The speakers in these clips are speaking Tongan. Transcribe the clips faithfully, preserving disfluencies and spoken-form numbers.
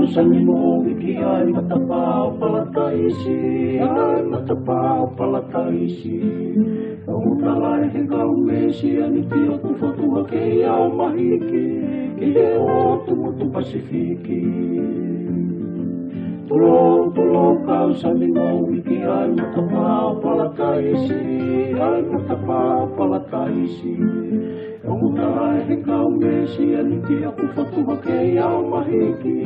Sani mo wiki ai matapā ʻo Palataisi, ai matapā ʻo Palataisi. ʻOku tala ʻe he kau Mesianiti ʻoku fotu hake ʻi ʻAomahiki, ʻi he ʻotu motu Pasifiki. Tulou, tulou kau sani mo wiki ai matapā ʻo Palataisi, ai matapā ʻo Palataisi. ʻOku tala ʻe he kau Mesianiti ʻoku fotu hake ʻi ʻAomahiki,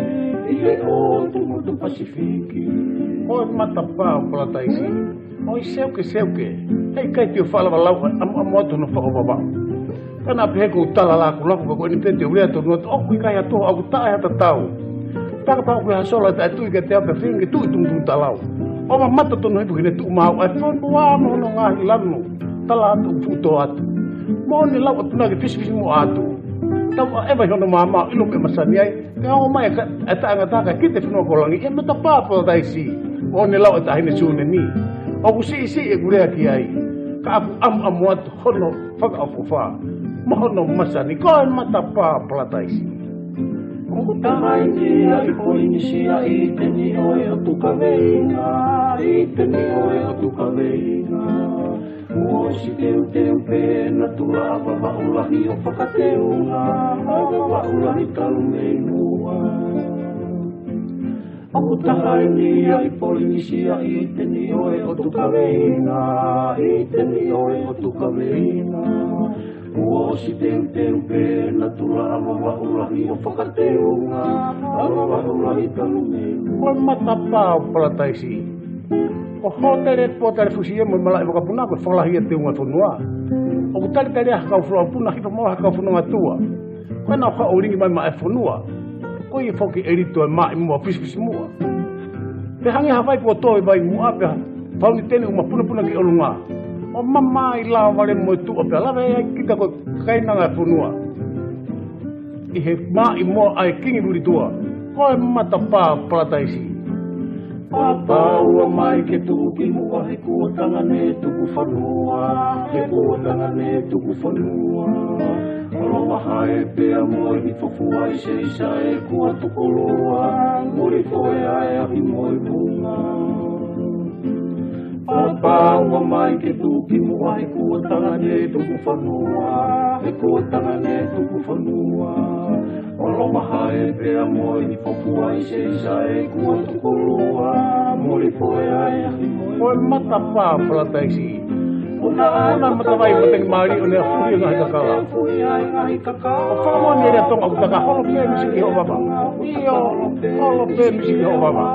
ʻi he ʻotu motu Pasifiki. ʻOi matapā ʻo Palataisi, ʻoi seuke seuke, heʻikai te u faʻa lava lau ʻamuʻamu atu hono faʻo Vavaʻu. Ka naʻa pehē ʻoku ou tala laku laku ka ko eni pē te u lea tonu atu, ʻoku ʻikai ha toho, ʻoku taʻe ha tatau. Taka pau ko e ha sola taʻetui ka te ape fengi tuʻi tumutumu talau. ʻO mamata tonu hipu ki he tuʻu mau ʻa e fonua mo hono ngaahi lanu. Tala atu ʻoku fuʻu tō atu. Moʻoni lau atu na ke fisifisi mo atu. Tau ʻaʻeva ʻi hono māmā ʻilo meʻa masani ai. Ka ongo mai e ka-, e taʻengata ka kite fonua ko langi. ʻE matapā Palataisi. Moʻoni lau e taʻahine Sunemi. ʻOku siʻisiʻi ʻeku lea ki ai. Ka ʻoku ʻamuʻamu atu hono fakaʻofoʻofa. Mo hono masani ko e matapā Palataisi. ʻOku taha eni ia ʻi Polinisia ʻi te ni ʻo e ʻotu kaveinga, ʻi te ni ʻo e ʻotu kaveinga. Kuo ʻosi teuteu pē natula ʻa Vavaʻu lahi ʻo fakateunga, ʻa Vavaʻu lahi talu mei muʻa. ʻOku taha eni ia ʻi Polinisia ʻi te ni ʻo e ʻotu kaveinga, ʻi te ni ʻo e ʻotu kaveinga. Kuo ʻosi teuteu pē natula ʻa Vavaʻu lahi ʻo fakateunga, ʻa Vavaʻu lahi talu mei muʻa. ʻOi matapā ʻo Palataisi. Ko hōtele pōtale fusi ia mo e malaʻe vakapuna ko e fakalahi ia teunga fonua. ʻOku talitali ʻa e kau folofola puna hipa mo ha kau fononga tua. Ko ena ʻoku haʻu ʻo lingi mai maʻa e fonua. Ko ia foki ʻe lito e maʻi muʻa fisifisi muʻa. Pe hangē ha vai kuo tō e vai muʻa pea fauniteni ʻuma punapuna ki ʻolunga. ʻO mamaʻi lava vale mo e tuʻa pea lava ʻe ai kita ko e kainanga e fonua. ʻI he maʻi muʻa ʻa e kingi Luli Tua. Ko e matapā Palataisi. Pāpā ua mai ke tuʻu ki muʻa he kuo tangane tuku fanua, he kuo tangane tuku fanua. Olo maha e pea mo e hifo fua ʻi se isa e kua tukolua, muli foe ai ahi mo e vunga. Pāpā ua mai ke tuʻu ki muʻa he kuo tangane tuku fanua, he kuo tangane tuku fanua. Olo maha e pea mo e hifo fua ʻi se isa e kua tukolua, muli foe ai ahi mo e vunga. Ko e matapā Palataisi. Puna ʻa e matavai matengi mālie ʻo ne afuhi e ngaahi kakala. ʻO fakamoʻoni e lea Tonga ʻoku taka holo pē misi ki hoʻo vava. ʻIo, holo pē misi ki hoʻo vava.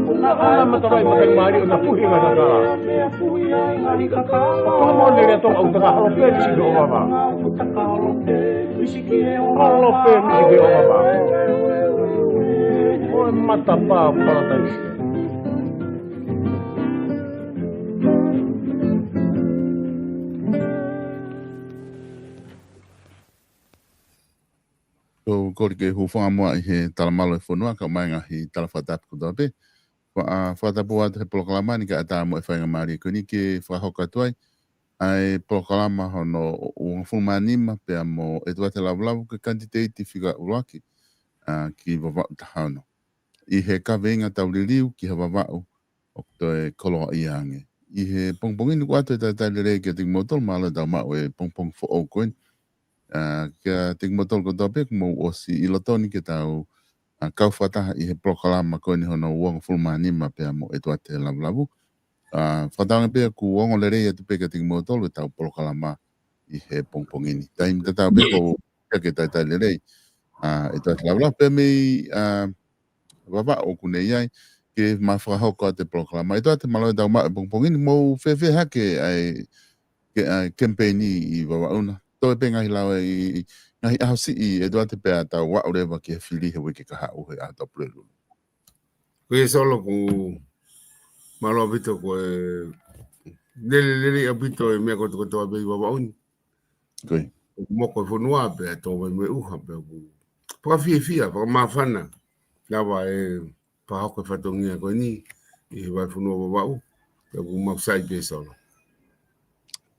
Puna ʻa e matavai matengi mālie ʻo ne afuhi e ngaahi kakala. ʻO fakamoʻoni e lea Tonga ʻoku taka holo pē misi ki hoʻo vava. Holo pē misi ki hoʻo vava. Ko e matapā Palataisi. Ko e kole ke hūfanga muʻa ʻi he talamalu e fonua, kae ʻumaʻā e ngaahi tala fakatapu kotoa pē. Fa-, ʻa, fakatapu atu he polokalama ni kae ʻatā mo e faingamālie ko eni ke fakahoko atu ai ʻa e polokalama hono uongofulu mā nima pea mo ʻEtuate Lavulavu ko e kanititeiti fika ʻuluaki, ʻa, ki Vavaʻu taha ono. ʻI he kaveinga tau liliu ki ha Vavaʻu ʻoku toe koloaʻia ange. ʻI he pongipongi ni ʻoku ʻoatu e talitali lelei kiate kimoutolu, mālō e tau maʻu e pongipongi foʻou ko eni. ʻA, kiate kimoutolu kotoa pē kuo mou ʻosi ʻi loto ni ke tau, ʻa, kau fakataha ʻi he polokalama ko eni hono uongofulu mā nima pea mo ʻEtuate Lavulavu. ʻA, fakatauange pē ʻoku ongo lelei atu pē kiate kimoutolu e tau polokalama ʻi he pongipongi ni. Taimi tatau pē ko ia ke talitali lelei, ʻa, ʻEtuate Lavulavu pea mei, ʻa, Vavaʻu ʻoku ne ʻi ai, ke ma fakahoko atu e polokalama. ʻEtuate, mālō e tau maʻu e pongipongi ni, mou fēfē hake ʻa e, ke, ʻa e kemipeini ʻi Vavaʻu na. Toe pē ngaahi lau ʻi, ʻi ngaahi ʻaho siʻi ʻEtuate pea tau aʻu leva ki he fili he uike kahaʻu he ʻaho Pulelulu. Ko ia Solo, ʻoku mālō ʻaupito ko e lelelele ʻaupito e meʻa kotokotoa pē ʻi Vavaʻu ni. Ko ia. ʻOku moko e fonua pea tō mai mo e ʻuha pea ʻoku fakafiefia, fakamāfana. Lava e fakahoko e fatongia ko eni ʻi he vahefonua Vavaʻu, pea ʻoku mau sai pē Solo.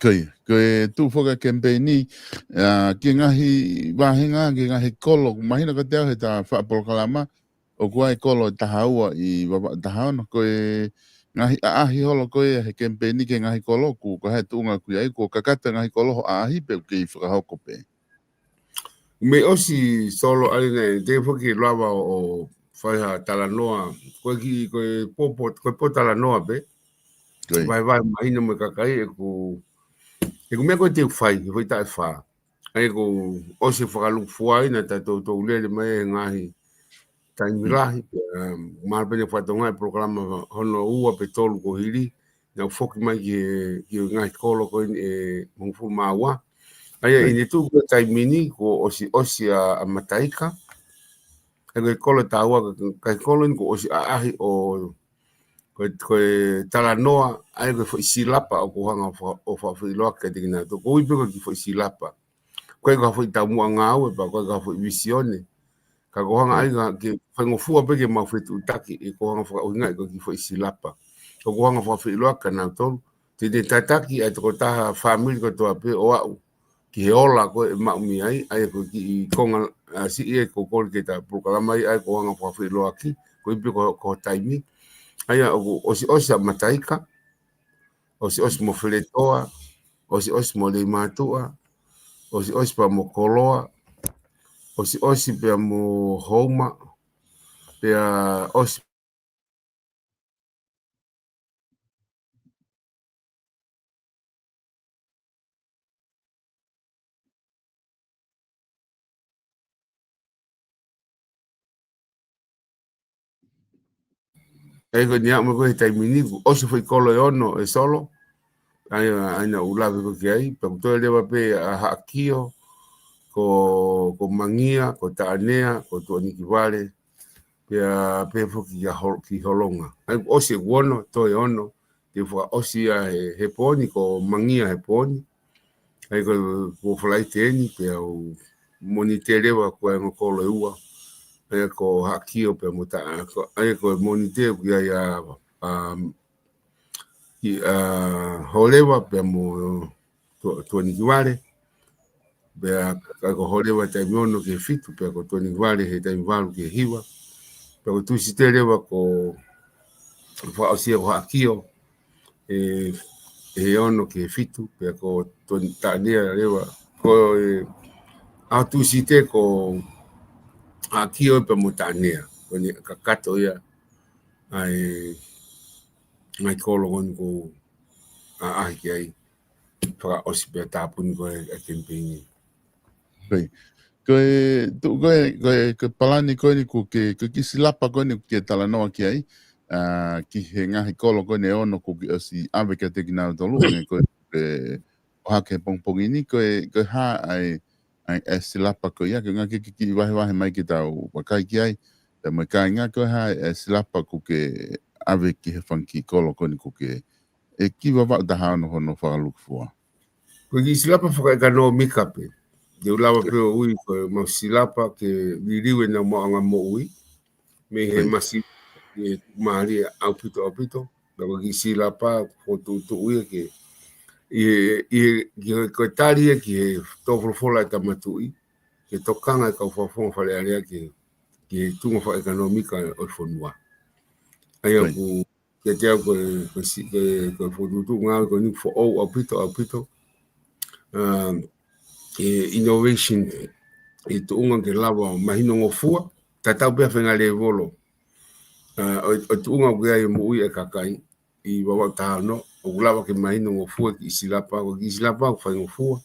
Ko ia, ko e tuʻu foki ʻa e kemipeini, ʻa, ki he ngaahi vāhenga, ki he ngaahi kolo, mahino kiate au he ta faʻa polokalama, ʻoku ʻi ai e kolo ʻe taha ua ʻi Vavaʻu taha ono, ko e ngaahi ʻaʻahi holo ko ia he kemipeini ki he ngaahi kolo, ʻoku, ko e hā e tuʻunga ʻoku ʻi ai, kuo kakato e ngaahi kolo hoʻo ʻaʻahi pe ʻoku kei fakahoko pē. Mei ʻosi Solo ʻa ia naʻe, te u foki lava ʻo, ʻo fai ha talanoa, ko e kiʻi, ko e pō, pō, ko e pōtalanoa pē, Ko ia. Vahevahe mahino mo e kakai ʻeku, ʻeku meʻa ko ē te u fai, he foʻi taʻu ʻe fā. ʻA ia ʻoku ʻosi e fakalūkufua ʻi he taimi naʻa tau toutou lele mai he ngaahi taimi lahi, pea, um, mahalo pē naʻe fakatokangaʻi e polokalama hono ua pe tolu kuo hili, naʻa ku foki mai ki he, ki he ngaahi kolo ko eni ʻe hongofulu mā ua. ʻA ia, Ko ia. ʻI he tuʻu ko ē taimi ni, kuo ʻosi, ʻosi ʻa, ʻa Mataika. ʻA ia ko e kolo ʻe taha ua, ka, ka e kolo ni kuo ʻosi ʻaʻahi ʻo, ko e, ko e talanoa, ʻa ia ko e foʻi silapa ʻoku hanga fa-, ʻo fakafeʻiloaki kiate kinautolu. Ko e ʻuhi pē ko e kiʻi foʻi silapa. ʻOku ʻikai ko ha foʻi taumuʻa ngāue pea ʻoku ʻikai ko ha foʻi visione. Ka ʻoku hanga ʻa ia ke faingofua pē ke mau fetuʻutaki, ʻe ʻoku hanga fakaʻuhingaʻi ko e kiʻi foʻi silapa. ʻOku hanga fakafeʻiloaki kia nautolu. Te ne tataki ʻa e tokotaha fāmili kotoa pē ʻo aʻu ki he ola ko ē ʻe maʻu mei ai, ʻa ia ko e kiʻi konga, ʻa, siʻi ʻe kole ke ta polokalama ai, ʻa ia ʻoku hanga fakafeʻiloaki, ko e ʻuhi pē ko, ko e taimi. ʻA ia ʻoku ʻosi ʻosi ʻa Mataika, ʻosi ʻosi mo Feletoa, ʻosi ʻosi mo Leimātuʻa, ʻosi ʻosi pea mo Koloa, ʻosi ʻosi pea mo Houma, pea ʻosi ʻE ko eni ʻa mo ko e taimi ni, kuo ʻosi foʻi kolo ʻe ono ʻe Solo. ʻA ia, ʻa ia naʻa ku lave ko ē ki ai, pea kuo toe leva pē ʻa Haʻakio, ko, ko Mangia, ko Taʻanea, ko Tuʻanikivale, pea pehē foki kia Hol-, ki Holonga. ʻA ia kuo ʻosi ʻeku ono, toe ono, te u fakaʻosi ia he, he pō ni, ko Mangia he pō ni. ʻA ia ko, ko Falaite eni, pea u Mōnite leva ko e ongo kolo ʻe ua. ʻA ia ko Haʻakio pea mo Ta-, ko, ʻa ia ko Mōnite ʻoku ʻi ai ʻa, ʻa, ki, ʻa, Holeva pea mo Tua-, Tuʻanikivale. Pea ka ko Holeva taimi ono ki he fitu, pea ko Tuʻanikivale he taimi valu ki he hiva. Pea ko Tūsite leva ko fakaʻosi ia ko Haʻakio, ʻe, he ono ki he fitu, pea ko Tuʻa-, Taʻanea leva, ko e, ʻa Tūsite ko Haʻakio pea mo Taʻanea, ko eni kakato ia, ʻa e, ngaahi kolo ko eni ʻoku ʻaʻahi ki ai, fakaʻosi pea tāpuni ko ē ʻa e kemipeini. Ko ia. Ko e, tu-, ko e, ko e, ko e palani ko eni kuo ke, ko e kiʻi silapa ko eni kuo ke talanoa ki ai, ʻa, ki he ngaahi kolo ko eni ʻe ono kuo ke ʻosi ʻave kiate kinautolu, ʻa ia ko e, ko e ʻohake he pongipongi ni, ko e, ko e hā ʻa e, ʻa e, ʻa e silapa ko ia, ko e ngaahi kiʻi, kiʻi vahevahe mai ke tau vakai ki ai, pea mo e kāinga ko e hā ʻa e silapa kuo ke ʻave ki he fanga kiʻi kolo ko eni kuo ke, ʻe ki Vavaʻu taha ono hono fakalūkufua. Ko e kiʻi silapa fakaʻekonōmika pē. Te u lava pē ʻo ui ko e mau silapa ke liliu ʻenau maʻuʻanga moʻui. Mei he Ko ia. masi, ʻe mālie ʻaupito, ʻaupito. Pea ko e kiʻi silapa, ko e tuʻutuʻu ia ke, ʻi he, ʻi he, ki he, ko e tali ia ki he tō folofola ʻa e Tama Tuʻi, ke tokanga e kau fakafofonga Fale Alea ki he, ki he tuʻunga fakaʻekonōmika ʻo e fonua. ʻA ia Ko ia. ʻoku kiate au ko e, ko e si-, ko e, ko e fokotuʻutuʻu ngāue ko eni foʻou ʻaupito, ʻaupito. Um, e innovation, e tuʻunga ke lava ʻo mahinongofua, tatau pē ha faʻahinga lēvolo. Uh, ʻo, ʻo tuʻunga ʻoku ʻi ai e moʻui e kakai, ʻi Vavaʻu taha ono, ʻoku lava ke mahinongofua e kiʻi silapa, ko e kiʻi silapa ʻoku faingofua.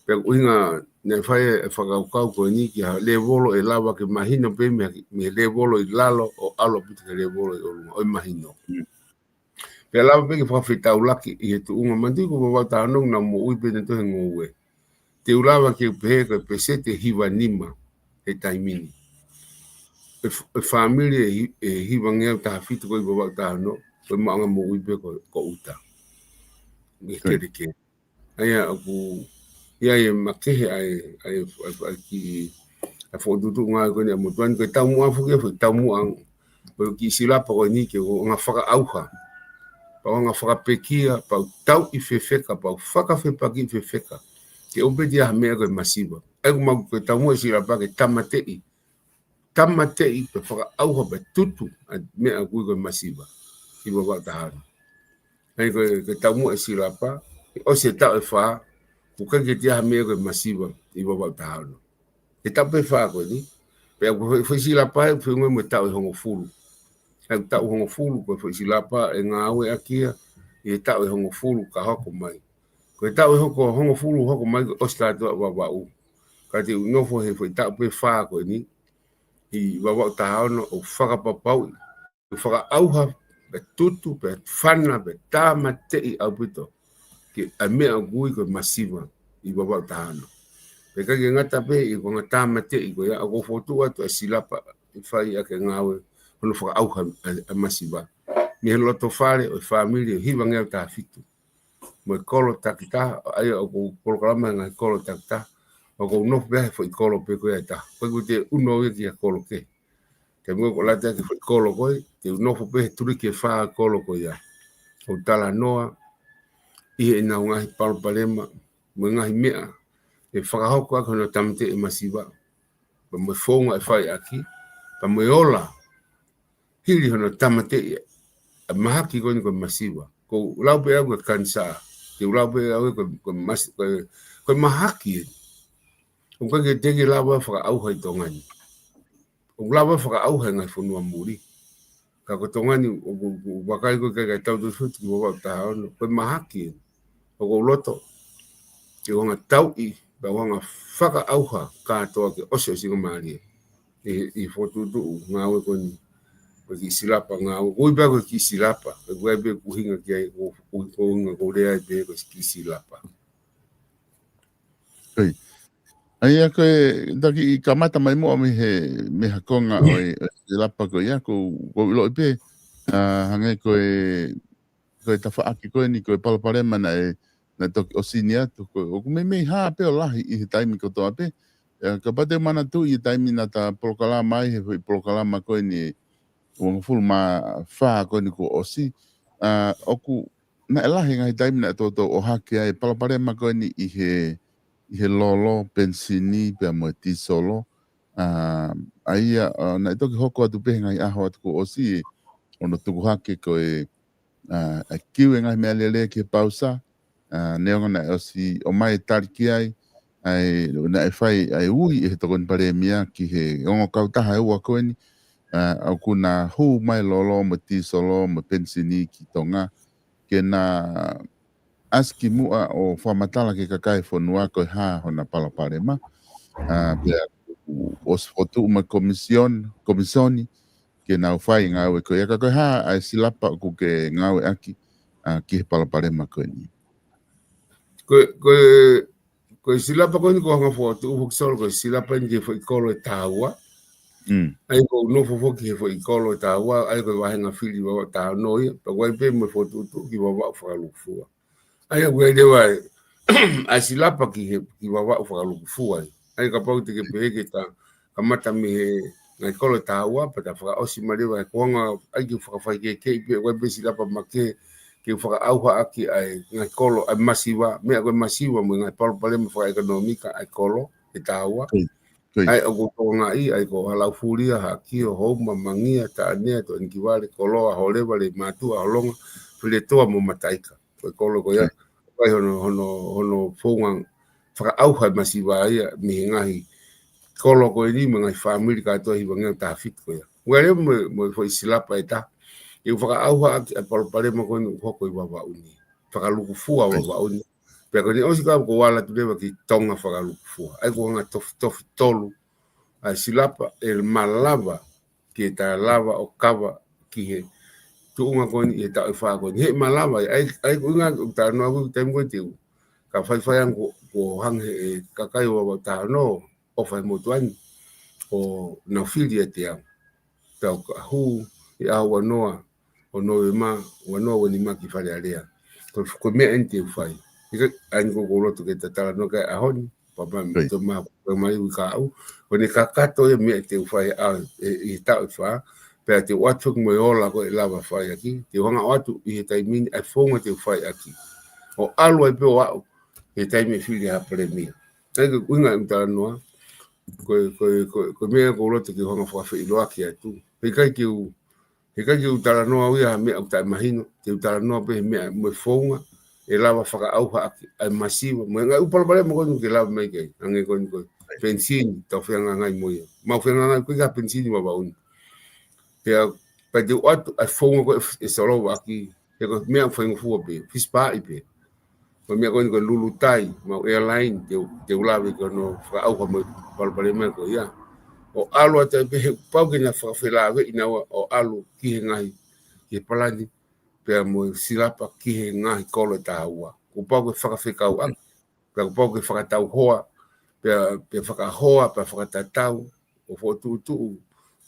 Pea ʻuhinga naʻe fai e fakakaukau ko eni ki ha lēvolo ʻe lava ke mahino pē mei, mei he lēvolo ʻi lalo ʻo ʻalu ʻaupito ki he lēvolo ʻi ʻolunga, ʻo e mahino. Mm. Pea lava pē ke fakafetaulaki ʻi he tuʻunga manatuʻi ko Vavaʻu taha ono naʻa nau moʻui pē nautolu he ngoue. Te u lava ke u pehē ko e peseti ʻe hiva nima he taimi ni. E f-, e fāmili ʻe hi-, ʻe hivangeau taha fitu ko ē ʻi Vavaʻu taha ono, ko e maʻuʻanga moʻui pē ko, ko ʻuta. ʻI he Ko ia. kelekele. ʻA ia ʻoku, ʻi ai e makehe ʻa e, ʻa e, ʻa e, ʻa e kiʻi, ʻa e fokotuʻutuʻu ngāue ko eni ʻa motuʻa ni, ko e taumuʻa foki, ko e taumuʻa, ko e kiʻi silapa ko eni ke ʻoange fakaʻauha. pau ʻoku hanga ʻo fakapekia, pau tauʻi fefeka, pau fakafepakiʻi fefeka. Ke ʻoua pē ʻe ʻi ai ha meʻa ko e masiva. ʻA ia ʻoku mau ko e taumuʻa ʻa e silapa ke tāmateʻi. Tāmateʻi pea fakaʻauha pea tutu ʻa e meʻa ʻoku ui ko e masiva ʻi Vavaʻu taha ono. ʻA ia ko e, ko e taumuʻa ʻa e silapa, ʻi he ʻosi e taʻu ʻe fā, ʻoku ʻikai ke ʻi ai ha meʻa ko e masiva ʻi Vavaʻu taha ono. ʻI he taʻu pē ʻe fā ko eni, pea ko e foʻi, foʻi silapa ʻe feʻunga mo e taʻu ʻe hongofulu. ʻA ia ko e taʻu hongofulu ko e foʻi silapa ʻe ngāueʻaki ia ʻi he taʻu ʻe hongofulu ka hoko mai. Ko e taʻu ʻe hoko, hongofulu hoko mai ko e ʻosi kātoa ʻa Vavaʻu. Ka te u nofo he foʻi taʻu pē ʻe fā ko eni ʻi Vavaʻu taha ono ʻo fakapapauʻi, ʻo fakaʻauha, pea tutu, pea fana, pea tāmateʻi ʻaupito ki he meʻa ʻoku ui ko e masiva ʻi Vavaʻu taha ono. Pea ʻikai ke ngata pē ʻi he ko e ngaahi tāmateʻi ko ia, ʻoku ou fokotuʻu atu ʻa e silapa ʻe fai ʻaki e ngāue hono fakaʻauha ʻa e, ʻa e masiva mei he loto fale ʻo e fāmili ʻo e hiva ngeau taha fitu mo e kolo takitaha, ʻa ia ʻoku ou polokalama he ngaahi kolo takitaha, ʻoku ou nofo pē he foʻi kolo pē ko ia ʻe taha. ʻOku ʻikai ke u ʻunu au ia ki ha kolo kehe. Taimi ko ē ʻoku ou ʻalu atu ki he foʻi kolo ko ē, te u nofo pē he tuliki ʻe fā ʻo e kolo ko ia. ʻO talanoa ʻi heʻenau ngaahi palopalema, mo e ngaahi meʻa ʻe fakahoko ʻaki hono tāmateʻi e masiva, pea mo e founga ʻe fai ʻaki, pea mo e ola hili hono tāmateʻi ʻa e mahaki ko eni ko e masiva. ʻOku ou lau pē au ko e kanisā, te u lau pē au ko e, ko e masi-, ko e, ko e mahaki ē. ʻOku ʻikai ke te ke lava fakaʻauha ʻi Tonga ni. ʻOku lava fakaʻauha ʻi he ngaahi fonua muli. Ka ko Tonga ni ʻoku, ʻoku vakai ko e ʻikai ke tau tau futu ki Vavaʻu taha ono. Ko e mahaki ē. ʻOku ou loto ke u hanga ʻo tauʻi, pea u hanga ʻo fakaʻauha kātoa ki he ʻosiʻosingamālie ʻi, ʻi he fokotuʻutuʻu ngāue ko eni, ko e kiʻi silapa ngāue, ko e ʻuhinga pē ko e kiʻi silapa, ko e ʻuhinga pē ʻoku ou ʻuhinga ki ai, ko, ko, ko e ʻuhinga ʻoku ou lea ai pē ko e kiʻi silapa. ʻIo. ʻA ia ko e taki ʻi kamata mai muʻa mei he, mei he konga ʻo e, ʻo e silapa ko ia, ʻoku ou, ʻoku ou ʻiloʻi pē, ʻa, hangē ko e, ko e tafaʻaki ko eni, ko e palopalema naʻe, naʻe toki ʻosi ni atu, ko e, ʻoku meimei hā pē ʻo lahi ʻi he taimi kotoa pē. ʻIo, kapau te u manatuʻi ʻi he taimi naʻa ta polokalama ai, he foʻi polokalama ko eni, uangofulu mā fā ko eni kuo ʻosi. ʻA, ʻoku, naʻe lahi e ngaahi taimi naʻe toutou ʻohake ai e palopalema ko eni ʻi he, ʻi he lolo, penisini, pea mo e tīsolo. ʻA, ʻa ia, ʻa, naʻe toki hoko atu pē he ngaahi ʻaho atu kuo ʻosi, ʻo hono tuku hake ko e, ʻa, ʻa e kiu e ngaahi meʻalele ki he pausa, ʻa, neongo naʻe ʻosi ʻomai e tali ki ai, ʻa e, naʻe fai ʻa e ui ʻe he Tokoni Palēmia ki he ongo kautaha ʻe ua ko eni, ʻa, ʻoku na hū mai e lolo mo e tīsolo mo e penisini ki Tonga, ke na ʻasi ki muʻa ʻo fakamatala ki he kakai e fonua ko e hā hona palopalema. ʻA, pea ʻosi fokotuʻu mai e komisiona, komisoni, ke nau fai e ngāue ko ia, ka ko e hā ʻa e silapa ʻoku ke ngāueʻaki, ʻa, ki he palopalema ko eni? Ko e, ko e, ko e silapa ko eni ʻoku ou hanga ʻo fokotuʻu foki Solo, ko e silapa eni ki he foʻi kolo ʻe taha ua. Mm. ʻA ia ʻoku ou nofo foki he foʻi kolo ʻe taha ua, ʻa ia ko e vāhenga fili Vavaʻu taha ono ia, pea ʻoku ʻi ai pē mo e fokotuʻutuʻu ki Vavaʻu fakalūkufua. ʻA ia ʻoku ʻi ai leva e, ʻa e silapa ki he, ki Vavaʻu fakalūkufua ia. ʻA ia kapau te ke pehē ke ta kamata mei he ngaahi kolo ʻe taha ua, pea ta fakaʻosi mai leva he kuonga, ʻa ia ke fakafaikehekeheʻi pē, ʻoku ʻi ai pē silapa makehe, ke fakaʻauha ʻaki ʻa e ngaahi kolo, ʻa e masiva, meʻa ko e masiva mo e ngaahi palopalema fakaʻekonōmika ʻa e kolo ʻe taha ua. Koia. Koia. ʻA ia ʻoku tokangaʻi, ʻa ia ko Halaufulia, Haʻakio, Houma, Mangia, Taʻanea, Toʻanikivale, Koloa, Holeva, Leimātuʻa, Holonga, Feletoa mo Mataika. Ko e kolo ko ia, Koia. ʻOku ʻi ai hono, hono, hono founga fakaʻauha e masiva ia mei he ngaahi kolo ko eni mo e ngaahi fāmili kātoa ʻi he hiva ngeau taha fitu ko ia. ʻOku ʻi ai leva mo e, mo e foʻi silapa ʻe taha, ʻoku fakaʻauha ʻaki ʻa e palopalema ko eni ʻoku hoko ʻi Vavaʻu ni. Fakalūkufua Koia. Vavaʻu ni. Pea ko eni ʻosi ka ʻoku ou ala atu leva ki Tonga fakalūkufua. ʻA ia ʻoku ou hanga ʻo tofitofi tolu ʻa e silapa ʻe malava ke ta lava ʻo kava ki he tuʻunga ko eni ʻi he taʻu ʻe fā ko eni. He malava, ʻa ia, ʻa ia ko e ʻuhinga ʻoku ou talanoa ʻaki e taimi ko ē te u ka faifai ange ko, ko e hangē ʻe he kakai ʻo Vavaʻu taha ono, ʻofa he motuʻa ni, ʻo nau fili ʻiate au. Tau ka hū ʻi he ʻaho ua noa ʻo Nōvema, ua noa ua nima ki Fale Alea. Ko, ko e meʻa eni te u fai. ʻIkai, ʻa eni ʻoku ou loto ke ta talanoa ki ai he ʻaho ni, pea, pea, Koia. Te u ma, pea mai ui ka au. Ko eni kakato ia e meʻa te u fai ʻa, ʻe, ʻi he taʻu ʻe fā, Pea te u ʻoatu foki mo e ola ko ē ʻe lava fai ʻaki, te u hanga ʻo ʻoatu ʻi he taimi ni ʻa e founga te u fai ʻaki. ʻO ʻalu ai pē ʻo aʻu he taimi ʻe fili ai ha palēmia. ʻA ia ko e ʻuhinga ʻeku talanoa, ko e, ko e, ko e, ko e meʻa ʻoku ou loto ke u hanga ʻo fakafeʻiloaki atu. He ʻikai ke u, he ʻikai ke u talanoa au ia ha meʻa ʻoku taʻemahino, te u talanoa pē he meʻa mo e founga ʻe lava fakaʻauha ʻaki ʻa e masiva. Mo e ngaahi ʻū palopalema ko eni ʻoku ke lave mai ki ai, hangē ko eni ko e penisini, tau fehangahangai mo ia. Mau fehangahangai ko e ka penisini Vavaʻu ni. Pea, pea te u ʻoatu ʻa e founga ko ē ʻe solova ʻaki, he ko e meʻa faingofua pē, fisipāʻi pē. Ko e meʻa ko eni ko e lulutai, mau airline, te u, te u lave ki hono fakaʻauha mo e palopalema ko ia. ʻO ʻalu atu ai pē he kuo pau ke na fakafelāveʻi naua ʻo ʻalu ki he ngaahi, ki he palani, pea mo e silapa ki he ngaahi kolo ʻe taha ua. Kuo pau ke fakafekauʻaki, pea kuo pau ke fakatauhoa, pea, pea fakahoa, pea fakatatau, ʻo fokotuʻutuʻu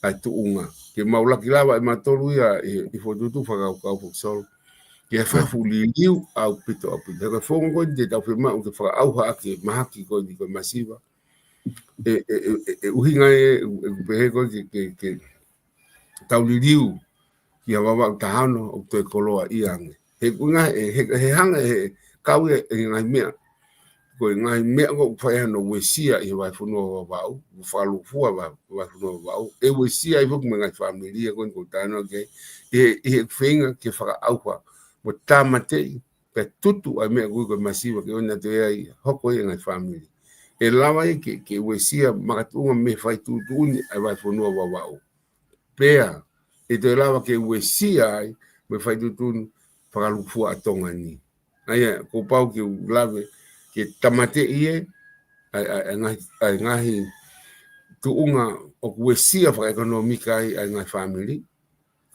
ʻa e tuʻunga. Ke mau laki lava ʻe mautolu ia ʻi, ʻi he fokotuʻutuʻu fakakaukau Foki Solo. Ke fai ha fuʻu liliu ʻaupito, ʻaupito. He ko e founga ko eni te tau fiemaʻu ke fakaʻauha ʻaki e mahaki ko eni ko e masiva. ʻE, ʻe, ʻe, ʻe, ʻe ʻuhinga ē, ʻe, ʻe pehē ko ē ke, ke, ke tau liliu ki ha Vavaʻu taha ono ʻoku toe koloaʻia ange. He ʻuhinga, he, he, he hanga, he kau ia ʻe he ngaahi meʻa. Ko e ngaahi meʻa ʻoku fai hano uesia ʻi he vahefonua Vavaʻu, ʻoku fakalūkufua va-, vahefonua Vavaʻu. ʻE uesia ai foki mo e ngaahi fāmili ia ko eni ʻoku ou talanoa ki ai. ʻI he, ʻi he feinga ke fakaʻauha mo tāmateʻi, pea tutu ʻa e meʻa ko ē ko e masiva ke ʻoua naʻa toe ai hoko ia ʻi he ngaahi fāmili. ʻE lava ia ke, ke uesia makatuʻunga mei he fai tuʻutuʻuni ʻa e vahefonua Vavaʻu. Pea, ʻe toe lava ke uesia ai, mei he fai tuʻutuʻuni fakalūkufua ʻa Tonga ni. ʻA ia, kuo pau ke u lave, ke tāmateʻi ē, ʻa e, ʻa e, ʻa e ngaahi, ʻa e ngaahi tuʻunga ʻoku uesia fakaʻekonōmika ai, ʻa e ngaahi fāmili.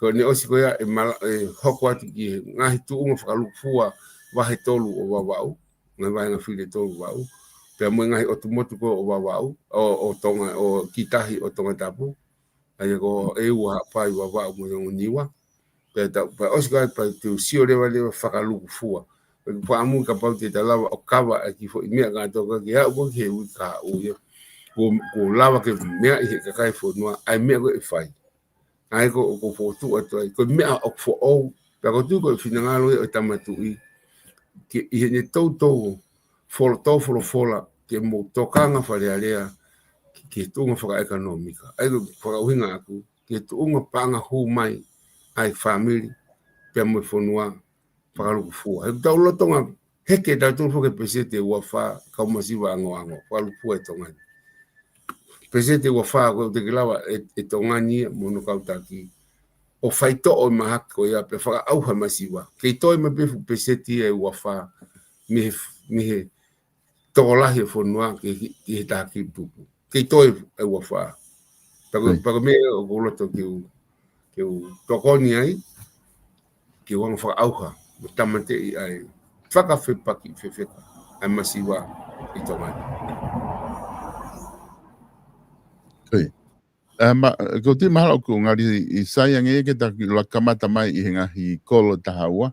Ko ʻene ʻosi ko ia ʻe mala-, ʻe hoko atu ki he ngaahi tuʻunga fakalūkufua vahe tolu ʻo Vavaʻu, ngaahi vahenga fili ʻe tolu ʻo Vavaʻu, pea mo e ngaahi ʻotu motu ko ē ʻo Vavaʻu, ʻo, ʻo Tonga, ʻo Kītahi ʻo Tongatapu, ʻa ia ko ʻEua, Haʻapai, Vavaʻu mo Tonga Niua, pea tau, pea ʻosi ko ia pea te u sio leva leva fakalūkufua. Pea ʻoku ou fakaʻamu kapau te ta lava ʻo kava ʻa e kiʻi foʻi meʻa kātoa ko ē ke aʻu ko ē ki he uike kahaʻu ia. Kuo, kuo lava ke meaʻi ʻe he kakai e fonua, ʻa e meʻa ko ē ʻe fai. ʻA ia ko, ko e fokotuʻu atu ai, ko e meʻa ʻoku foʻou, pea ʻoku ou tui ko e finangalo ia ʻo e Tama Tuʻi, ke ʻi heʻene toutou folo-, tō folofola, ke mou tokanga Fale Alea, ki, ki he tuʻunga fakaʻekonōmika. ʻA ia ko e fakaʻuhinga ʻaku, ki he tuʻunga paʻanga hū mai, ʻa e fāmili, pea mo e fonua, fakalūkufua. He ʻoku tau lolotonga heke tautolu foki he peseti ʻe ua fā, kau masiva ʻangoʻango, fakalūkufua ʻe Tonga ni. Peseti ʻe ua fā, ko e ʻoku teʻeki lava ʻe, ʻe Tonga ni ia mo hono kau taki ʻo faitoʻo e mahaki ko ia pea fakaʻauha e masiva. Kei toe mai pē fuʻu peseti ia ʻe ua fā, mei he, mei he tokolahi e fonua ki he, ki he taha kilu tupu. Kei toe ʻe ua fā. Pea ko, pea ko e meʻa ʻoku ou loto ke u, ke u tokoni ai, ke u hanga ʻo fakaʻauha, mo tāmateʻi ʻa e fakafepaki fefeka ʻa e masiva ʻi Tonga ni. Ko ia. ʻA, ma-, ʻoku ou tui mahalo ʻoku ngali ʻi sai ange ke ta kiʻi laka kamata mai ʻi he ngaahi kolo ʻe taha ua,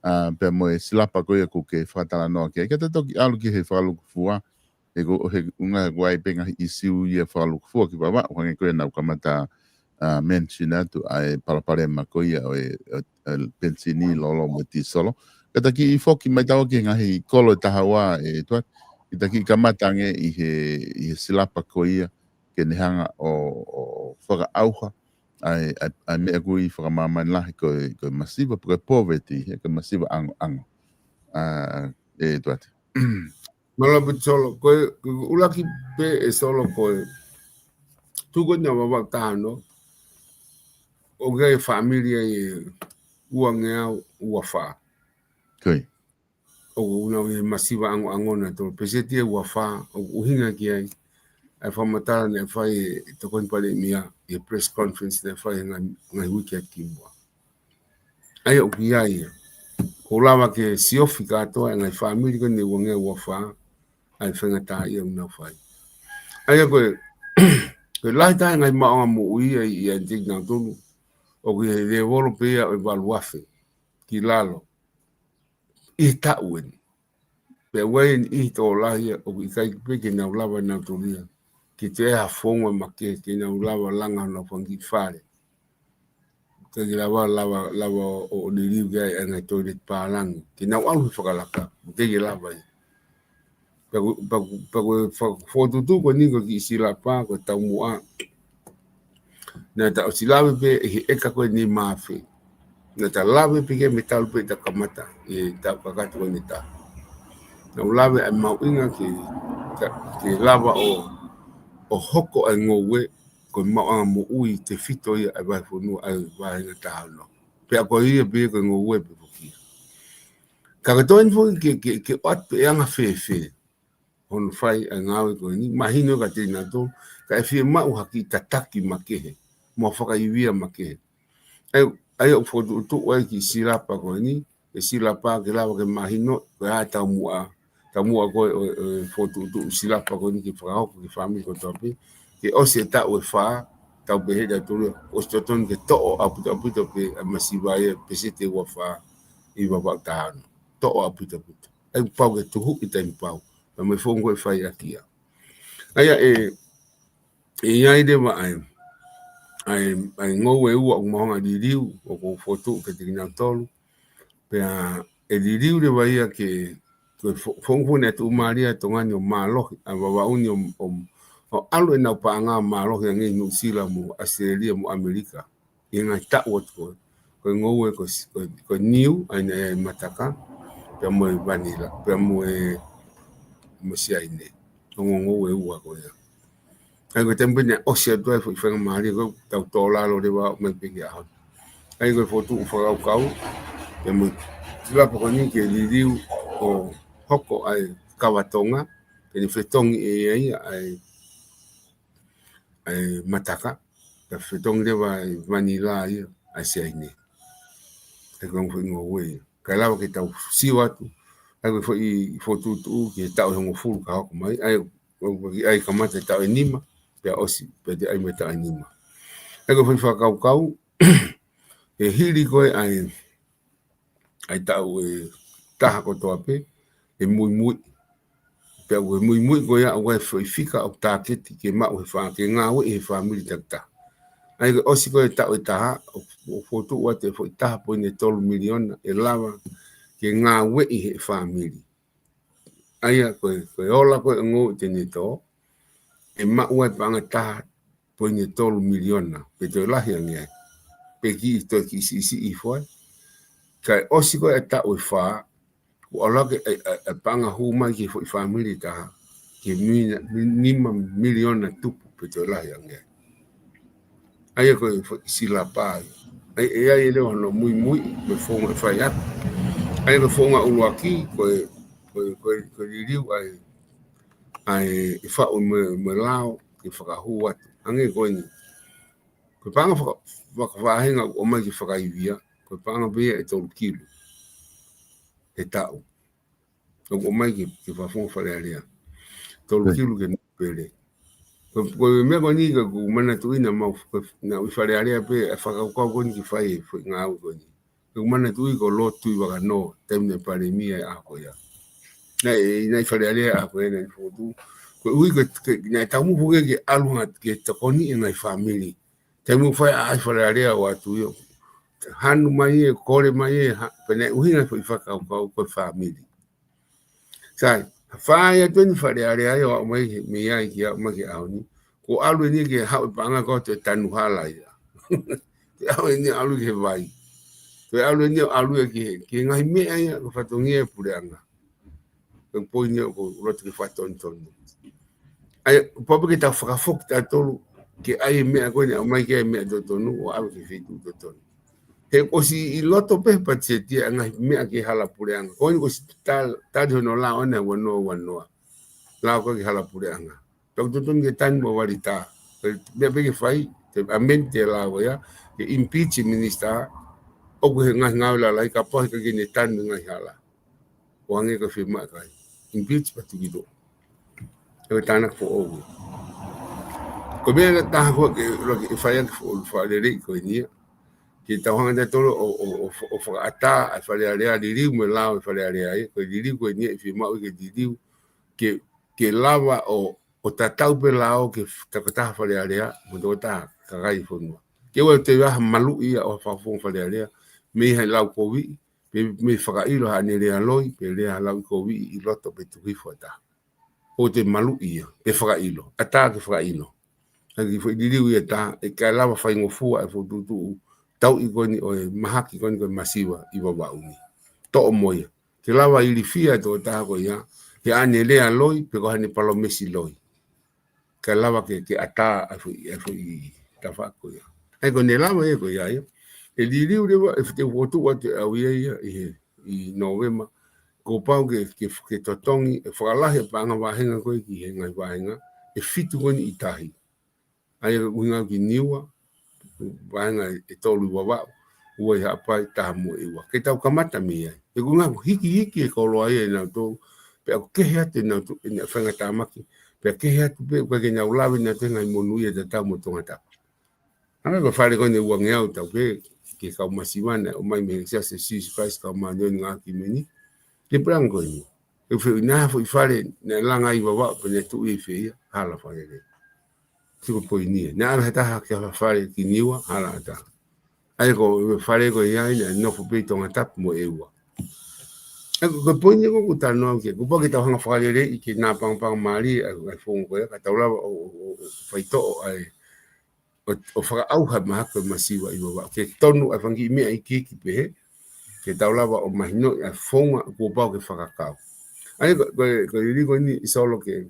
ʻa, pea mo e silapa ko ia ʻoku ke fakatalanoa ki ai. Ke ta toki ʻalu ki he fakalūkufua, he ko, he ʻuhinga ʻoku ʻi ai pē ngaahi ʻisiū ia fakalūkufua ki Vavaʻu, hangē ko ia naʻa ku kamata, ʻa, mention atu ʻa e palopalema ko ia ʻo e, ʻo e, ʻo e penisini, lolo mo e tīsolo. Ka ta kiʻi foki mai taua ki he ngaahi kolo ʻe taha ua ʻe Tuʻa, ke ta kiʻi kamata ange ʻi he, ʻi he silapa ko ia, ke ne hanga ʻo, ʻo fakaʻauha ʻa e, ʻa e, ʻa e meʻa ʻoku ui fakamāmani lahi ko e, ko e masiva, ko e poverty, he ko e masiva ʻangoʻango. ʻA, ʻe Tuʻa. Mālō ʻaupito Solo, ko e, ko e ʻuluaki pē ʻe Solo ko e tuʻu ko ena Vavaʻu taha ono, ʻoku ʻi ai e fāmili ia ʻe uangeau ua fā. Ko ia. ʻOku nau ʻi he masiva ʻangoʻango nautolu, peseti ʻe ua fā, ʻoku ʻuhinga ki ai ʻa e fakamatala naʻe fai ʻe he Tokoni Palēmia ʻi he press conference naʻe fai he ngaahi, ngaahi uike ʻa kimuʻa. ʻA ia ʻoku ʻi ai ia. Kuo lava ke siofi kātoa e ngaahi fāmili ko eni ʻe uangeau ua fā, ʻa e faingataʻaʻia ʻoku nau fai. ʻA ia ko e, ko e lahi taha e ngaahi maʻuʻanga moʻui ia ʻi, ʻiate kinautolu, ʻoku ʻi he lēvolo pē ia ʻo e valu afe ki lalo ʻi he taʻu eni. Pea ʻoku ʻi ai e niʻihi tokolahi ia ʻoku ʻikai pē ke nau lava nautolu ia ke toe ʻai ha founga makehe ke nau lava langa honau fanga kiʻi fale. ʻIkai ke lava, lava, lava ʻo, ʻo liliu ki ai ʻa e ngaahi toilet pālangi. Ke nau ʻalu he fakalaka, ʻikai ke lava ia. Pea ko, pea ko, pea ko e fa-, fokotuʻutuʻu ko eni ko e kiʻi silapa, ko e taumuʻa. Naʻa ta ʻosi lave pē ʻi he ʻeka ko e nima afe. Naʻa ta lave pē ki ai mei he talu pē ʻeta kamata, ʻi he taʻu kakato ko eni ʻe taha. Naʻa ku lave ʻa e mahuʻinga ke, ke, ke lava ʻo, ʻo hoko ʻa e ngoue, ko e maʻuʻanga moʻui tefito ia ʻa e vahefonua, ʻa e vāhenga taha ono. Pea ko ia pē ko e ngoue pē foki ia. Ka ko e toe eni foki ke, ke, ke ʻoatu pē ʻe anga fēfē hono fai ʻa e ngāue ko eni, mahino kiate kinautolu, ka ʻe fiemaʻu ha kiʻi tataki makehe, mo ha fakaivia makehe. ʻA ia, ʻa ia ʻoku fokotuʻutuʻu ai e kiʻi silapa ko eni, e silapa ke lava ke mahino, ko e hā e taumuʻa, taumuʻa ko ē ʻo, ʻo e fokotuʻutuʻu silapa ko eni ke fakahoko ki he fāmili kotoa pē, ke ʻosi e taʻu ʻe fā, tau pehē ʻe tautolu, ʻosi totonu ke toʻo ʻaupito ʻaupito pē ʻa e masiva ia, peseti ʻe ua fā ʻi Vavaʻu taha ono. Toʻo ʻaupito ʻaupito. ʻA ia pau ke tuhuʻi taimi pau. Pea mo e founga ko ē ʻe fai ʻaki ia. ʻA ia ʻe, ʻe ʻi ai leva ʻa e, ʻa e, ʻa e ngoue ʻe ua ʻoku mau hanga ʻo liliu, ʻoku ou fokotuʻu kiate kinautolu. Pea ʻe liliu leva ia ke, ko e fo-, founga foki naʻe tuʻumālie ʻa Tonga ni ʻo mālohi, ʻa Vavaʻu ni ʻo, ʻo, ʻo ʻalu ʻenau paʻanga ʻo mālohi ange ʻi Nuʻusila mo ʻAositelēlia mo ʻAmelika. ʻI he ngaahi taʻu atu ko ē. Ko e ngoue ko s-, ko, ko e niu, ʻa ia naʻe ʻi ai e mataka, pea mo e vanila, pea mo e, mo Siaine. Ko e ongo ngoue ʻe ua ko ia. ʻA ia ko e taimi pē naʻe ʻosi atu ai e foʻi faingamālie ko ē, tau tō lalo leva mai pē ki he ʻaho ni. ʻA ia ko e fokotuʻu fakakaukau, pea mo e silapa ko eni ke liliu ʻo hoko ʻa e kava Tonga, ke ne fetongi ʻe ia ʻa e ʻa e mataka, ka fetongi leva ʻa e vanila ia ʻa Siaine. ʻA ia ko e ongo foʻi ngoue ia. Kae lava ke tau sio atu, ʻa ia ko e foʻi fokotuʻutuʻu ki he taʻu ʻe hongofulu ka hoko mai, ʻa ia ko e, ʻa ia kamata he taʻu ʻe nima, pea ʻosi, pea toe ʻai mai he taʻu ʻe nima. ʻA ia ko e foʻi fakakaukau, ʻe hili ko ē ʻa e ʻa e taʻu ʻe taha kotoa pē, ʻe muimui. Pea ʻoku ʻi he muimui ko ia ʻoku ʻi ai e foʻi fika ʻoku tāketi ke maʻu he fā-, ke ngāueʻi he fāmili takitaha. ʻA ia ko e ʻosi ko ē e taʻu ʻe taha, ʻo, ʻo fokotuʻu atu e foʻi taha poini tolu miliona ʻe lava ke ngāueʻi he fāmili. ʻA ia ko e, ko e ola ko ē ʻo e ngoue ʻi he taimi ni, ʻe maʻu ai e paʻanga taha poini tolu miliona, pe toe lahi ange ai. Pe kiʻi toe kiʻi siʻisiʻi hifo ai. Kae ʻosi ko ē e taʻu ʻe fā, kuo ʻalu hake e, e, e paʻanga hū mai ki he foʻi fāmili ʻe taha, ki he mina-, mi-, nima miliona tupu pe toe lahi ange ai. ʻA ia ko e foʻi silapa ia. ʻA ia, ʻe ʻi ai leva hono muimui, mo e founga ʻe fai atu. ʻA ia ko e founga ʻuluaki, ko e, ko e, ko e, ko e liliu ʻa e, ʻa e, ʻe faʻu mo e, mo e lao, ke fakahū atu. Hangē ko eni. Ko e paʻanga faka-, faka-, faʻahinga ʻoku ʻomai ke fakaivia, ko e paʻanga pē ia ʻe tolu kilu he taʻu. ʻOku ʻomai ki, ki he fakafofonga Fale Alea. Tolu kilu ki he Nuʻu Pele. Ko, ko e meʻa ko eni ka ʻoku ou manatuʻi naʻa mau, ko, naʻa ku ʻi Fale Alea pē, ʻa e fakakaukau ko eni ke fai e foʻi ngāue ko eni. ʻOku ou manatuʻi ko Lord Tuʻivakanō, taimi naʻe palēmia he ʻaho ko ia. Naʻe, naʻe ʻi Fale Alea he ʻaho ko ia naʻe fokotuʻu. Koeʻuhi ko e, ko e, naʻe taumuʻa foki ke ʻalu hake ke tokoniʻi e ngaahi fāmili. Taimi ʻoku fai ai e Fale Alea ʻo ʻatu ia. Hanu mai ē, kole mai ē, ha, pea naʻe ʻuhinga e foʻi fakakaukau ko e fāmili. Sai, fai atu eni e Fale Alea ia ʻo aʻu mai he, mei ai ki aʻu mai ki he ʻaho ni. Kuo ʻalu eni ke haʻu e paʻanga ko ē ʻo tanu hala ia. Ke ʻalu eni ʻalu ki he vai. Ke ʻalu eni ʻalu ia ki he, ki he ngaahi meʻa ia ko e fatongia e puleʻanga. Ko e poini ia ʻoku ou loto ke fakatonutonu. ʻA ia, pau pē ke tau fakafoki tautolu, ke ʻai e meʻa ko eni ʻomai ke ʻai e meʻa totonu, ʻo ʻave ki he feituʻu totonu. He ʻosi ʻi loto pē he patiseti ʻa e ngaahi meʻa ki he hala puleʻanga. Ko eni ʻosi tal-, tali hono lao ʻana ua noa ua noa. Lao ko ē ki he hala puleʻanga. Pea ʻoku totonu ke tanu mo Valita. Ko e meʻa pē ke fai, ke amend e lao ia, ke impeach e minisitā, ʻoku ʻi he ngaahi ngāue lalahi, kapau he ʻikai ke ne tanu e ngaahi hala. ʻO hangē ko e fiemaʻu ʻe he kakai. Impeach pea tuki toʻo. ʻE tānaki foʻou. Ko e meʻa ʻe taha ko ē ke, ke fai ʻaki e foʻou fakalelei ko eni ia. Ke tau hanga tautolu ʻo, ʻo, ʻo, ʻo fakaʻatā ʻa e Fale Alea, liliu mo e lao e Fale Alea ia. Ko e liliu ko eni ia ʻe fiemaʻu ke liliu. Ke, ke lava ʻo, ʻo tatau pē lao ki he tokotaha Fale Alea, mo e tokotaha kakai e fonua. Ke ʻoua te ʻi ai ha maluʻi ia ʻo ha fakafofonga Fale Alea, mei he lau koviʻi, pe mei he fakaʻilo haʻane lea loi, pe lea lauʻikoviʻi ʻi loto pe tuku hifo ʻa e taha. ʻOua te maluʻi ia, pe fakaʻilo, ʻatā ke fakaʻilo. ʻA ia ko e foʻi liliu ia ʻe taha, ʻe ʻikai lava faingofua e fokotuʻutuʻu tauʻi ko eni ʻo e mahaki ko eni ko e masiva ʻi Vavaʻu ni. Toʻo mo ia. Ke lava ilifia e tokotaha ko ia, he ʻene lea loi, pe ko haʻane palōmesi loi. Kae lava ke, ke ʻatā ʻa e foʻi, ʻa e foʻi tafaʻaki ko ia. ʻA ia ko ʻene lava ia ko ia ia. ʻE liliu leva, ʻe fiteu fokotuʻu atu ʻe au ia ia, ʻi he, ʻi Nōvema. Kuo pau ke, ke, ke totongi, ʻe fakalahi e paʻanga vāhenga ko ē ki he ngaahi vāhenga, ʻe fitu ko eni ʻi tahi. ʻA ia ko e ʻuhinga ki Niua, vāhenga ʻe tolu ʻi Vavaʻu, ua ʻi Haʻapai, taha mo ʻEua. Ke tau kamata mei ai. He ko e ʻuhinga ko e hikihiki e koloa ia ʻe nautolu, pea ʻoku kehe atu ʻe nautolu, ʻenau faingatāmaki, pea kehe atu pē, ʻoku ʻikai ke nau lave ʻe nautolu e ngaahi monū ia ʻe tatau mo Tongatapu. ʻA ia ko e fale ko eni ʻe uangeau tau pē, ki he kau masiva naʻe ʻomai mei he Siasi ʻo Sīsū Kalaisi ʻo e Kau Māʻoniʻoni ʻi he Ngaahi ʻAho Kimui ni. Ke pulanga ko eni. ʻE fehuʻi naʻa foʻi fale naʻe langa ʻi Vavaʻu pea naʻe tuʻu ʻi fē ia, hala fakalelei. Sio ki he poini ē. Naʻe ʻave ha taha ki ha fale ki Niua, hala ʻatā. ʻA ia ko e fale ko ia naʻe nofo pē ʻi Tongatapu mo ʻEua. ʻA ia ko e poini ko ē ʻoku ou talanoa ki ai, kuo pau ke tau hanga fakaleleiʻi ke napangapangamālie ʻa e, ʻa e founga ko ia, ka tau lava ʻo, ʻo, ʻo, ʻo faitoʻo ʻa e ʻo, ʻo fakaʻauha e mahaki ko e masiva ʻi Vavaʻu. Ke tonu ʻa e fanga kiʻi meʻa iiki pehē, ke tau lava ʻo mahinoʻi ʻa e founga kuo pau ke fakakau. ʻA ia ko, ko, ko e liliu ko eni ʻe Solo ke,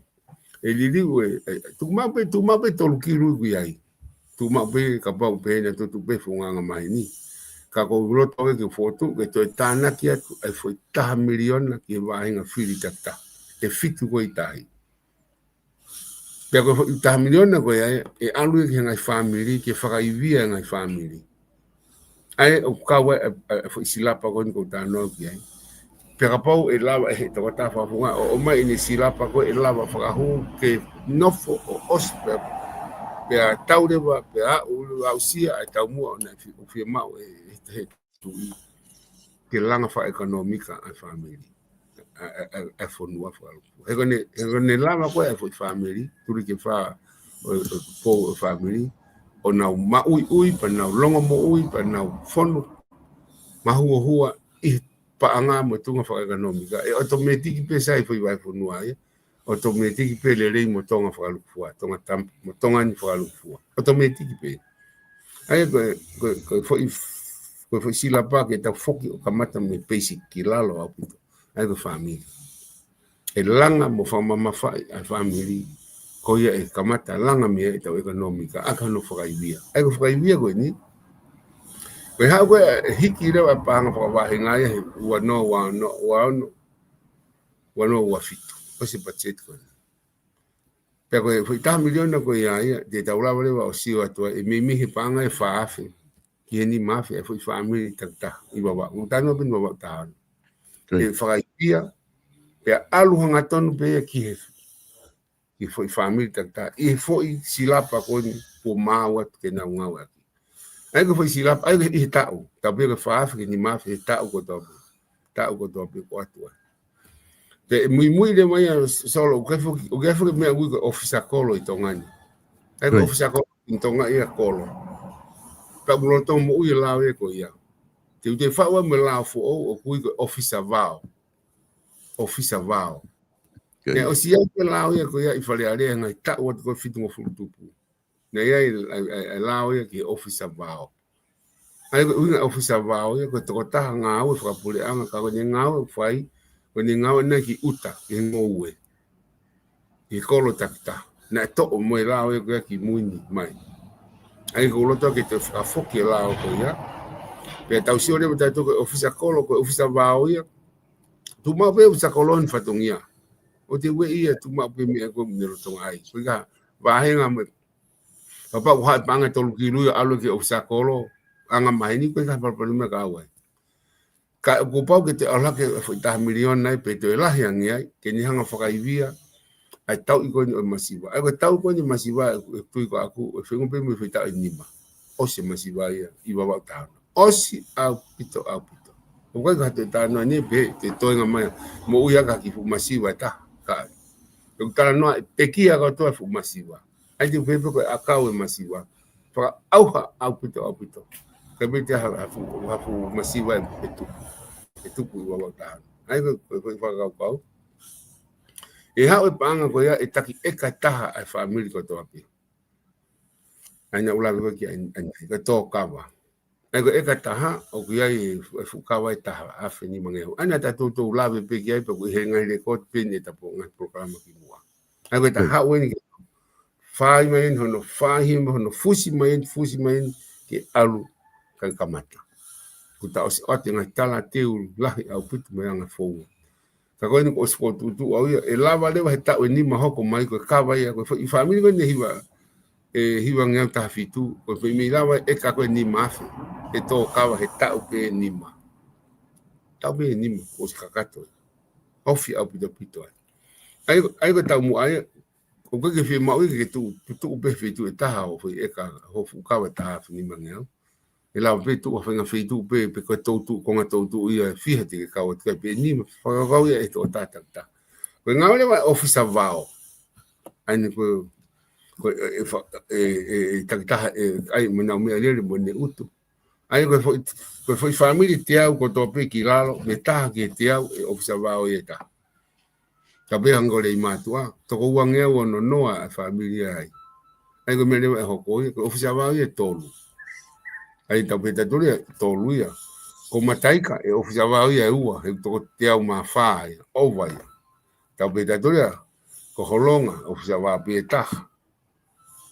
ʻe liliu ē, ē, tuku maʻu pē, tuku maʻu pē tolu kilu ʻoku ʻi ai. Tuku maʻu pē kapau pē naʻe tuʻu pē founga angamaheni. Ka ko e loto ē ke fokotuʻu, ke toe tānaki atu ʻa e foʻi taha miliona ki he vāhenga fili takitaha. ʻE fitu ko ē ʻi tahi. Pea ko e foʻi taha miliona ko ia, ʻe ʻalu ia ki he ngaahi fāmili, ke fakaivia e ngaahi fāmili. ʻA ia ʻoku kau ai ʻa e, ʻa e, ʻa e foʻi silapa ko eni ʻoku ou talanoa ki ai. Pea kapau ʻe lava ʻe he tokotaha fakafofonga ʻo ʻomai ʻene silapa ko ē ʻe lava fakahū ke nofo ʻo ʻosi pea, pea tau leva, pea aʻu leva aʻusia ʻa e taumuʻa ʻoku nau fi-, ʻoku fiemaʻu ʻe he, he tuʻi ke langa fakaʻekonōmika ʻa e fāmili, ʻa, ʻa, ʻa, ʻa e fonua fakalūkufua. He ko ʻene, he ko ʻene lava ko ē ʻa e foʻi fāmili, tuli ke fā ʻo, ʻo, po ʻo e fāmili, ʻo nau maʻuiʻui, pea nau longomoʻui, pea nau fonu mahuohua ʻi he paʻanga mo e tuʻunga fakaʻekonōmika. ʻE ʻotomētiki pē sai foʻi vahefonua ia, ʻotomētiki pē lelei mo Tonga fakalūkufua, Tonga tam-, mo Tonga ni fakalūkufua. ʻOtomētiki pē. ʻA ia ko e, ko e, ko e foʻi, ko e foʻi silapa ke tau foki ʻo kamata mei he basic ki lalo ʻaupito. ʻA ia ko e fāmili. ʻE langa mo fakamamafaʻi ʻa e fāmili. Ko ia ʻe kamata langa mei ai ʻetau ʻekonōmika, ʻaki hono fakaivia. ʻA ia ko e fakaivia ko eni. Ko e haʻu ko ē ʻe hiki leva ʻa e paʻanga fakavāhenga ia he ua noa ua ono, ua ono, ua ono ua fitu. ʻOsi e patiseti ko eni. Pea ko e foʻi taha miliona ko ia ia, te tau lava leva ʻo sio atu ai, ʻe meimei he paʻanga ʻe fā afe ki he nima afe ʻa e foʻi fāmili takitaha ʻi Vavaʻu. ʻOku talanoa pē ʻeni Vavaʻu taha ono. Ko ia. ʻE fakaivia, pea ʻalu hangatonu pē ia ki he, ki he foʻi fāmili takitaha, ʻi he foʻi silapa ko eni kuo maau atu ke nau ngāue ʻaki. ʻA ia ko e foʻi silapa, ʻa ia ko e ʻi he taʻu, taʻu pē ko e fā afe ki he nima afe he taʻu kotoa pē. Taʻu kotoa pē ʻoku ʻoatu ai. Pea ʻe muimui leva ia Solo, ʻoku ʻikai foki, ʻoku ʻikai foki meʻa ʻoku ui ko e ʻōfisa kolo ʻi Tonga ni. ʻA ia ko e ʻōfisa kolo ʻi Tonga ia kolo. Pea ʻoku lolotonga moʻui e lao ia ko ia. Te u toe faʻu mo e lao foʻou ʻoku ui ko e ʻōfisa vao. ʻŌfisa vao. Naʻe ʻosi ʻi ai pē lao ia ko ia ʻi Fale Alea he ngaahi taʻu atu ko ē fitungofulu tupu. Naʻe ʻi ai e, e, e lao ia ki he ʻōfisa vao. ʻA ia ko e ʻuhinga ʻōfisa vao ia ko e tokotaha ngāue fakapuleʻanga ka ko ʻene ngāue ʻoku fai, ko ʻene ngāue naʻe ki ʻuta, ki he ngoue. Ki he kolo takitaha. Naʻe toʻo mo e lao ia ko ia ki mui ni mai. ʻA ia ʻoku ou loto ke toe fakafoki e lao ko ia. Pea tau sio leva tautolu ko e ʻōfisa kolo, ko e ʻōfisa vao ia. Tuʻu maʻu pē ʻōfisa kolo ʻi fatongia. ʻOua te ueʻi ia, tuʻu maʻu pē meʻa ko ē ʻoku ne lolotonga ʻai. Ko e ka vāhenga mo e Kapau ʻoku haʻu e paʻanga ʻe tolu kilu ia ʻo ʻalu ki he ʻōfisa kolo, angamaheni ko e ka palopalema ka ʻoku ʻi ai. Ka kuo pau ke toe ʻalu hake e foʻi taha miliona ai pe toe lahi ange ai, ke ne hanga fakaivia ʻa e tauʻi ko eni ʻo e masiva. ʻA ia ko e tauʻi ko eni masiva, ʻe tui ko ʻaku, ʻe fengo pē mo e foʻi taʻu ʻe nima. ʻOsi e masiva ia ʻi Vavaʻu taha ono. ʻOsi ʻaupito, ʻaupito. ʻOku ʻikai ko ha toe talanoa ʻeni pe te toenga mai moʻui ʻaki ha kiʻi fuʻu masiva ʻe taha, ka ʻoku talanoa ʻe pekia kotoa e fuʻu masiva. ʻA ia te u pehē pē ko e ʻakau e masiva. fakaʻauha ʻaupito, ʻaupito. Ka pē te ha, ha fuʻu, ha fuʻu masiva ʻe tuku, ʻe tuku ʻi ua ua taha. ʻA ia ko e, ko e fakakaukau. ʻE haʻu e paʻanga ko ia ʻe taki ʻeka ʻe taha ʻa e fāmili kotoa pē. ʻA ia naʻa ku lave ko ē ki ai, ʻa ia, ʻa ia, ko e tō kava. ʻA ia ko e ʻeka ʻe taha, ʻoku ʻi ai e fu-, e fuʻu kava ʻe taha afe nima ngeau. ʻA ia naʻa ta toutou lave pē ki ai, pea ʻoku ʻi he ngaahi lēkooti pē ʻi heʻeta po-, ngaahi polokalama kimuʻa. ʻA ia ko e taha ʻeni ke fai mai ʻeni hono, fai mai hono fusi mai ʻeni, fusi mai ʻeni ke ʻalu kae kamata. Kuo ta ʻosi ʻoatu e ngaahi talateu lahi ʻaupito mo e anga founga. Ka ko eni kuo ʻosi fokotuʻutuʻu au ia, ʻe lava leva he taʻu ʻe nima hoko mai ko e kava ia, ko e foʻi fāmili ko eni ʻe hiva, ʻe hiva ngeau taha fitu, ko e foʻi meʻi lava ʻe ʻeka ko ē ʻe nima afe, ʻe tō kava he taʻu pē ʻe nima. Taʻu pē ʻe nima, kuo ʻosi kakato ia. Ofi ʻaupito ʻaupito ai. ʻA ia, ʻa ia ko e taumuʻa ia, ʻoku ʻikai ke fiemaʻu ia ke tuʻu, tuʻu, tuʻu pē he feituʻu ʻe taha ʻo foʻi ʻeka, ho fuʻu kava ʻe taha afe nima ngeau. ʻE lava pē tuʻu ha faʻahinga feituʻu pē, pe ko e toutuʻu, konga toutuʻu ia ʻe fiha te ke kau atu ki ai pē ʻe nima, fakakaukau ia ʻe he tokotaha takitaha. Ko e ngāue leva ʻa e ʻōfisa vao. ʻA ia ko e, ko e, ʻe fa-, ʻe, ʻe, ʻe takitaha, ʻe, ʻa ia mo ʻenau meʻalele mo ʻene utu. ʻA ia ko e foʻi, ko e foʻi fāmili teau kotoa pē ki lalo, mei he taha ki he teau, ʻe ʻōfisa vao ia ʻe taha. Ka pehē ange ko Leimātuʻa, toko ua ngeau ono noa e fāmili ai. ʻA ia ko e meʻa leva ʻe hoko ia, ko e ʻōfisa vao ia ʻe tolu. ʻA ia tau pehē ʻe tautolu ia, tolu ia. Ko Mataika ʻe ʻōfisa vao ia ʻe ua, he toko teau mā fā ia, ʻova ia. Tau pehē ʻe tautolu ia, ko Holonga, ʻōfisa vao pē ʻe taha.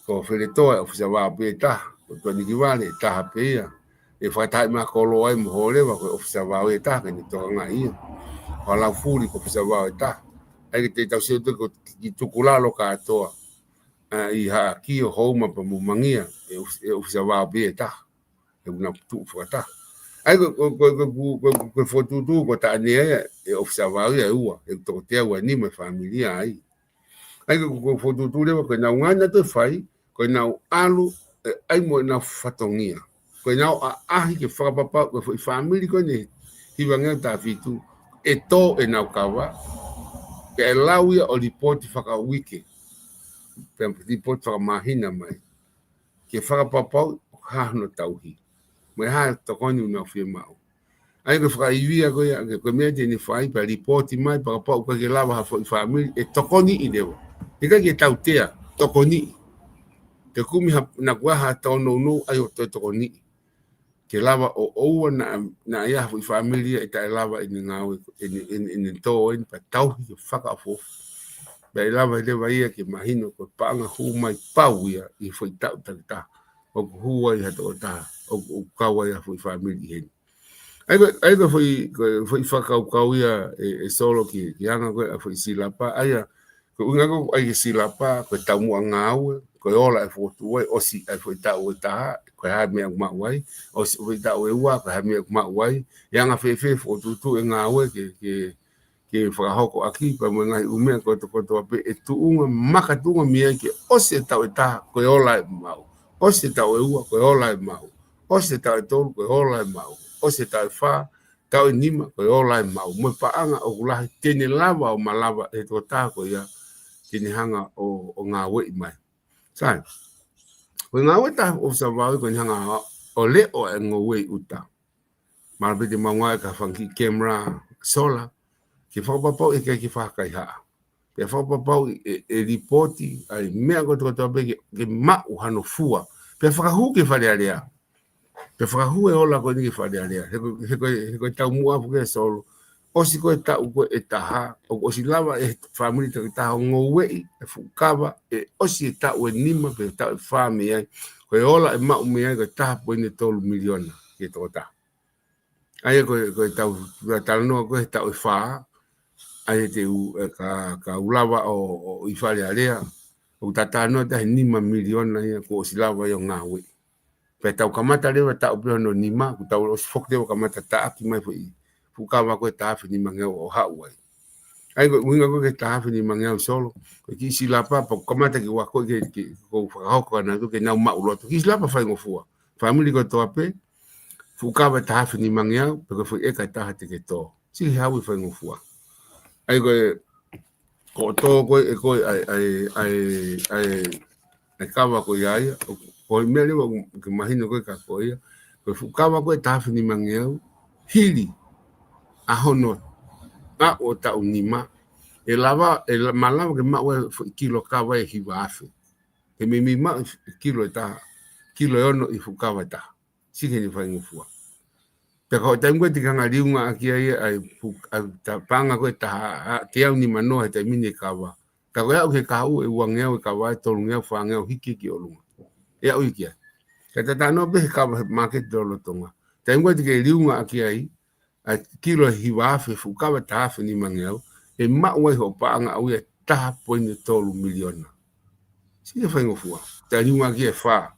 Ko Feletoa ʻe ʻōfisa vao pē ʻe taha, ko Tuʻanikivale ʻe taha pē ia. ʻE fakatahaʻi mai ʻa Koloa ia mo Hōleva ko e ʻōfisa vao ʻe taha ke ne tokangaʻi ia. Ko Laufuli ko e ʻōfisa vao ʻe taha. ʻA ia ke te tau sio atu ko e kiʻi tukulalo kātoa. ʻA ia ʻi Haʻakio, Houma pea mo Mangia, ʻe ʻōf-, ʻe ʻōfisa vao pē ʻe taha. ʻE ʻuhinga tuʻu fakataha. ʻA ia ko, ko, ko e fokotuʻutuʻu ko Taʻanea ia, ʻe ʻōfisa vao ia ʻe ua, ʻe toko teau ʻe nima e fāmili ai. ʻA ia ko, ko e fokotuʻutuʻu leva ko ʻenau ngāue naʻa nau toe fai, ko ʻenau ʻalu, ʻe, ʻai mo ʻenau fatongia. Ko ʻenau ʻaʻahi ke fakapapau, ko e foʻi fāmili ko eni ʻe hiva ngeau taha fitu, ʻe tō ʻenau kava, pea ʻe lau ia ʻo lipooti fakauike, pea lipooti fakamāhina mai. Ke fakapapau ʻoku hā hono tauhi. Mo e hā e tokoni ʻoku nau fiemaʻu. ʻA ia ko e fakaivia ko ia, ke ko e meʻa te ne fai pea lipooti mai, pea kapau ʻoku ʻikai ke lava ha foʻi fāmili, ʻe tokoniʻi leva. ʻIkai ke tautea, tokoniʻi. Ke kumi ha, naʻa kuo ʻi ai ha tōnounou, ʻai ʻo toe tokoniʻi. Ke lava ʻo ʻoua naʻa, naʻa ʻi ai ha foʻi fāmili ia ʻe taʻelava ʻene ngāue, ʻene, ʻene, ʻene tō ʻeni pea tauhi ke fakaʻofoʻofa. Pea ʻe lava leva ia ke mahino ko e paʻanga hū mai pau ia ʻi he foʻi taʻu takitaha. ʻOku hū ai ha tokotaha, ʻoku, ʻoku kau ai ha foʻi fāmili ʻi heni. ʻA ia ko, ʻa ia ko e foʻi, ko e foʻi fakakaukau ia ʻe, ʻe Solo ki, ki he anga ko ē ʻa e foʻi silapa, ʻa ia ko e ʻuhinga ko ē ʻai ke silapa, ko e taumuʻa ngāue, ko e ola ʻe fokotuʻu ai, ʻosi ʻa e foʻi taʻu ʻe taha, ko e hā e meʻa ʻoku maʻu ai, ʻosi foʻi taʻu ʻe ua, ko e hā e meʻa ʻoku maʻu ai, ʻe anga fēfē fokotuʻutuʻu e ngāue ke, ke, ke fakahoko ʻaki, pea mo e ngaahi ʻū meʻa kotoa kotoa pē ʻe tuʻunga, makatuʻunga mei ai ke ʻosi e taʻu ʻe taha, ko e ola ʻe maʻu. ʻOsi e taʻu ʻe ua, ko e ola ʻe maʻu. ʻOsi e taʻu ʻe tolu, ko e ola ʻe maʻu. ʻOsi e taʻu ʻe fā, taʻu ʻe nima, ko e ola ʻe maʻu. Mo e paʻanga ʻoku lahi te ne lava ʻo malava ʻe he tokotaha ko ia, te ne hanga ʻo, ʻo ngāueʻi mai. Sai. Ko e ngāue ʻe taha ʻo e ʻōfisa vao ia ko ʻene hanga ʻo leʻo e ngoue ʻi ʻuta. Mahalo pē te mau ngāueʻaki ha fanga kiʻi camera solar, ke fakapapau ʻe ʻikai ke fakakaihaʻa. Pea fakapapau ʻe, ʻe lipooti ʻa e meʻa kotoa kotoa pē ke, ke maʻu hano fua. Pea fakahū ki Fale Alea. Pea fakahū e ola ko eni ki Fale Alea. He ko, he ko, he ko e taumuʻa foki ʻe Solo. ʻOsi ko e taʻu ko ē ʻe taha, ʻoku ʻosi lava ʻe he fāmili takitaha ʻo ngoueʻi e fuʻu kava, ʻe ʻosi e taʻu ʻe nima pe taʻu ʻe fā mei ai. Ko e ola ʻe maʻu mei ai ko e taha poini tolu miliona ki he tokotaha. ʻA ia ko e, ko e tau, ko e talanoa ko ē he taʻu ʻe fā, ʻa ia te u, ʻe ka, ka u lava ʻo, ʻo ʻi Fale Alea, ʻoku ta talanoa ʻe taha e nima miliona ia kuo ʻosi lava ia ʻo ngāueʻi. Pea tau kamata leva taʻu pē hono nima, kuo tau ʻosi foki leva kamata taʻaki mai foʻi fuʻu kava ko ē taha afe nima ngeau ʻo haʻu ai. ʻA ia ko e ʻuhinga ko ē ki he taha afe nima ngeau Solo, ko e kiʻi silapa, pea ʻoku kamata ke u ako ke, ke, ko u fakahoko ʻanai atu ke nau maʻuloto. Kiʻi silapa faingofua. Fāmili kotoa pē, fuʻu kava ʻe taha afe nima ngeau, pe ko e foʻi ʻeka ʻe taha te ke tō. Siʻi hau ʻe faingofua. ʻA ia ko e, ko e tō ko ē, ʻe ko ē, ʻa e, ʻa e, ʻa e, ʻa e, ʻa e kava ko ia ia, ʻo, ʻOi, meʻa leva ke mahino ko ē kia koe ia, ko e fuʻu kava ko ē taha afe nimangeau, hili ʻa hono ʻaʻu ʻo taʻu nima, ʻe lava, ʻe la-, malava ke maʻu e foʻi kilo kava ʻe hiva afe. He meimei maʻu e kilo ʻe taha, kilo ʻe ono ʻi he fuʻu kava ʻe taha. Sio ki heʻene faingofua. Pea ko e taimi ko ē te ke hanga ʻo liunga ʻaki ai ʻa e fu-, ʻa e ta-, paʻanga ko ē taha, ʻa, teau nimanoa he taimi ni e kava. Ka ko e aʻu ki he kahaʻu ʻe uangeau e kava, ʻe tolungeau, fāngeau hiki ki ʻolunga. ʻE aʻu hiki ai. Ka ta talanoa pē he kava he māketi lolotonga. Taimi ko ē te ke liunga ʻaki ai ʻa e kilo ʻe hiva afe, fuʻu kava taha afe nimangeau, ʻe maʻu ai hoʻo paʻanga ʻaʻau ia ʻe taha poini tolu miliona. Sio ki he faingofua. Ta liunga ʻaki e fā.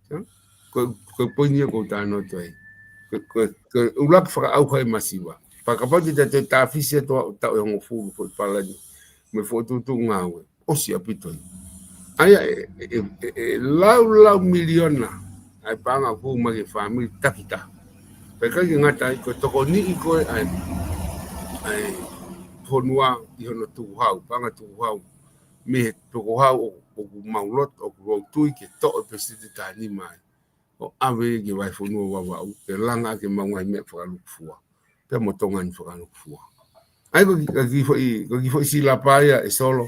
Sio? Ko, ko e poini ia ʻoku ou talanoa atu ai. Ko, ko, ko e ʻuluaki fakaʻauha e masiva. Pea kapau te ta toe tāfisi atu ʻa e taʻu ʻe hongofulu foʻi palani mo e fokotuʻutuʻu ngāue, ʻosi ʻaupito ia. ʻA ia ʻe, ʻe, ʻe, ʻe laulau miliona ʻa e paʻanga ʻoku hū mai ki he fāmili takitaha. Pea ʻikai ke ngata ai, ko e tokoniʻi ko ē ʻa e, ʻa e fonua ʻi hono tukuhau, paʻanga tukuhau. Mei he tukuhau ʻo, ʻoku mau loto, ʻoku mau tui ke toʻo e peseti ʻe taha nima ai ʻo ʻave ki he vahefonua ʻo Vavaʻu, ke langa ʻaki ʻemau ngaahi meʻa fakalūkufua. Pea mo Tonga ni fakalūkufua. ʻA ia ko e kiʻi, ko e kiʻi foʻi, ko e kiʻi foʻi silapa ia ʻe Solo,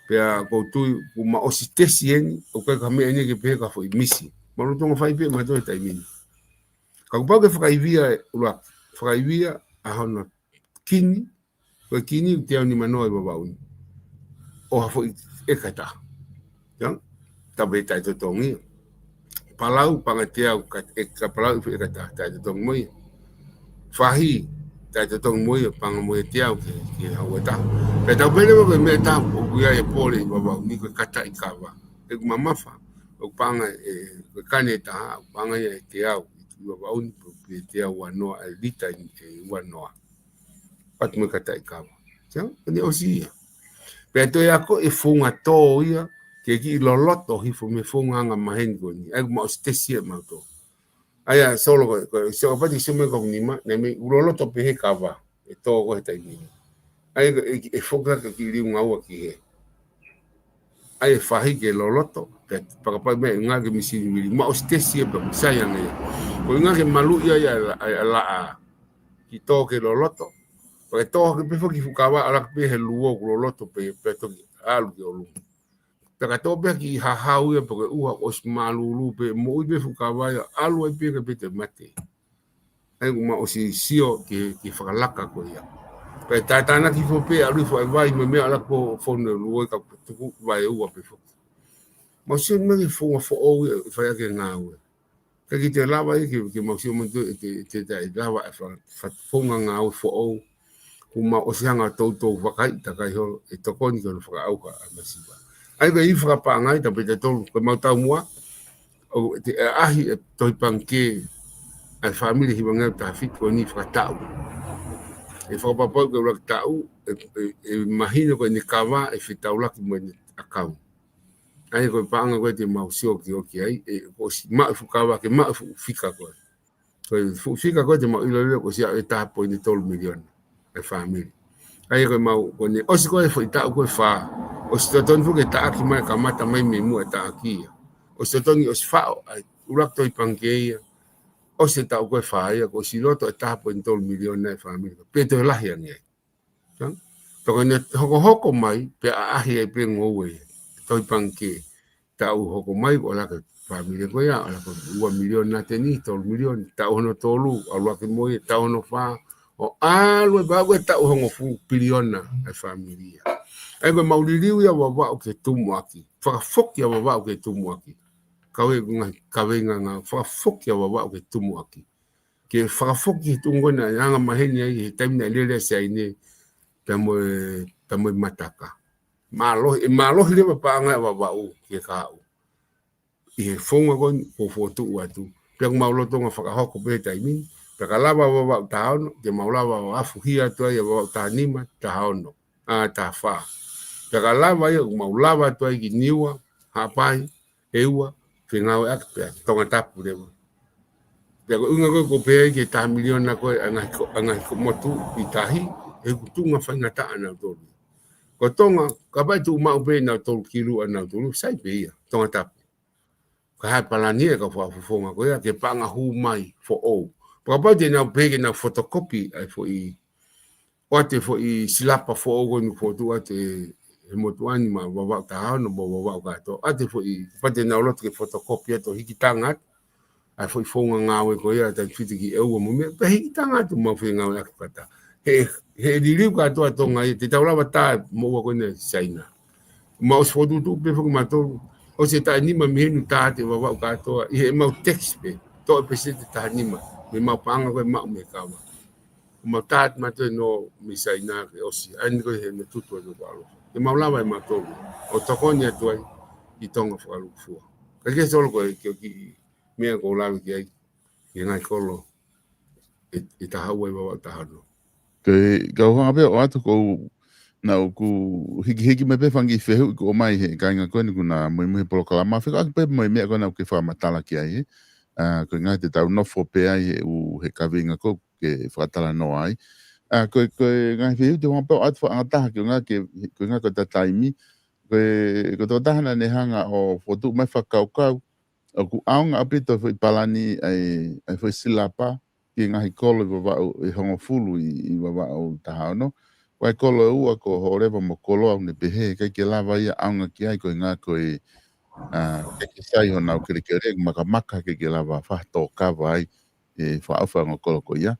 pea ʻoku ou tui kuo ma ʻosi tesi eni, ʻoku ʻikai ko ha meʻa eni ke pehē ko ha foʻi misi. Mau lolotonga fai pē mautolu he taimi ni. Ka kuo pau ke fakaivia e ʻuluaki, fakaivia ʻa hono kini, ko e kini ʻoku teau nimanoa ʻi Vavaʻu ni. ʻO ha foʻi ʻeka ʻe taha. Ia, tapu e taʻetotongi ia. Palau paʻanga teau ka, ʻe ka palau ʻi he foʻi ʻeka ʻe taha, taʻetotongi mo ia. Fahi, taʻetotongi mo ia, paʻanga mo ia teau ki he, ki he haua ʻe taha. Pea tau pehē leva ko e meʻa ʻe taha ʻoku ʻi ai e pole ʻi Vavaʻu ni ko e kataʻi kava. ʻOku mamafa, ʻoku paʻanga ʻe, ko e kane ʻe taha, ʻoku paʻanga ia ʻe teau ʻi Vavaʻu ni, pe, pe teau uanoa, ʻe lita ʻe, ʻe uanoa. Pea ʻoatu mo e kataʻi kava. Sio, ʻene ʻosi ia. Pea toe ako e founga tō ia, ke kiʻi loloto hifo mei he founga anga maheni ko eni. ʻA ia kuo ma ʻosi tesi ia mautolu. ʻA ia Solo ko, ko, Solo pati sio mai ko nima, naʻe mei ʻū loloto pē he kava, ʻe tō ko ē he taimi ni. ʻA ia ʻe, ʻe, ʻe foki ʻaki e kiʻi liunga ua ki hē. ʻA ia ʻe fahi ke loloto, pea pakapai mai e ngaahi misini vili, ma ʻosi tesi ia pea kuo sai ange ia. Ko e ngaahi ke maluʻi ai ʻa e la-, ʻa e laʻā. Kiʻi tō ke loloto. Pea ke tō hake pē foki fuʻu kava, ʻalu hake pē he luo ʻoku loloto pē, pea toki ʻalu ki ʻolunga. Pea ka tō pē ha kiʻi hahau ia pe ko e ʻuha ʻosi mālūlū pē, moʻui pē fuʻu kava ia, ʻalu ai pē ka pē te mate. ʻA ia kuo ma ʻosi sio ki he, ki he fakalaka ko ia. Pea tātānaki hifo pē, ʻalu hifo e vai mo e meʻa, ʻalu hake ʻo fonu e luo ia ka tuku vaeua pē foki. Mau sio mai ki he founga foʻou ia ʻe fai ʻaki e ngāue. Ka ʻikai ke lava ia ke, ke mau sio mai ʻe te, te, te, te lava e fa-, fa-, founga ngāue foʻou. Kuo ma ʻosi hanga ʻo toutou vakaiʻi takai holo e tokoni ki hono fakaʻauha ʻa e masiva. ʻA ia ko e ʻi fakapaʻanga ia, tapu e taʻetotongi, ko e mau taumuʻa, ʻo te ʻaʻahi e tohi pangikē ʻa e fāmili hivangeau taha fitu ko eni fakataʻu. ʻE fakapapauʻi ko e ʻuluaki taʻu, ʻe, ʻe, ʻe mahino ko ʻene kava, ʻe fetaulaki mo ʻene ʻakauni. ʻA ia ko e paʻanga ko ē te mau sio ki ʻoki ai, ʻe, kuo ʻosi maʻu e fuʻu kava, ke maʻu e fuʻu fika ko ē. Ko e fuʻu fika ko ē te mau ʻilo lelei kuo ʻosi aʻu e taha poini tolu miliona e fāmili. ʻA ia ko e mau, ko ʻene ʻosi ko ē foʻi taʻu ko ē fā. ʻOsi totonu foki e taʻaki mai, kamata mai mei muʻa e taʻaki ia. ʻOsi totonu ʻosi faʻo ʻa e ʻuluaki tohi pangikē ia. ʻOsi e taʻu ko ē fā ia, kuo ʻosi loto e taha poini tolu miliona e fāmili. Pea toe lahi ange ai. Sio? Pea ko ʻene hokohoko mai, pea ʻaʻahi ai pē ngoue ia. Tohi pangikē. Taʻu hoko mai, ko e laka e fāmili ko ia, ʻalu hake ua miliona ʻa eni, tolu miliona. Taʻu hono tolu, ʻalu hake mo ia, taʻu hono fā, ʻo ʻalu ai pea ko e taʻu hongofulu piliona e fāmili ia. ʻA ia ko e mau liliu ia Vavaʻu ke tumuʻaki. Fakafoki ʻa Vavaʻu ke tumuʻaki. Kau e ngaahi kaveinga ngāue, fakafoki ʻa Vavaʻu ke tumuʻaki. Ke fakafoki he tuʻunga ko ē naʻe anga maheni ai, he taimi naʻe lele ai Siaine, pea mo e, pea mo e mataka. Mālohi, ʻe mālohi leva paʻanga ʻa Vavaʻu ki he kahaʻu. ʻI he founga ko eni kuo fokotuʻu atu. Pea kuo mau lolotonga fakahoko pē he taimi ni. Pea ka lava Vavaʻu taha ono, te mau lava ʻo afuhia atu ai ʻa Vavaʻu taha nima, taha ono, ʻa, taha fā. Pea ka lava ia, kuo mau lava atu ai ki Niua, Haʻapai, ʻEua, fengāueʻaki pea Tongatapu leva. Pea ko e ʻuhinga ko ē ʻoku ou pehē ai ki he taha miliona ko ē ʻa e ngaahi ko-, ʻa e ngaahi ko-, motu ʻi tahi, he ʻoku tuʻunga faingataʻa ʻanautolu. Ko Tonga, kapau ʻe tuʻu maʻu pē ʻenautolu ki luʻa ʻanautolu, sai pē ia, Tongatapu. Ka ʻi ai e palani ʻa e kau fakafofonga ko ia ke paʻanga hū mai foʻou. Pea kapau te nau pehē ke nau fotokopi ʻa e foʻi, ʻoatu e foʻi silapa foʻou ko eni ʻoku fokotuʻu ʻe he motuʻa ni maʻa Vavaʻu taha ono mo Vavaʻu kātoa. ʻOatu e foʻi, kapau te nau loto ke fotokopi atu, hikitanga atu ʻa e foʻi founga ngāue ko ia, tautefito ki he ʻEua mo e meʻa, pea hikitanga atu mo e foʻi ngāueʻaki fakataha. He, he liliu kātoa Tonga ia, te tau lava tā e moʻua ko eni ʻa Saina. Mau ʻosi fokotuʻutuʻu pē foki mautolu, ʻosi e taʻu ʻe nima mei heni ʻoku tā atu e Vavaʻu kātoa, ʻi heʻemau tax pē, toʻo e peseti ʻe taha nima mei heʻemau paʻanga ko ē ʻoku maʻu mei he kava. Mau tā atu mautolu ʻo nofo mei Saina ke ʻosi, ʻa eni ko ē he meʻa tutu ʻa e nofo ʻalo. ʻE mau lava ʻe mautolu ʻo tokoni atu ai ʻi Tonga fakalūkufua. Ka ke solo ko e, ke o ki meʻa ʻoku ou lave ki ai, ki he ngaahi kolo ʻe, ʻe taha ua ʻi Vavaʻu taha ono. Ko e, kau hanga pē ʻo ʻoatu ko ena ʻoku hikihiki mai pē fanga kiʻi fehuʻi kuo ʻomai he kāinga ko eni kuo nau muimui he polokalama. Fekauʻaki pē mo e meʻa ko ena ʻoku ke fakamatala ki ai, ē. ʻA, ko e ngaahi te tau nofo pē ai he ʻū he kaveinga ko ē ke fakatalanoa ai. ʻA, ko e, ko e ngaahi fehuʻi te u hanga pē ʻo ʻoatu fakaʻangataha ki he ngaahi ke, ko e ngaahi ko e taimi. Ko e, ko e tokotaha naʻa ne hanga ʻo fokotuʻu mai fakakaukau, ʻoku ʻaonga ʻaupito e foʻi palani ʻa e, ʻa e foʻi silapa ki he ngaahi kolo ʻi Vavaʻu ʻe hongofulu ʻi, ʻi Vavaʻu taha ono. Ko e kolo ʻe ua ko Hōleva mo Koloa ʻoku ne pehē ʻikai ke lava ia ʻaonga ki ai ko e ngaahi ko e, ʻa, ʻikai ke sai honau kelekele, makamaka ʻikai ke lava fakatōkava ai e fakaʻofa ʻa e ongo kolo ko ia.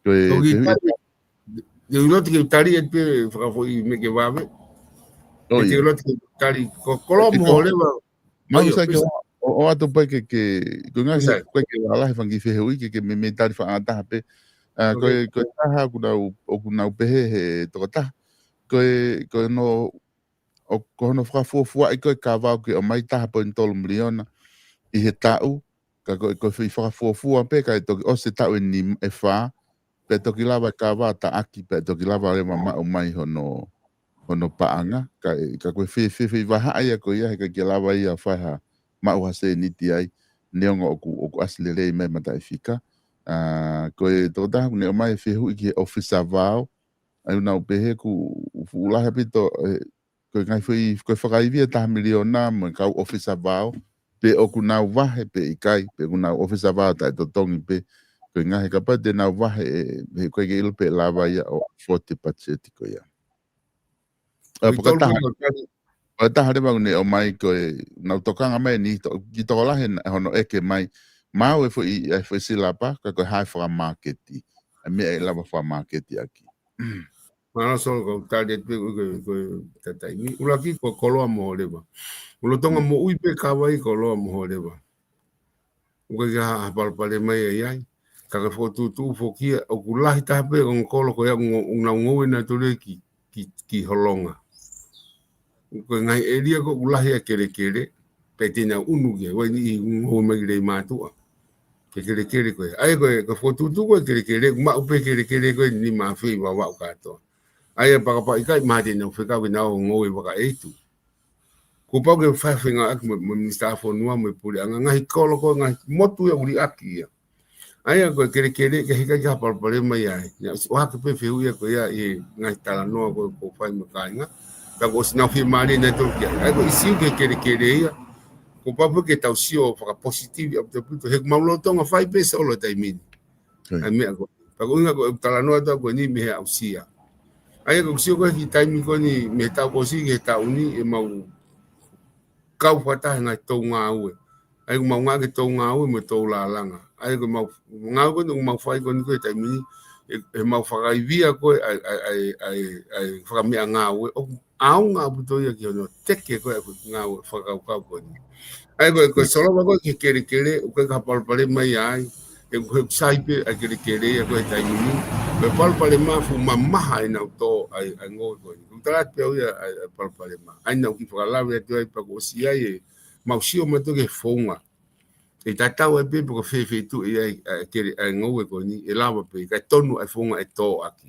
Ko e, toki ke hui tali, te u loto ke tali atu pē fakafoʻi meʻa ke vave. ʻO ia. Te u loto ke tali, ko Koloa mo Hōleva, Mau ʻio, sai ke pisa. ʻO, ʻo ʻoatu pē ke, ke, ko e ngaahi Pisa. Ko e ke lalahi fanga kiʻi fehuʻi ke, ke meimei tali fakaʻangataha pē. ʻA, ko e, Ok. Ko e taha ʻoku nau, ʻoku nau pehē he tokotaha. Ko e, ko hono, ʻo, ko hono fakafuofuaʻi ko ē kava ʻoku ke ʻomai taha poini tolu miliona ʻi he taʻu, ka ko e, ko e foʻi fakafuofua pē, ka ʻe toki ʻosi e taʻu ʻe nima, ʻe fā, pea toki lava e kava ʻo taʻaki, pea toki lava leva maʻu mai hono, hono paʻanga, ka, ka ko e fē, fē, fē vahaʻa ia ko ia, he ʻikai ke lava ia ʻo fai ha maʻu ha sēniti ai, neongo ʻoku, ʻoku ʻasi lelei mai mataʻifika. ʻA, ko e tokotaha ʻoku ne ʻomai e fehuʻi ki he ʻōfisa vao, ʻa ia ʻoku nau pehē ʻoku fuʻu lahi ʻaupito, ē, ko e ngaahi foʻi, ko e fakaivia taha miliona mo e kau ʻōfisa vao, pe ʻoku nau vahe pe ʻikai, pe ʻoku nau ʻōfisa vao taʻetotongi pē, ko e ngaahi kapau te nau vahe ē, he ʻoku ʻikai ke ʻilo pe ʻe lava ia ʻo afford e patiseti ko ia. ʻA, Ui, pea ko e tolu taha, pē ko e tali. Ko e taha leva ʻoku ne ʻomai ko e, nau tokanga mai ni, to-, ki tokolahi ʻe hono ʻeke mai, maʻu e foʻi, e foʻi silapa, ka ko e hā e fakamāketi, ʻa e meʻa ʻe lava fakamāketi ʻaki. Mālō Solo, kau tali atu pē ko e, ko e, ko e taimi. ʻUluaki ko Koloa mo Hōleva. ʻOku lolotonga moʻui pē kava ʻi Koloa mo Hōleva. ʻOku ʻikai ha, ha palopalema ia ʻi ai. Ka ke fokotuʻutuʻu foki ia, ʻoku lahi taha pē ongo kolo ko ia ʻoku ngo-, ʻoku nau ngoue nautolu ki, ki, ki Holonga. Ko e ngaahi ʻēlia ko ē ʻoku lahi ʻa e kelekele, pea te nau ʻunu ki ai, ʻoku ʻi ai e niʻihi ʻoku ngoue mai ki Leimātuʻa. Ke kelekele ko ē. ʻA ia ko e, ko e fokotuʻutuʻu ko ē kelekele, ʻoku maʻu pē kelekele ko ē ʻe nima afe ʻi Vavaʻu kātoa. ʻA ia pea kapau ʻikai, mahalo te nau fekau ke nau ngoue vaka ʻe hitu. Kuo pau ke fai fengāueʻaki mo, mo e Minisitā Fonua mo e Puleʻanga, ngaahi kolo ko ē, ngaahi motu ia ʻoku liʻaki ia. ʻA ia ko e kelekele, ʻikai ke ʻi ai ha palopalema ia ai. Naʻe ʻosi ʻohake pē fehuʻi ia ko ia ʻi he ngaahi talanoa ko ē ʻoku fai mo e kāinga. Ka kuo ʻosi nau fiemālie nautolu ki ai. ʻA ia ko e ʻisiū ki he kelekele ia, kuo pau pē ke tau sio fakapositivi ʻaupito ʻaupito. He ʻoku mau lolotonga fai pē Solo he taimi ni. Right. ʻA e meʻa ko ē. Pea ko e ʻuhinga ko e talanoa atu ko eni mei he aʻusia. ʻA ia ko e sio ko ē ki he taimi ko eni mei he taʻu kuo ʻosi ki he taʻu ni ʻe mau kau fakataha he ngaahi toʻu ngāue. ʻA ia ʻoku mau ngāueʻaki e toʻu ngāue mo e toʻu lālanga. ʻA ia ko e mau ngāue ko eni ʻoku mau fai ko eni ko ē he taimi ni, ʻe, ʻe mau fakaivia ko ē ʻa e, ʻa e, ʻa e, ʻa e, ʻa e fakameʻangāue. ʻOku ʻaonga ʻaupito ia ki hono teke ko ē ʻa e ngāue fakakaukau ko eni. ʻA ia ko e, ko e Solo ko ē ki he kelekele, ʻoku ʻikai ha palopalema ia ai, he ʻoku sai pē ʻa e kelekele ia ko ē he taimi ni, ko e palopalema fuʻu mamaha ʻenau tō ʻa e, ʻa e ngoue ko eni. ʻOku ou tala atu pē au ia ʻa e, ʻa e palopalema. ʻA ia naʻa ku kiʻi fakalave atu ai pea kuo ʻosi ʻi ai e, mau sio mautolu ki he founga. ʻE tatau ai pē pe ko e fē feituʻu ʻe ʻi ai ʻa e kele, ʻa e ngoue ko eni, ʻe lava pē, kae tonu ʻa e founga ʻe tō ʻaki.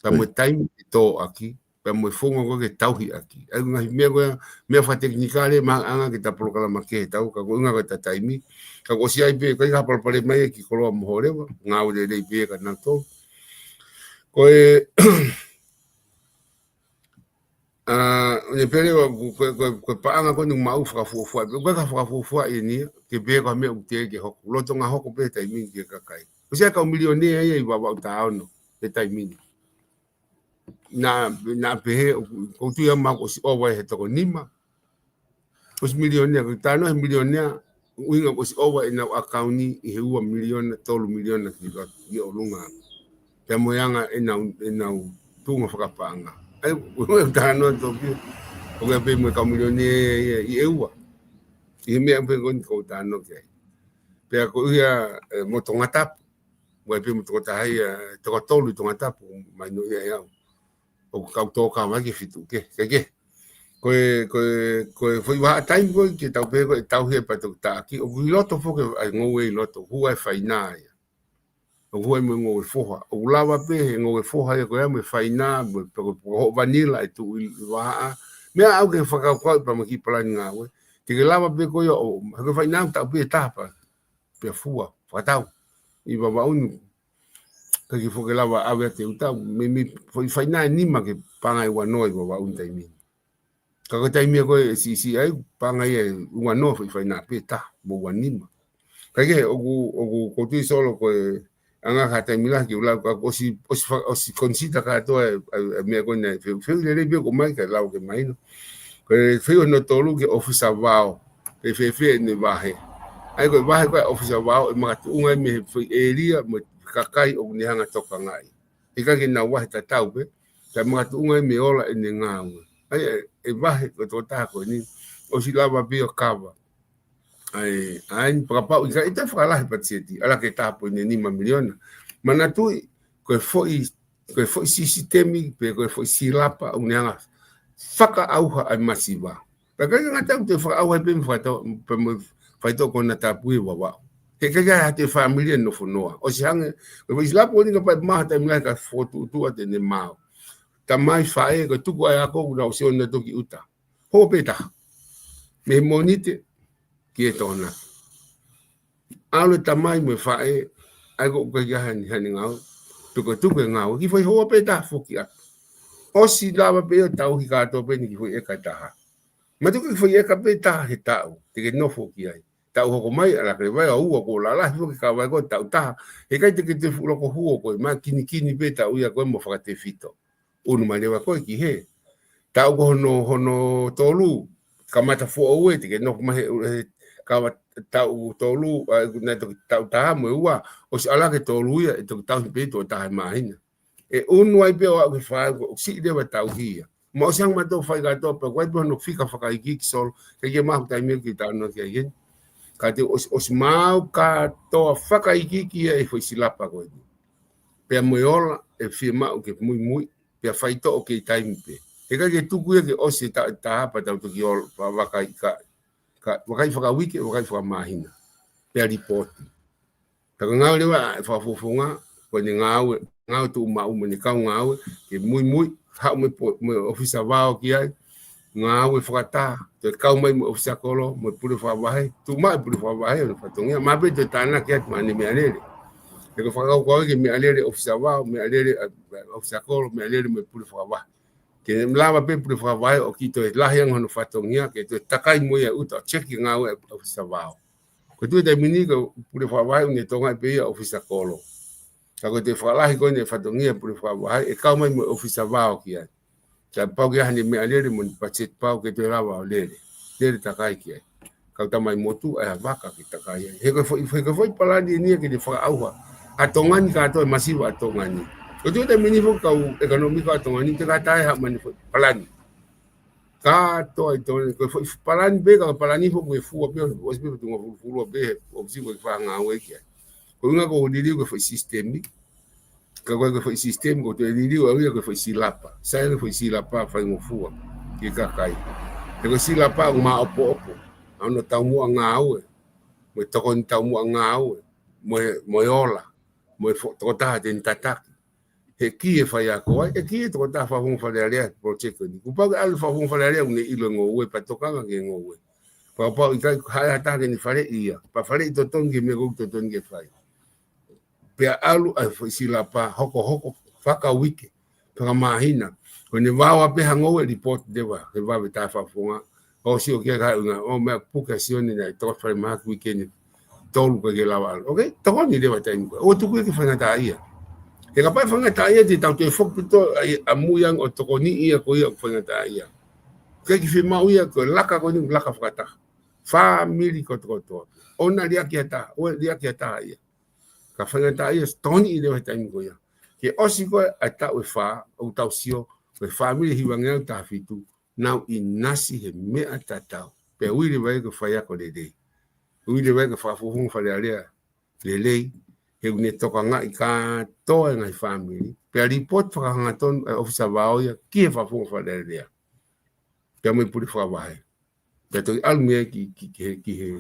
Pea mo e taimi ʻe tō ʻaki, pea mo e founga ko ē ke tauhi ʻaki. ʻA ia ko e ngaahi meʻa ko ē, meʻa fakatekinikale, maʻanga ke ta polokalama kehe atu, ka ko e ʻuhinga ko ʻeta taimi, ka kuo ʻosi ʻi ai pē, ʻikai ha palopalema ia ki Koloa mo Hōleva, ngāue lelei pē ia kia nautolu. Ko e, ʻA, ʻo ne pehē leva ko, ko, ko, ko e paʻanga ko eni ʻoku maʻu fakafuofua. Ko e ka fakafuofua eni ia, ke pehē ko ha meʻa ʻoku teʻeki ke hoko. Lolotonga hoko pē taimi ni ki he kakai. ʻOsi ʻa e kau milionea ia ʻi Vavaʻu taʻu ono, he taimi ni. Naʻa, naʻa pehē, ʻoku, ʻoku ou tui ʻe maʻu ʻosi ʻova he toko nima. ʻOsi milionea, ko e talanoa he milionea, ʻuhinga ʻoku ʻosi ʻova ʻenau ʻakauni ʻi he ua miliona, tolu miliona ki loto, ʻi ʻolunga. Pea mo e anga ʻenau, ʻenau tuʻunga fakapaʻanga. ʻA ia, ʻoku ou talanoa tōpio, ʻoku ʻi ai pē mo e kau milionea ia ʻi ʻEua. ʻI he meʻa pē ko eni ʻoku ou talanoa ki ai. Pea ko ia, ē, mo Tongatapu. Ua pē mo Tongatapu ia, toko tolu ʻi Tongatapu, mahino ia ʻe au. ʻOku kau tō kau mai ki he fitu, ke, ke, ke. Ko e, ko e, ko e foʻi vahaʻa taimi ko ē ke tau pehē ko e tauhi e patoki taʻaki. ʻOku ʻi loto foki ʻa e ngoue ʻi loto, hua e faina ia. ʻOku hua mo e ngoue foha. ʻOku lava pē he ngoue foha ia ko ia mo e faina, mo e poko, poko hoʻo vanila ʻe tuʻu ʻi vahaʻa. Meʻa ʻaʻau ke fakakaukau pea mo e kiʻi palani ngāue. Te ke lava pē ko ia ʻo, he ko e faina ʻoku taʻu pē ʻe taha pē. Pea fua, fakatau. ʻI Vavaʻu ni, ʻikai ke foki lava ʻave ʻa e teu tau, meimei foʻi faina ʻe nima ke paʻanga ʻe ua noa ʻi Vavaʻu ni taimi ni. Ka ko e taimi ia ko ē ʻe siʻisiʻi ai, paʻanga ia ʻe ua noa foʻi faina pē ʻe taha, mo ua nima. Ka ʻi he, ʻoku, ʻoku, ʻoku ou tui Solo ko e anga ha taimi lahi ke u lau, ka ʻosi, ʻosi fa-, ʻosi consider kātoa e, e, e meʻa ko eni, fehuʻi, fehuʻi lelei pē ʻoku ʻomai kae lau ke mahino. Ko e fehuʻi hono tolu ki he ʻōfisa vao, pe fēfē ʻene vahe. ʻA ia ko e vahe ko ē ʻa e ʻōfisa vao, ʻe makatuʻunga ia mei he foʻi ʻēlia mo e kakai ʻoku ne hanga ʻo tokangaʻi. ʻIkai ke nau vahe tatau pē, kae makatuʻunga ia mei he ola ʻene ngāue. ʻA ia, ʻe, ʻe vahe ko e tokotaha ko eni, ʻosi lava pē ʻo kava ʻa e, ʻa e, fakapapauʻi kae ʻikai toe fakalahi patiseti, ʻalā ke taha poini nima miliona. Manatuʻi, ko e foʻi, ko e foʻi sisitemi, pe ko e foʻi silapa, ʻoku ne hanga ʻo fakaʻauha ʻa e masiva. Pea ʻikai ke ngata ai ʻoku toe fakaʻauha ai pē mo e faito-, pea mo e faitoʻo konatapu ʻi Vavaʻu. He ʻikai ke ʻi ai ha toe fāmili ʻe nofo noa. ʻOsi hangē, ko e foʻi silapa ko eni kapau ʻe maʻu ha taimi lahi ka fokotuʻutuʻu atu ʻene maau. Tamai, faʻē, ko e tuku ʻa e ako ʻoku nau ʻosi ʻoatu ki ʻuta. Hoko pē taha. Mei he Mōnite ki he Tokonaki. ʻAlu e tamai mo e faʻē, ʻa ia ko ē ʻoku ʻikai ke ʻi ai haʻane, haʻane ngāue, pe ko e tuku e ngāue, kiʻi foʻi houa pē taha foki atu. ʻOsi lava pē ʻo tauhi kātoa pē eni kiʻi foʻi ʻeka ʻe taha. Manatuʻi kiʻi foʻi ʻeka pē ʻe taha he taʻu, te ke nofo ki ai. Taʻu hoko mai, ʻalā ke vai ʻa ua ko e lalahi foki ka vai ko e taʻu taha. He ʻikai te ke toe fuʻu loko huo koe, ma kinikini pē taʻu ia ko ē mo fakatefito. ʻUnu mai leva koe ki he taʻu ko hono, hono tolu, kamata foʻou ē, te ke nofo mai he, he kava taʻu tolu, ʻa, naʻe toki taʻu taha mo e ua, ʻosi ʻalu hake tolu ia, ʻe toki tauhi pē tokotaha he māhina. ʻE ʻunu ai pē ʻo aʻu ki he fā, ʻoku siʻi leva tauhi ia. Mou ʻosi hanga ʻo maʻu fai kātoa, pea ʻoku ʻi ai pē hono fika fakaikiiki Solo, ʻikai ke maʻu taimi ia ke talanoa ki ai eni. Ka te ʻosi, ʻosi maʻu kātoa fakaikiiki ia ʻe he foʻi silapa ko eni. Pea mo e ola ʻe fiemaʻu ke muimui, pea faitoʻo kei taimi pē. He ʻikai ke tuku ia ke ʻosi e taʻu ʻe taha pea tau toki ō ʻo vakai ka, ka, vakai fakauike, vakai fakamāhina. Pea lipooti. Pea ko e ngāue leva ʻa e fakafofonga, ko ʻene ngāue, ngāue tuʻumaʻu mo ʻene kau ngāue, ke muimui, haʻu mo e po-, mo e ʻōfisa vao ki ai, ngāue fakataha, toe kau mai mo e ʻōfisa kolo, mo e pule fakavahe, tuʻu mai e pule fakavahe, ʻo ne fatongia, maʻu pē toe tānaki atu maʻane meʻalele. He ko e fakakaukau ia ke meʻalele ʻōfisa vao, meʻalele, ē, ʻōfisa kolo, meʻalele mo e pule fakavahe. Ke lava pē pule fakavahe ʻo kiʻi toe lahi ange hono fatongia, ke toe takai mo ia ʻuta ʻo check e ngāue ʻa e ʻōfisa vao. Ko e tuʻu he taimi ni ko e pule fakavahe ʻoku ne tokangaʻi pē ia ʻōfisa kolo. Ka ko e toe fakalahi ko eni e fatongia pule fakavahe, ʻe kau mai mo e ʻōfisa vao ki ai. Ka pau ke ʻi ai haʻane meʻalele mo ʻene patiseti pau ke toe lava ʻo lele. Lele takai ki ai. Kau tamai motu, ʻai ha vaka ke takai ai. He ko e foʻi, he ko e foʻi palani eni ia ke ne fakaʻauha ʻa Tonga ni kātoa, e masiva ʻa Tonga ni. Ko e tuʻu he taimi ni foki kau ʻekonōmika ʻa Tonga ni, teʻeki ai ha maʻu haʻane foʻi palani. Kātoa ʻi Tonga ni, ko e foʻi palani pē, ka ko e palani foki ʻoku fua pē, ʻosi pē tunga fulufulua pē, ʻosi ko e fanga ngāue ki ai. Ko e ʻuhinga ʻoku ou liliu ko e foʻi sisitemi, ka ko e foʻi sisitemi, ʻoku ou toe liliu au ia ko e foʻi silapa. Sai ko e foʻi silapa faingofua ki he kakai. He ko e silapa ʻoku maʻopoʻopo ʻa hono taumuʻa ngāue, mo e tokoni taumuʻa ngāue, mo e, mo e ola, mo e fo-, tokotaha te ne tataki. He ʻe kī e faiako ai, ʻe kī e tokotaha fakafofonga Fale Alea he project ko eni. Kuo pau ke ʻalu e fakafofonga Fale Alea ʻo ne ʻilo e ngoue, pea tokanga ki he ngoue. Pea kapau ʻikai, haʻu ha taha ke ne faleʻi ia. Pea faleʻi totonu ki he meʻa ʻoku totonu ke fai. Pea ʻalu ʻa e foʻi silapa hokohoko, fakauike, fakamāhina. Ko ʻene vaoa pē ha ngoue, ʻe lipooti leva he vave taʻefaʻafofonga. ʻO sio ki he kakai ʻuhinga, ʻo meʻa puke ʻa Sione naʻe toko falemahaki uike ni, tolu ka ke lava ʻalu. Okay, tokoni leva he taimi ko ē. ʻO tuku ia ke faingataʻaʻia. He kapau ʻe faingataʻaʻia, te tau toe foki pē ʻo ʻai ʻamui ange ʻo tokoniʻi ia ko ia ʻoku faingataʻaʻia. Ke ke fiemaʻu ia ko e laka ko eni, laka fakataha. Fāmili kotokotoa. ʻOua naʻa liʻaki ha taha, ʻoua liʻaki ha taha ia. Ka faingataʻaʻia, tokoniʻi leva he taimi ko ia. Ke ʻosi ko ē ʻa e taʻu ʻe fā, ʻoku tau sio, ko e fāmili hivangeau taha fitu, nau ʻinasi he meʻa tatau. Pea ui leva ia ko e faiako lelei. Ui leva ia ko e fakafofonga Fale Alea lelei. He ʻoku ne tokangaʻi kātoa e ngaahi fāmili. Pea lipooti fakahangatonu ʻa e ʻōfisa vao ia ki he fakafofonga Fale Alea. Pea mo e pule fakavahe. Pea toki ʻalu mei ai ki, ki, ki he, ki he,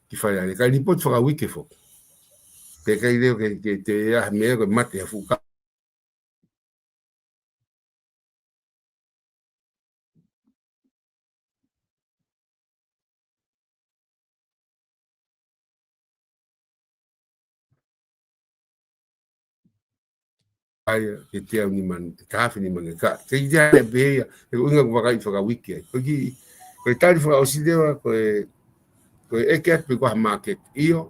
ki Fale Alea. Kae lipooti fakauike foki. Pea ʻikai leva ke, ke toe ʻi ai ha meʻa ko e mate ha fuʻu kakai. ʻAia, ke teau nima, taha afe nima ngaahi kakai. Ke ʻi ai pē ia, he ko e ʻuhinga ʻoku vakai fakauike ai. Ko e kiʻi, ko e tali fakaʻosi leva, ko e, ko e ʻeke atu pe ko e hā e māketi. ʻIo,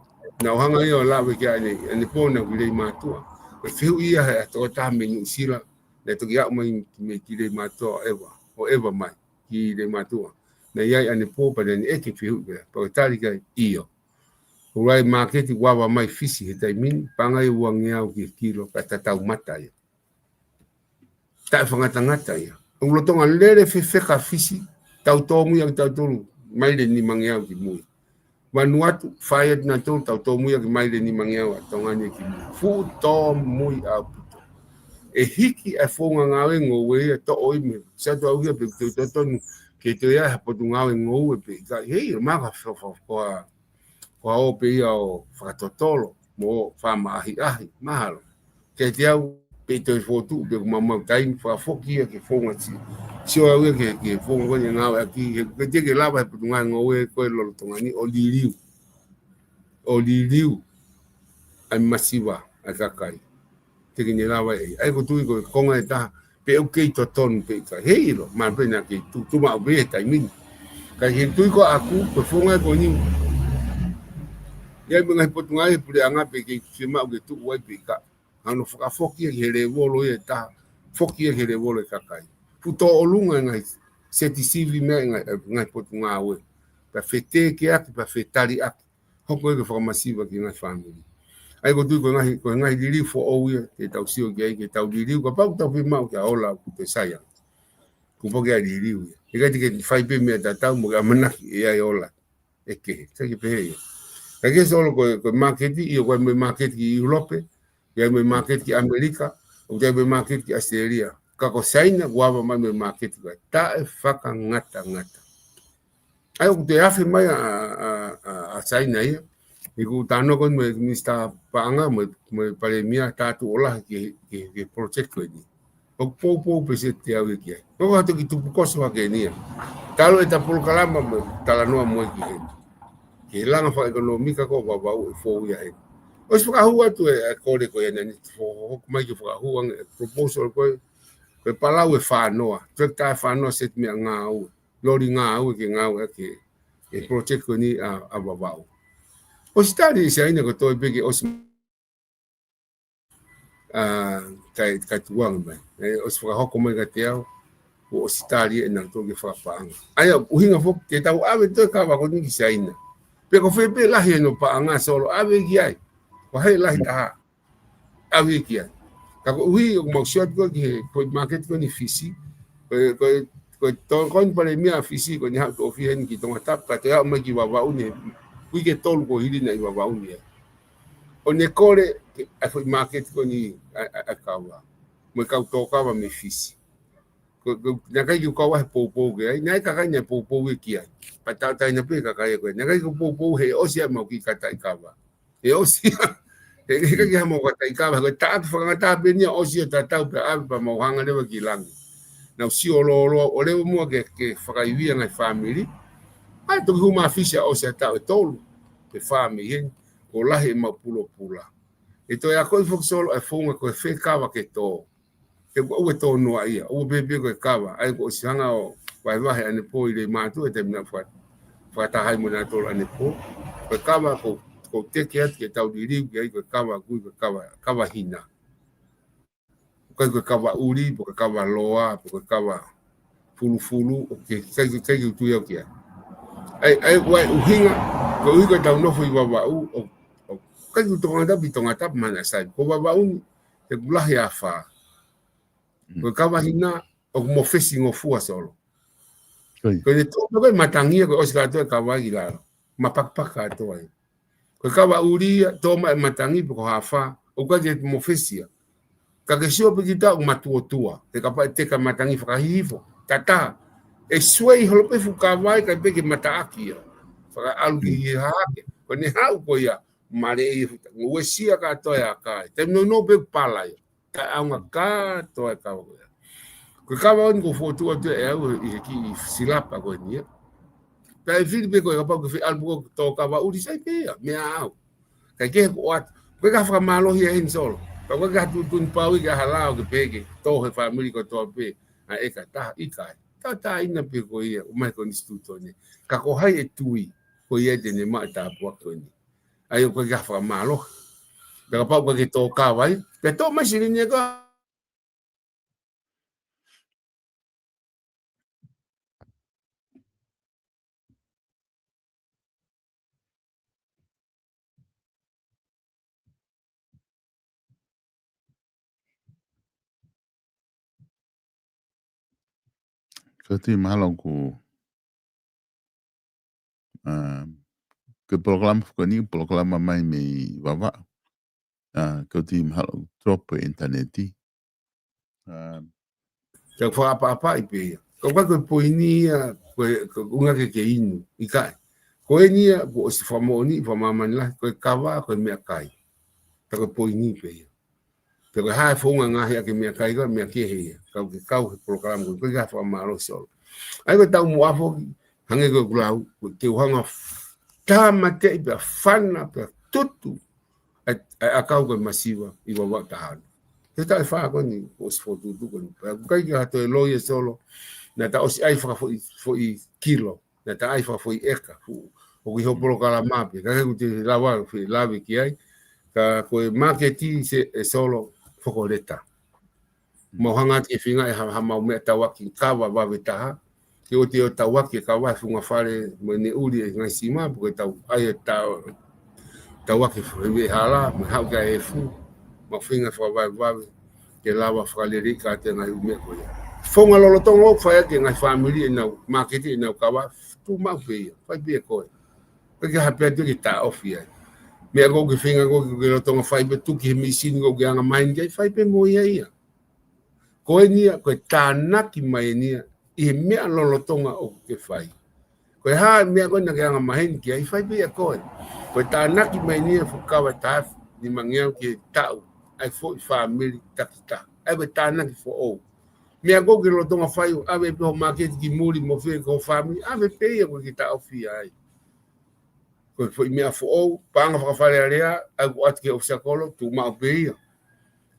naʻa ku hanga ʻo lave ki ai ʻanepō naʻa ku ʻi Leimātuʻa. Ko e fehuʻi ia ʻa e tokotaha mei Nuʻusila, naʻe toki aʻu mai mei ki Leimātuʻa ʻo ʻeva, ʻo ʻeva mai ki Leimātuʻa. Naʻe ʻi ai ʻanepō pea naʻa ne ʻeke fehuʻi pea, pea ko e tali ki ai ʻio. ʻOku ʻi ai e māketi ʻoku ava mai Fisi he taimi ni, paʻanga ʻe uangeau ki he kilo, ka tatau mata ia. Taʻefakangatangata ia. ʻOku lolotonga lele fefeka Fisi, tau tōmui ʻaki tautolu, maile nimangeau ki mui. Vanuatu, fai atu nautolu, tau tōmui ʻaki maile nimangeau ʻa Tonga ni ki mui. Fuʻu tōmui ʻaupito. ʻE hiki ʻa e founga ngāue ngoue ia toʻo ʻi mui. Sa tau ia pe te totonu ke toe ʻi ai ha potungāue ngoue pe ʻikai. Hei, maka fa-, fa-, fa-, ko ha ō pē ia ʻo fakatotolo, mo fakamaʻahiʻahi, mahalo. Kiate au, pe toe fotu, pe ʻoku maumau taimi, fakafoki ia ki he founga ti. Sio au ia ki he, ki he founga ko eni ngāueʻaki, he, ke te ke lava he potungāue ngoue ko ē lolotonga ni, ʻo liliu. ʻO liliu ʻa e masiva ʻa e kakai. Te ke ne lava ē. ʻAi ko e tui ko e konga ʻe taha, pe ʻoku kei totonu pe ʻikai. Hei ʻilo, ma pe na kei tu, tu ma pe he taimi ni. Ka ke tui ko ʻaku, ko e founga ko eni. ʻI ai mo e ngaahi potungāue puleʻanga pe kei fiemaʻu ke tuʻu ai pe ʻikai. Hano fakafoki ia ki he lēvolo ia ʻe taha, foki ia ki he lēvolo ʻa e kakai. Fuʻu tōʻolunga e ngaahi seti sivi mei he ngaahi, ngaahi potungāue. Pea fetēkeʻaki, pea fetaliʻaki. Hoko ia ko e fakamasiva ki he ngaahi fāmili. ʻAi ko e tui ko e ngaahi, ko e ngaahi liliu foʻou ia, ke tau sio ki ai, ke tau liliu, kapau ʻoku tau fiemaʻu ke ola, ʻoku te sai ange. Kuo pau ke ʻai liliu ia. ʻIkai te ke fai pē meʻa tatau, mo ke ʻamanaki ʻe ʻi ai e ola ʻe kehe. Sai ke pehē ia. Ka ke solo ko e, ko e māketi, ʻio ko e mo e māketi ki ʻIulope, ʻi ai mo e māketi ki ʻAmelika, ʻoku ʻi ai mo e māketi ki ʻAositelēlia. Ka ko Saina, ʻoku ava mai mo e māketi ko ē. Taʻefakangatangata. ʻAi ʻoku toe afe mai ʻa, ʻa, ʻa, ʻa Saina ia. ʻI heʻeku talanoa ko eni mo e Minisitā Paʻanga, mo e, mo e Palēmia, tā tuʻo lahi ki he, ki he, ki he project ko eni. ʻOku poupou pē seti au ia ki ai. ʻOku ʻikai ha toki tupukoso hake eni ia. Talu ʻeta polokalama mo e talanoa mo e ki heni. Ki he langa fakaʻekonōmika ko Vavaʻu ʻe fou ia heni. ʻOsi fakahū atu e, e kole ko ia naʻa ne fo-, hoko mai ke fakahū ange e proposal ko ē, ko e palau ʻe fā noa. Tractor ʻe fā noa seti meʻangāue. Loli ngāue ke ngāueʻaki e project ko eni ʻa, ʻa Vavaʻu. ʻOsi tali ʻe Saina ko e toe pē ke ʻosi ʻa, kae, kae tuʻu ange mai. ʻE, ʻosi fakahoko mai kiate au, kuo ʻosi tali ʻe nautolu ke fakapaʻanga. ʻAi ʻa, ʻuhinga foki, te tau ʻave toe kava ko eni ki Saina. Pe ko fē pē lahi ʻene paʻanga solo ʻave ki ai. Ko hai lahi taha. ʻAve ki ai. Ka koeʻuhi, ʻoku mau sio atu ko ē ki he, ko e māketi ko eni Fisi. Ko e, ko e, ko e Tonga ko eni Palēmia Fisi, ko eni haʻu toʻo fiha eni ki Tongatapu, ka toe aʻu mai ki Vavaʻu ni, uike ʻe tolu kuo hili naʻe ʻi Vavaʻu ni ai. ʻO ne kole, ke, ʻa e foʻi māketi ko eni, ʻa, ʻa, ʻa e kava. Mo e kau tō kava mei Fisi. Ko, ko, naʻe ʻikai ke u kau ai he poupou ki ai, naʻe ʻi ai e kakai naʻe poupou ia ki ai. Pea tautai na pē kakai ko ē. Naʻe ʻikai ke u poupou he ʻosi ʻa e mau kiʻi kataʻi kava. ʻE ʻosi ia. He, he ʻikai ke ha mau kataʻi kava. Ko e taʻaki fakangataha pē eni ia ʻosi ia tatau pē ʻave pea mau hanga leva ki langi. Naʻa ku sio lōloa ʻo leva muʻa ke, ke fakaivia e ngaahi fāmili. ʻAi toki hū mai Fisi ʻa ʻosi ʻa e taʻu ʻe tolu. Pe fā mei heni. Kuo lahi e mau pulopula. ʻE toe akoʻi foki solo e founga ko e fē kava ke tō. He ko ʻeku tō noa ia, ʻoku pehē pē ko e kava, ʻa ia ko ʻosi hanga ʻo vahevahe ʻanepō ʻi Leimātuʻa, he taimi naʻa ku fakataha ai mo nautolu ʻanepō. Ko e kava ko, ko teke atu ke tau liliu ki ai, ko e kava kui, ko e kava, kava hina. ʻIkai ko e kava ʻuli, pe ko e kava loa, pe ko e kava fulufulu, ʻoku ʻikai, ʻikai, ʻikai ke u tui au ki ai. ʻA ia, ʻa ia, ʻa e ʻuhinga, ko e ʻuhinga ʻetau nofo ʻi Vavaʻu, ʻo, ʻo, ʻikai ke u Tongatapu, ʻi Tongatapu mahalo sai. Ko Vavaʻu ni, he ʻoku lahi e afā. Mm. Ko e kava hina, ʻoku mofesi ngofua Solo. Ko ia. Ko ʻene tō, ko e matangi ia, ko e ʻosi kātoa e kava ki lalo. Mapakipaki kātoa ia. Ko e kava ʻuli ia, tō mai e matangi pe ko e afā, ʻoku ʻikai ke mofesi ia. Ka ke sio pē kita ʻoku matuʻotuʻa, he kapau ʻe teka e matangi fakahihifo, tatā, ʻe suei holo pē fuʻu kava ia, ʻikai pē ke mataʻaki ia. Fakaʻalu ki he hahake, ko ʻene haʻu ko ia, maleʻi e futa, uesia kātoa e aka ia. Taimi nounou pē pala ia. Taʻeʻaonga kātoa e kava ko ia. Ko e kava ʻeni ʻoku ou fokotuʻu atu ʻe au ʻi he kiʻi silapa ko eni ia. Pea ʻe fili pē ko e kapau ke fie ʻalu pē ko e tō kava ʻuli, sai pē ia, meʻa ʻaʻau. Kae kehe ko ʻoatu. ʻOku ʻikai ke fakamālohi ia heni Solo. Ka ʻoku ʻikai ke ha tuʻutuʻuni pau ia ke ʻi ai ha lao ke pehē ke tō he fāmili kotoa pē ʻa e ʻeka ʻe taha, ʻikai. Tauʻatāina pē ko ia, ʻomai ko eni situtone. Ka ko hai ʻe tui, ko ia te ne maʻu e tāpuaki ko eni. ʻA ia ʻoku ʻikai ke fakamālohi. Pea kapau ʻoku ʻikai ke tō kava ia, pea tō mai silini ʻe koe. Ko e tui mahalo ʻoku, ʻa, ko e polokalama ko eni, polokalama mai mei Vavaʻu. ʻA, ko e tui mahalo ʻoku drop e ʻinitaneti. ʻA, ka fakaʻapaʻapaʻi pē ia. Ka ʻoku ʻikai ko e poini ia, ko e, ko e ʻuhinga ke ke inu, ʻikai. Ko eni ia, kuo ʻosi fakamoʻoni, fakamāmani lahi, ko e kava, ko e meʻakai. Ka ko e poini pē ia. Pea ko e hā e founga ngaahi ʻaki e meʻakai ko e meʻa kehe ia. Ka ʻoku ke kau he polokalama ko ē, ko e ka fakamālō Solo. ʻA ia ko e taumuʻa foki, hangē ko ʻeku lau, ko e ke u hanga f-, tāmateʻi pea fana pea tutu ʻa e, ʻa e ʻakau ko e masiva ʻi Vavaʻu taha. He taʻu ʻe fā ko eni, kuo ʻosi fokotuʻutuʻu ko eni. Pea ʻoku ʻikai ke ha toe loi ʻe Solo, naʻa ta ʻosi ʻai fakafoʻi, foʻi kilo. Naʻa ta ʻai fakafoʻi ʻeka, fu-, ʻoku ʻi hoʻo polokalama pē, ka ʻoku te lava, fe-, lave ki ai, ka ko e māketi se, ʻe Solo, fokoleta. Mau hanga atu ke feinga ʻe ha, ha mau meʻa tauaki kava vave taha, ke ʻoua te u tauaki e kava he funga fale mo ʻene ʻuli e ngaahi sima, pe ko e tau, ʻai e tau, tauaki fai e hala, mo e haʻu ki ai e efu, mau feinga fakavavevave, ke lava fakaleleiʻi kātoa e ngaahi ʻū meʻa ko ia. Founga lolotonga ʻoku fai ʻaki e ngaahi fāmili ʻenau, māketi ʻenau kava, tuʻu maʻu pē ia, fai pē ʻe koe. ʻIkai ke ha pea tuʻu ke taʻofi ai. Meʻa ko ē ʻoku ke feinga ko ē ke lolotonga fai pē tuku ki he misini ko ē ʻoku ke angamaheni ki ai, fai pē mo ia ia. Ko eni ia, ko e tānaki mai eni ia, ʻi he meʻa lolotonga ʻoku ke fai. Ko e hā e meʻa ko ē naʻa ke angamaheni ki ai, fai pē ia ʻe koe. Ko e tānaki mai eni ia fuʻu kava ʻe taha afe nimangeau ki he taʻu, ʻa e foʻi fāmili takitaha. ʻA ia ko e tānaki foʻou. Meʻa ko ē ʻoku ke lolotonga fai, ʻave pē hoʻo māketi ki muli mo fē ki ho fāmili, ʻave pē ia ʻoku ʻikai ke taʻofi ai. Ko e foʻi meʻa foʻou, paʻanga fakafale alea, ʻai ʻoatu ki he ʻofisa kolo, tuʻu maʻu pē ia.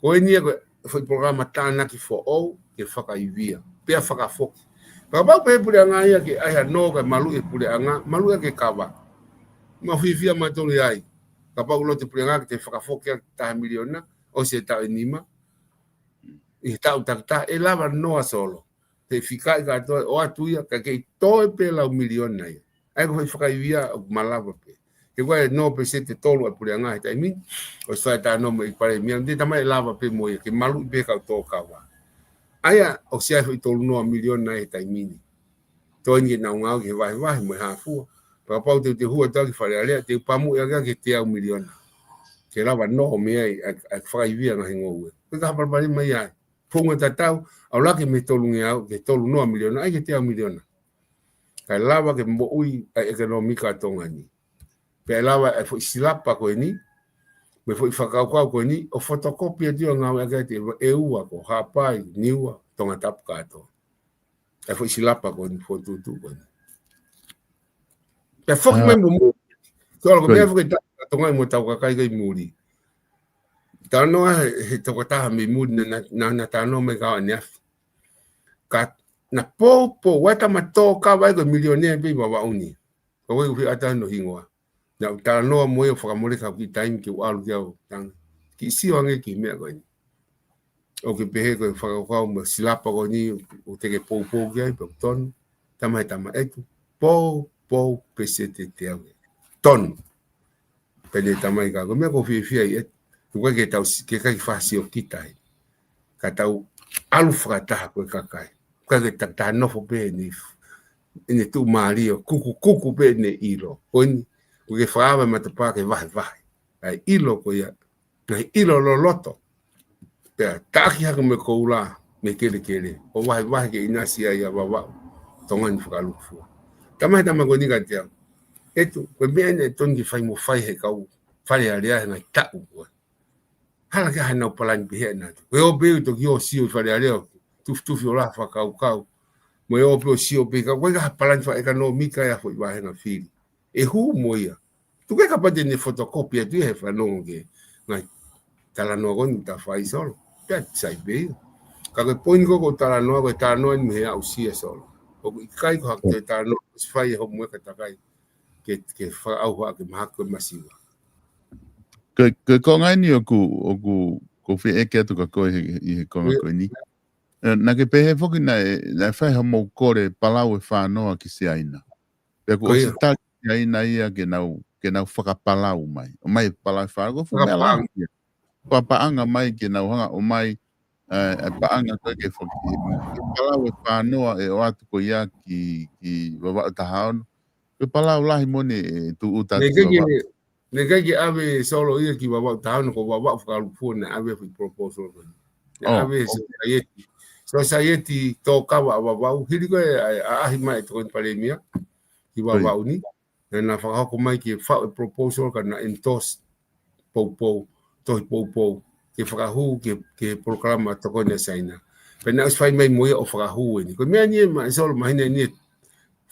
Ko eni ia ko e foʻi polokalama tānaki foʻou, ke fakaivia, pea fakafoki. Kapau pē puleʻanga ia ke ʻai ha nō kae maluʻi e puleʻanga, maluʻi ʻaki e kava. Mau fiefia mautolu ai. Kapau ʻoku loto e puleʻanga ke te fakafoki ʻaki taha miliona, ʻosi e taʻu ʻe nima. ʻI he taʻu takitaha, ʻe lava nō ʻa Solo. Te fikaʻi kātoa, ʻoatu ia, ka kei toe pē lau miliona ia. ʻA ia ko e foʻi fakaivia ʻoku malava pē. He ʻoku ʻi ai e nō pēseti ʻe tolu ʻa e puleʻanga he taimi ni, ʻosi fai e talanoa mo e ʻEiki Palēmia, te tamai ʻe lava pē mo ia, ke maluʻi pē kau tō kava. ʻA ia, ʻosi ʻi ai e foʻi tolu noa miliona ia he taimi ni. Toe eni ke nau ngāueʻaki he vahevahe mo e hā fua. Pea kapau te u toe hū atu ki Fale Alea, te u pamuʻi ʻaki ʻa e teau miliona. Ke lava nō mei ai, ʻa e, ʻa e fakaivia ngaahi ngoue. Ko e ka hapalapale mai ai. Founga tatau, ʻalu hake mei he tolungeau, ki he tolu noa miliona, ʻai ki he teau miliona. Kae lava ke moʻui ʻa e ʻekonōmika ʻa Tonga ni. Pea ʻe lava e foʻi silapa ko eni, mo e foʻi fakakaukau ko eni, ʻo fotokopi atu ia ngāueʻaki ʻe ua ko Haʻapai, Niua, Tongatapu kātoa. ʻA e foʻi silapa ko eni, fokotuʻutuʻu ko eni. Pea foki mai mo muli. Ko e ʻalu ko e meʻa foki ʻa Tonga mo ʻetau kakai ko ē ʻi muli. Talanoa he, he tokotaha mei muli naʻa, naʻa, naʻa talanoa mai kau ʻaneafi. Ka naʻa poupou, ʻa e tama tō kava ai ko e milionea pē ʻi Vavaʻu ni. Ko e ʻuhi ʻata no hingoa. Naʻa ku talanoa mo ia ʻo fakamole ka ki taimi ke u ʻalu ki au tanga. Kiʻi sio ange ki he meʻa ko eni. ʻOku ke pehē ko e fakakaukau mo e silapa ko eni, ʻoku te ke poupou ki ai, pe ʻoku tonu, tama he tama ʻetu, poupou pē sete te au. Tonu. Pea ne tama ʻi ka, ko e meʻa ʻoku ou fiefia ai ʻetu. ʻOku ʻikai ke tau si-, ke ʻikai ke fai ha sio kita ai. Ka tau ʻalu fakataha ko e kakai. ʻOku ʻikai ke ta-, ta nofo pē ʻene, ʻene tuʻumālie ʻo kuku, kuku pē ʻene ʻilo. Ko eni, ʻoku ke fakaava e matapā ke vahevahe. ʻA e ʻilo ko ia, ngaahi ʻilo loloto. Pea taʻaki hake mo e koula, mo e kelekele, ʻo vahevahe ke ʻinasi ai ʻa Vavaʻu, Tonga ni fakalūkufua. Tama he tama ko eni kiate au. ʻEtu, ko e meʻa eni ʻe tonu ke fai mo fai he kau Fale Alea he ngaahi taʻu ko ē. Hala ke ʻi ai haʻanau palani pehē ʻanautolu. Ko e ō pē ʻo toki ō ʻo sio ʻi Fale Alea ʻo tufitufi ʻo lahi fakakaukau. Mo e ō pē ʻo sio pē ka, ko e hā e palani fakaʻekonōmika ʻa e foʻi vāhenga fili. ʻE hū mo ia. Tuku e kapau te ne fotokopi atu ia he fanongo ki he ngaahi talanoa ko eni ʻoku ta fai Solo. Pea sai pē ia. Ka ko e poini ko ē ʻoku ou talanoa, ko e talanoa eni mei he aʻusia Solo. ʻOku ʻikai ko ha toe talanoa, ʻosi fai e hoʻo moʻui ka takai. Ke, ke fakaʻauha ke mahaki ko e masiva. Ko, ko e konga eni ʻoku, ʻoku, ʻoku ou fie ʻeke atu kia koe he, ʻi he konga ko eni. ʻE, naʻa ke pehē foki naʻe, naʻe fai haʻamou kole palau e fānoa ki Siaina. Pea kuo ʻosi tali Siaina ia ke nau, ke nau fakapalau mai. ʻOmai palau e fānoa, ko e fuʻu meʻa lahi ia. Fakapaʻanga mai ke nau hanga ʻo ʻomai, ʻa e, ʻa e paʻanga ko ē ke faka-, ke palau e fānoa ʻe ʻoatu ko ia ki, ki Vavaʻu taha ono. Ko e palau lahi moʻoni ʻe tūʻuta atu ki Vavaʻu. Naʻe ʻikai ke ʻave Solo ia ki Vavaʻu taha ono, ko Vavaʻu fakalūkufua naʻe ʻave e foʻi proposal ko ē. Naʻe ʻave he society. Society tō kava ʻa Vavaʻu, hili ko ē ʻa e ʻaʻahi mai e Tokoni Palēmia ki Vavaʻu ni. Naʻa na fakahoko mai ke faʻu e proposal ka na endorse poupou, tohi poupou, ke fakahū ki he, ki he polokalama tokoni ʻa Siaina. Pea naʻe ʻosi fai mai mo ia ʻo fakahū eni. Ko e meʻa eni ē, ma-, Solo, māhina eni ʻe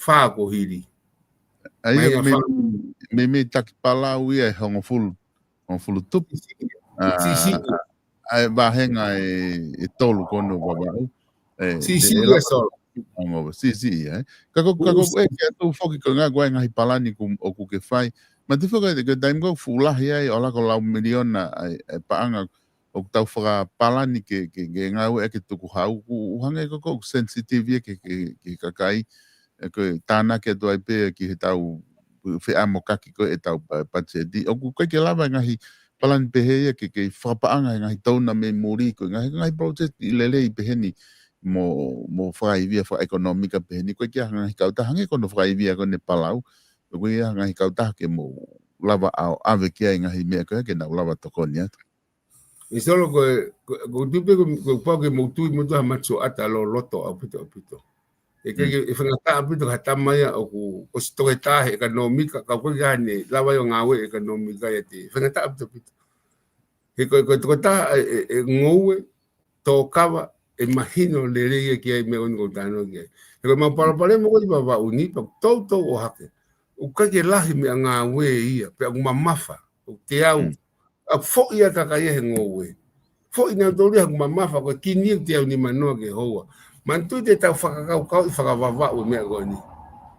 fā kuo hili. ʻA ia, māhina mei, fā. Mei, mei taki palau ia ʻe hongofulu, hongofulu tupu. Siʻisiʻi. ʻA, ʻa e vāhenga ʻe, ʻe tolu ko eni ʻo Vavaʻu. ʻE, siʻisiʻi ia, Solo. Siʻisiʻi ia, ē. Ka ko, ka ko e ke atu foki ko e ngaahi, ko e ngaahi palani ʻoku, ʻoku ke fai. Ma te foki ko e taimi ko ē fuʻu lahi ai, ʻo laka ʻo lau miliona ʻa e, ʻa e paʻanga ʻoku tau fakapalani ke, ke, ke ngāueʻaki e tukuhau, ʻoku hangē ko e, ko e sensitive ia ki he, ki he, ki he kakai, ʻe, ko e tānaki atu ai pē ki heʻetau feʻamokaki ko ē ʻetau pa-, patiseti. ʻOku ʻikai ke lava e ngaahi palani pehē ia ke, ke fakapaʻanga he ngaahi taʻu mei muli, ko e ngaahi, ngaahi project ʻi lelei pehē ni mo, mo fakaivia fakaʻekonōmika pehē ni, ʻoku ʻikai ke ʻi ai ha ngaahi kautaha hangē ko hono fakaivia ko eni ʻa Palau, ʻoku ʻi ai ha ngaahi kautaha ke mou lava ʻo ʻave ki ai e ngaahi meʻa ko ē ke nau lava tokoni atu. ʻE Solo, ko e, ko e, ko e tupe ko, ko e pau ke mou tui, mou tui ha matuʻotuʻa loloto ʻaupito, ʻaupito. ʻE ke, mm, ke, ʻe faingataʻa ʻaupito ha tama ia ʻoku, ʻosi toketā he ʻekonōmika, ka ʻoku ʻikai ke ne lava ia ʻo ngāue ʻekonōmika ia te, faingataʻa ʻaupito, ʻaupito. He ko e, ko e tokotaha ʻe, ʻe, ʻe ngoue, tō kava, ʻe mahino lelei ia ki ai e meʻa ko eni ʻoku ou talanoa ki ai. He ko ʻemau palopalema ko ē ʻi Vavaʻu ni, pea ʻoku toutou ʻohake. ʻOku ʻikai ke lahi meʻangāue ia, pea ʻoku mamafa, ʻoku teau. Mm. ʻOku foʻi ʻa e kakai ia he ngoue. Foʻi nautolu ia he ʻoku mamafa, ko e kini ʻoku teau nima noa ki he houa. Manatuʻi te tau fakakaukauʻi fakavavaʻu e meʻa ko eni.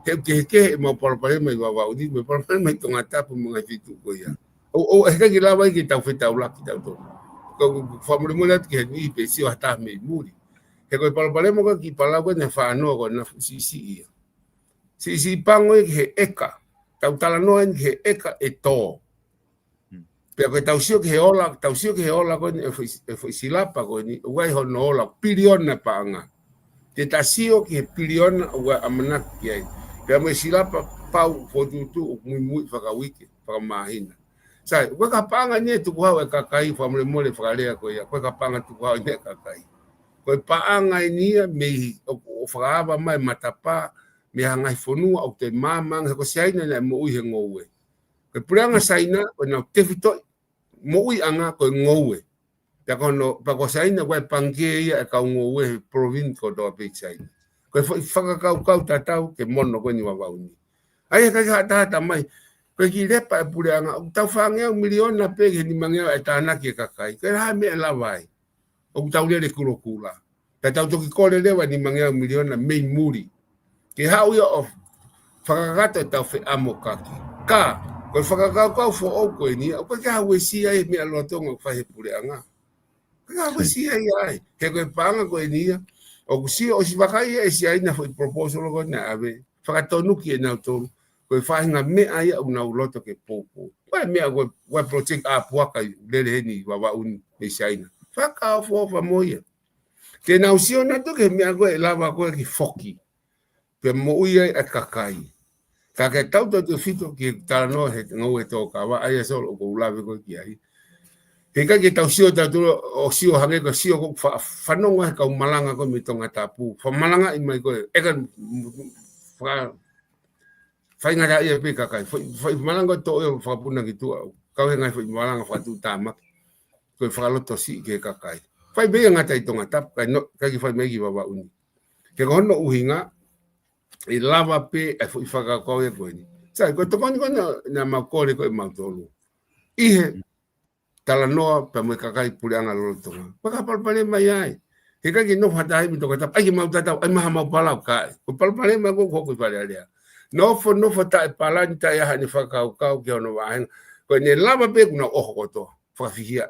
He ʻoku kehekehe ʻemau palopalema ʻi Vavaʻu ni, mo e palopalema ʻi Tongatapu mo e ngaahi feituʻu ko ia. ʻO, ʻo, ʻe ʻikai ke lava ia ke tau fetaulaki tautolu. Ko, ko, ko e fakamolemole atu ki he niʻihi pe sio ha taha mei muli. He ko e palopalema ko ē ki Palau ko eni he fānoa ko ē naʻe fuʻu siʻisiʻi ia. Siʻisiʻi pango ia ki he ʻeka. Tau talanoa eni ki he ʻeka ʻe tō. Hmm. Pea ko ʻetau sio ki he ola, tau sio ki he ola ko eni ʻe foʻi, ʻe foʻi silapa ko eni, ʻoku ʻi ai hono ola, piliona paʻanga. Te ta sio ki he piliona ʻoku ʻamanaki ki ai. Pea mo e silapa pau fokotuʻutuʻu ʻoku muimui fakauike, fakamāhina. Sai, ko e hā e paʻanga eni ʻe tukuhau ʻe he kakai, fakamolemole fakalea ko ia, ko e hā e paʻanga tukuhau eni ʻe he kakai. Ko e paʻanga eni ia mei ʻo, ʻo fakaava mai e matapā, mei ha ngaahi fonua ʻoku toe maama ange, he ko Siaina naʻe moʻui he ngoue. Ko e puleʻanga Siaina, ko ʻenau tefitoʻi moʻuiʻanga ko e ngoue. Pea ko hono, pea ko Siaina ko e pangikē ia ʻa e kau ngoue he province kotoa pē ʻi Siaina. Ko e foʻi fakakaukau tatau ki he mono ko eni ʻi Vavaʻu ni. ʻA ia he ʻikai ke hatahata mai, Ko e kiʻi lepa e puleʻanga, ʻoku tau fāngeau miliona pē ki he nimangeau e tānaki e kakai. Ko e hā e meʻa ʻe lava ai? ʻOku tau lele kulokula. Ka tau toki kole leva nimangeau miliona mei muli. Ke haʻu ia ʻo fakakakato e tau feʻamokaki. Ka, ko e fakakaukau foʻou ko eni ia, ʻoku ʻikai ke ha uesia e meʻa lolotonga ʻoku fai he puleʻanga. ʻIkai ke ha uesia ia ai. He ko e paʻanga ko eni ia, ʻoku sio ʻosi vakai ia ʻe Siaina foʻi proposal ko ena ʻave. Fakatonuki ʻe nautolu. Ko e faʻahinga meʻa ia ʻoku nau loto ke poupou. Ko e meʻa ko e, ko e project ʻa Puaka ʻi lele heni ʻi Vavaʻu ni mei Siaina. Fakaʻofoʻofa mo ia. Te nau sio nautolu ki he meʻa ko ē ʻe lava ko ē ke foki. Pea moʻui ai e kakai. Ka ke tau tau te fito ki he talanoa he ngoue tōkava, ʻa ia Solo ʻoku ou lave ko ē ki ai. He ʻikai ke tau sio tautolu ʻo sio hangē ko e sio ko ē fa-, fanongo he kau malanga ko ē mei Tongatapu. Fakamalanga ʻi mai ko ē. ʻE ka fa-, faingataʻaʻia pē kakai. Fai, fai malanga to e fakapuna ki tuʻa. Kau he ngaahi fai malanga fakatuʻutāmaki. Ko e fakalotosiʻi ki he kakai. Fai pē ia ngata ʻi Tongatapu, ʻikai no, ʻikai ke fai mai ki Vavaʻu ni. Ke ko hono ʻuhinga, ʻe lava pē e foʻi fakakaukau ia ko eni. Sai, ko e tokoni ko ena naʻa mau kole ko ē mautolu. ʻI he talanoa pea mo e kakai puleʻanga lolotonga. Pea ka palopalema ia ai. He ʻikai ke nofo ha taha mei Tongatapu, ʻai ke mau tatau, ʻai maha mau palau kae. Ko e palopalema ko ē ʻoku hoko ʻi Fale Alea. Nofo, nofo taʻepalani, taʻe ʻi ai haʻane fakakaukau ki hono vāhenga. Ko ʻene lava pē kuo nau ʻoho kotoa, fakafihia.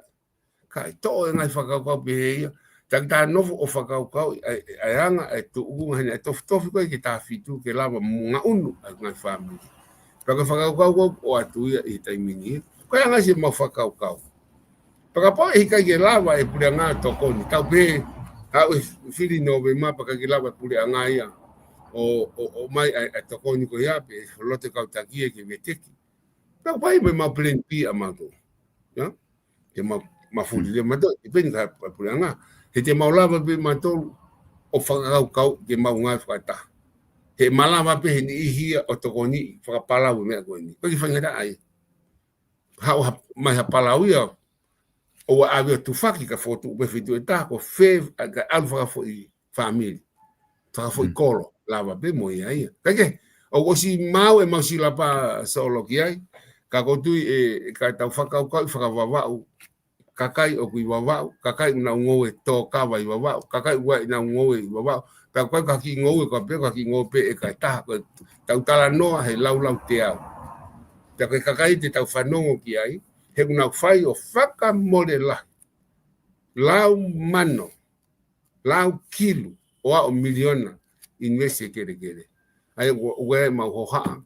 Kae toʻo e ngaahi fakakaukau pehē ia. Taki tā nofo ʻo fakakaukau ʻa e, ʻa e anga e tuʻunga heni, e tofitofi ko ē ke tā fitu ke lava mo ngaʻunu ʻa e ngaahi fāmili. Pea ko e fakakaukau ko ē ʻoatu ia ʻi he taimi ni. Ko e anga siʻemau fakakaukau. Pea kapau ʻe ʻikai ke lava e puleʻanga tokoni. Tau pē, haʻu e fili Nōvema pea ʻikai ke lava e puleʻanga ia ʻo, ʻo, ʻomai ʻa e, ʻa e tokoni ko ia pē, loto e kau taki ia ke veteki. Pea ʻoku ʻi ai mo ʻemau plan B ʻa mautolu. Ia? Ke mau, mau fuli leva mautolu, ʻi peni ka puleʻanga. He te mau lava pē mautolu ʻo fakakaukau ke mau ngāue fakataha. He malava pē he niʻihi ia ʻo tokoniʻi fakapalau e meʻa ko eni. Ko e kiʻi faingataʻa ia. Haʻu ha, mai ha palau ia, ʻoua ʻave ʻo tufaki ka fokotuʻu pē feituʻu ʻe taha, ko fē, ʻa, ka ʻalu fakafoʻi fāmili. Fakafoʻi kolo, lava pē mo ia ia. Kae kehe, ʻoku ʻosi maau ʻemau silapa Solo ki ai, ka ʻoku ou tui ʻe, ʻe ka tau fakakaukauʻi fakavavaʻu, kakai ʻoku ʻi Vavaʻu, kakai ʻoku nau ngoue tōkava ʻi Vavaʻu, kakai ʻoku ʻi ai ʻenau ngoue ʻi Vavaʻu, pea ʻoku ʻikai ko ha kiʻi ngoue ko ē pē, ko ha kiʻi ngoue pē ʻe ka taha, ko e tau talanoa he laulau teau. Pea ko e kakai te tau fanongo ki ai, he ʻoku nau fai ʻo fakamole lahi. Lau mano, lau kilu, ʻo aʻu miliona, invest he kelekele. ʻA ia ʻoku, ʻoku ʻi ai ʻemau hohaʻa.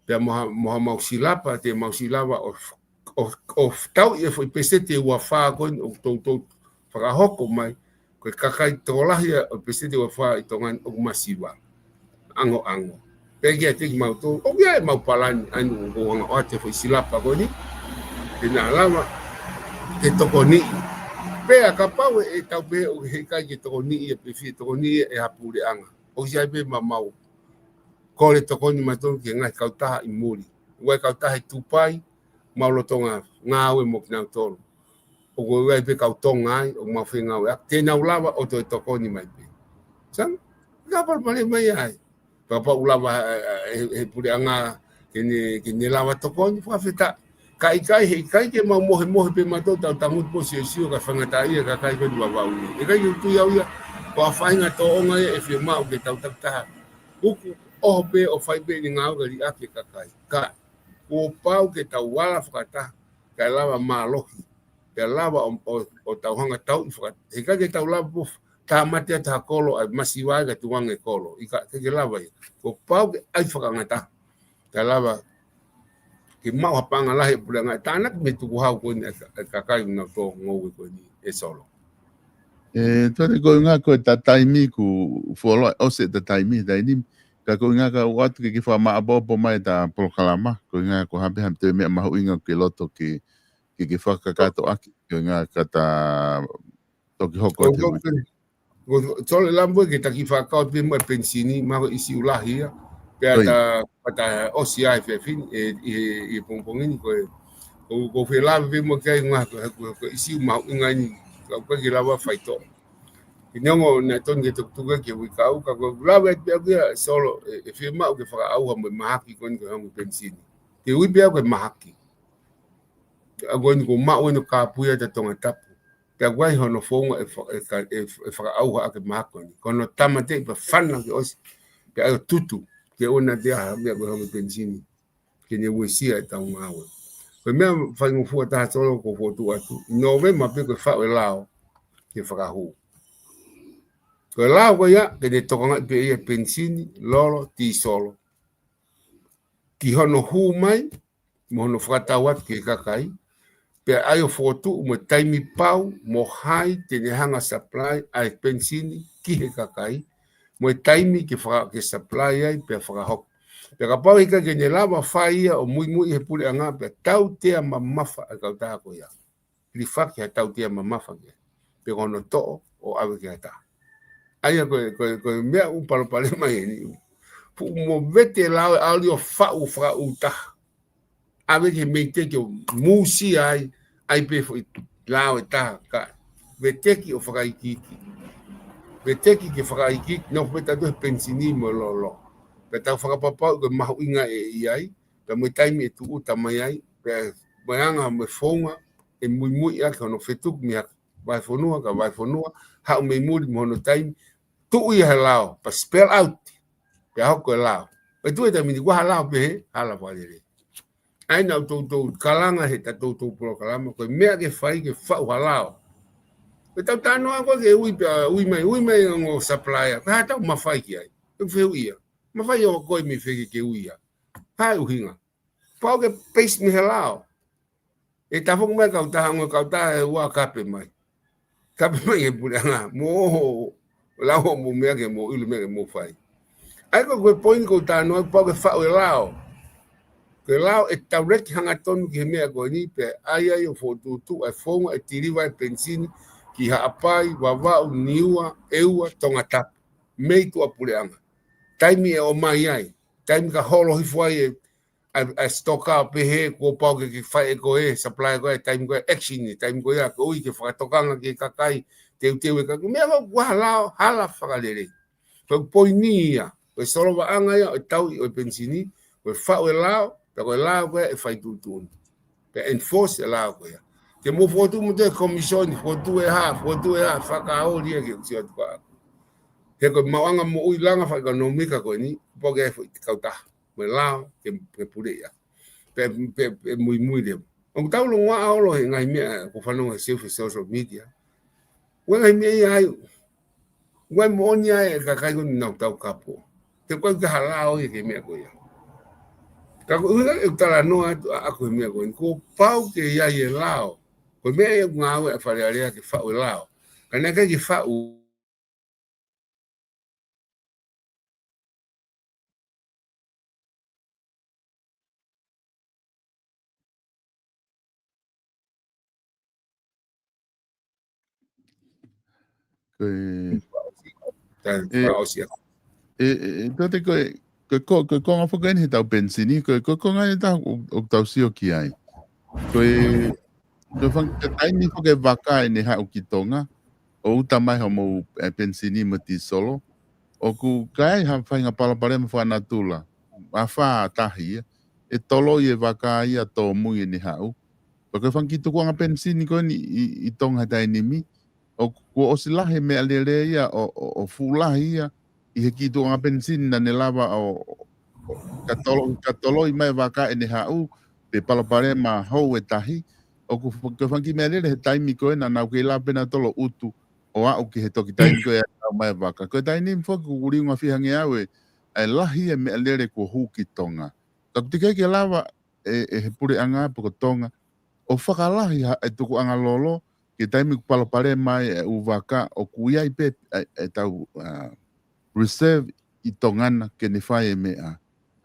Pea mo ha, mo haʻamau silapa, te mau silapa ʻo, ʻo, ʻo tauʻi e foʻi peseti ʻe ua fā ko eni ʻoku toutou fakahoko mai. Ko e kakai tokolahi ia ʻo e peseti ʻe ua fā ʻi Tonga ni ʻoku masiva. Angoango. Pea kiate kimautolu, ʻoku ʻi ai ʻemau palani, ʻa eni ʻoku ou hanga ʻo ʻoatu e foʻi silapa ko eni. Ke na lava ke tokoniʻi. Pea kapau ʻe, ʻe tau pehē ʻoku ʻikai ke tokoniʻi ia pe fie tokoniʻi ia ʻe ha puleʻanga. ʻOku ʻi ai pē ʻemau kole tokoni mautolu ki he ngaahi kautaha ʻi muli. ʻOku ʻi ai e kautaha ʻi Tupai, mau lolotonga ngāue mo kinautolu. ʻOku ʻi ai pē kau Tonga ai, ʻoku mau fengāueʻaki, te nau lava ʻo toe tokoni mai pē. Sai, ka palopalema ia ai. Kapau ʻe lava, ʻe, ʻe, ʻe he puleʻanga ke ne, ke ne lava tokoni, fakafetaʻi. Ka ʻikai, he ʻikai ke mau mohemohe pē mautolu tau tangutu pē ʻo siosio kae faingataʻaʻia e kakai ko eni ʻi Vavaʻu ni. ʻIkai ke u tui au ia, ko ha faʻahinga tōʻonga ia ʻe fiemaʻu ke tau takitaha. ʻOku ʻoho pē ʻo fai pē ʻene ngāue kae liʻaki e kakai. Ka, kuo pau ke tau ala fakataha, kae lava mālohi, kae lava ʻo, ʻo, ʻo tau hanga tauʻi faka-, he ʻikai ke tau lava pē ʻo tāmate atu ha kolo ʻa e masiva kae tukuange e kolo. ʻIkai ke lava ia. Kuo pau ke ʻai fakangataha. Kae lava ke maʻu ha paʻanga lahi e puleʻanga ʻe tānaki mei he tukuhau ko eni ʻa e ka-, ʻa e kakai ʻoku nau tō ngoue ko eni ʻe Solo. ʻE, tole ko e ʻuhinga ko e ta taimi kuo fuoloa ʻosi e ta taimi, taimi. Ka ko e ʻuhinga ka ʻoatu ke ke fakamāʻopoʻopo mai ʻeta polokalama, ko e ʻuhinga ko e hā pē ha toe meʻa mahuʻinga ke loto ke, ke, ke fakakakato ʻaki, ko e ʻuhinga ka ta toki hoko atu. Ko, ko, Solo, lava pē ke ta kiʻi fakakau pē mo e penisini, mahalo ko e ʻīsiu lahi ia. Pea ta, pea ta ʻosi ai e efiafi ni, ʻi, ʻi, ʻi he pongipongi ni ko e, ko, ko e fie lave pē mo e kiʻi ʻuhinga ko e, ko e, ko e ʻīsiu mahuʻinga eni, ka ʻoku ʻikai ke lava faitoʻo. Ke neongo naʻe tonu ke tukutuku ki he uike ʻe ua, ka ko e lave atu pē ʻaku ia Solo, ʻe, ʻe fiemaʻu ke fakaʻauha mo e mahaki ko eni ko e ongo penisini. Te u ui pē au ke mahaki. ʻA ko eni ko e maʻu eni ʻo kāpui ʻa Tongatapu. Pea ʻoku ʻi ai hono founga ʻe fa-, ʻe ka-, ʻe, ʻe fakaʻauha ʻaki e mahaki ko eni. Ko hono tāmateʻi pea fana ke ʻosi. Pea ʻai ʻo tutu. Ke ʻoua naʻa toe ʻi ai ha meʻa ko e home penisini. Ke ne uesia ʻetau ngāue. Ko e meʻa faingofua taha Solo ʻoku ou fokotuʻu atu. ʻI Nōvema pē ko e faʻu e lao ke fakahū. Ko e lao ko ia, ke ne tokangaʻi pē ʻe ia e penisini, lolo, tīsolo. Ki hono hū mai, mo hono fakatau atu ki he kakai, pea ʻai ʻo fokotuʻu mo e taimi pau, mo hai te ne hanga ʻo supply ʻa e penisini ki he kakai, mo e taimi ke faka-, ke supply ai, pea fakahoko. Pea kapau ʻe ʻikai ke ne lava fai ia ʻo muimui he puleʻanga, pea tautea mamafa ʻa e kautaha ko ia. Hilifaki ha tautea mamafa ki ai. Pe ko hono toʻo ʻo ʻave ki ha taha. ʻA ia ko e, ko e, ko e meʻa ʻoku palopalema eni. Fuʻu movete e lao ʻe ʻalu ʻo faʻu fakaʻūtaha. ʻAve ki he meʻa te ke ʻo mūsia ai, ʻai pē foʻi lao ʻe taha ka. Veteki ʻo fakaikiiki. Veteki ke fakaikiiki, nofo pē tautolu he penisini mo e lolo. Pea tau fakapapauʻi ko e mahuʻinga ʻe ʻi ai, pea mo e taimi ʻe tūʻuta mai ai, pea mo e anga mo e founga, ʻe muimui ʻaki hono fetuku mei ha vahefonua ki ha vahefonua, haʻu mei muli mo hono taimi, tuʻu ia he lao, pea spell out, pea hoko e lao. Pea tuʻu e taimi ni, ʻoku ʻi ai ha lao pehē, hala fakalelei. ʻA ia naʻa ku toutou kalanga he ta toutou polokalama, ko e meʻa ke fai ke faʻu ha lao. Ko ʻetau talanoa ko ē ke ui pea, ui mai, ui mai ongo supplier, ko e hā ʻetau mafai ki ai. ʻOku fehuʻia. Mafai ʻo koe mei fē ke ke ui ia. Hā e ʻuhinga. Pau ke base mei he lao. ʻE tafoki mai kautaha, ongo kautaha ʻe ua kape mai. Kape mai he puleʻanga. Mo lau hoʻomou meʻa ke mou ʻilo meʻa ke mou fai. ʻA ia ko e, ko e poini ʻoku ou talanoa, pau ke faʻu e lao. Ko e lao ʻe tauleki hangatonu ki he meʻa ko eni, pea ʻai ai ʻo fokotuʻutuʻu ʻa e founga ʻe tiliva ai e penisini ki Haʻapai, Vavaʻu, Niua, ʻEua, Tongatapu. Mei tuʻapuleʻanga. Taimi ʻe ʻomai ai. Taimi ka holo hifo ai e ʻa e, ʻa e stoka pehē, kuo pau ke, ke fai ʻe koe, supply ko ē, taimi ko ē, action ni, taimi ko ia, ko e ui ke fakatokanga ki he kakai, teuteu e kakai, meʻa ko ē ʻoku ʻi ai ha lao, hala fakalelei. Ko e poini ia, ko e solovaʻanga ia, ʻo e tauʻi ʻo e penisini, ko e faʻu e lao, pea ko e lao ko ē ʻe fai tuʻutuʻuni. Pea enforce e lao ko ia. Ke mou fokotuʻu mo toe commission, fokotuʻu e hā, fokotuʻu e hā, fakaoli ia ke usi atu ka. He ko e maʻuʻanga moʻui langa fakaʻekonōmika ko eni, pau ke ʻai foʻi kautaha. Mo e lao, ke, ke puleʻi ia. Pea, pea, pea muimui leva. ʻOku tau longoaʻa ʻaupito he ngaahi meʻa, ʻoku fanongo he seufe social media. ʻOku ʻi ai e ngaahi meʻa ia ai, ʻoku ʻi ai e moʻoni ai e kakai ko eni naʻa tau kapo. Te u kau ke hala ʻo ia ki he meʻa ko ia. Ka ko e ʻuhinga ʻeku talanoa atu ʻaʻaku he meʻa ko eni, kuo pau ke ʻi ai e lao. Ko e meʻa ia ʻoku ngāue ʻa e Fale Alea ke faʻu e lao. Ka naʻe ʻikai ke faʻu Ko e, Tan, ʻe, fakaʻosi atu. ʻE, ʻe, ʻe, tō te ko e, ko e ko-, ko e konga foki eni he tau penisini, ko e, ko e konga eni ʻoku tau, ʻoku tau sio ki ai. Ko e, ko e fang-, ko e taimi foki e vaka ʻene haʻu ki Tonga, ʻo uta mai hoʻomou, ʻe, penisini mo e tīsolo, ʻoku ʻi ai ha faʻahinga palopalema fakanatula, ʻa e fā tahi ia, ʻe toloi e vaka ia tōmui ʻene haʻu. Pea ko e fanga kiʻi tukuʻanga penisini ko eni ʻi, ʻi Tonga he taimi ni, ʻoku ʻosi lahi e meʻalele ia, ʻo, ʻo, ʻo fuʻu lahi ia, ʻi he kiʻi tukuʻanga penisini naʻa ne lava ʻo, ʻo, ka tolo-, ka toloi mai e vaka ʻene haʻu, pe palopalema hou e tahi, ʻoku f-, ko e fanga kiʻi meʻalele he taimi ko ē naʻa nau kei lava pē nautolu ʻo utu, ʻo aʻu ki he toki taimi ko ē ʻe haʻu mai e vaka. Ko e taimi ni foki ʻoku liunga fiha ngeau e, ʻa e lahi e meʻalele kuo hū ki Tonga. Ka ʻoku teʻeki ke lava ʻe, ʻe he puleʻanga pe ko Tonga, ʻo fakalahi ha, e tukuʻanga lolo, ki he taimi ʻoku palopalema ai e ʻū vaka, ʻoku ʻi ai pē, ʻe, ʻetau, ʻa, reserve ʻi Tonga na ke ne fai e meʻa,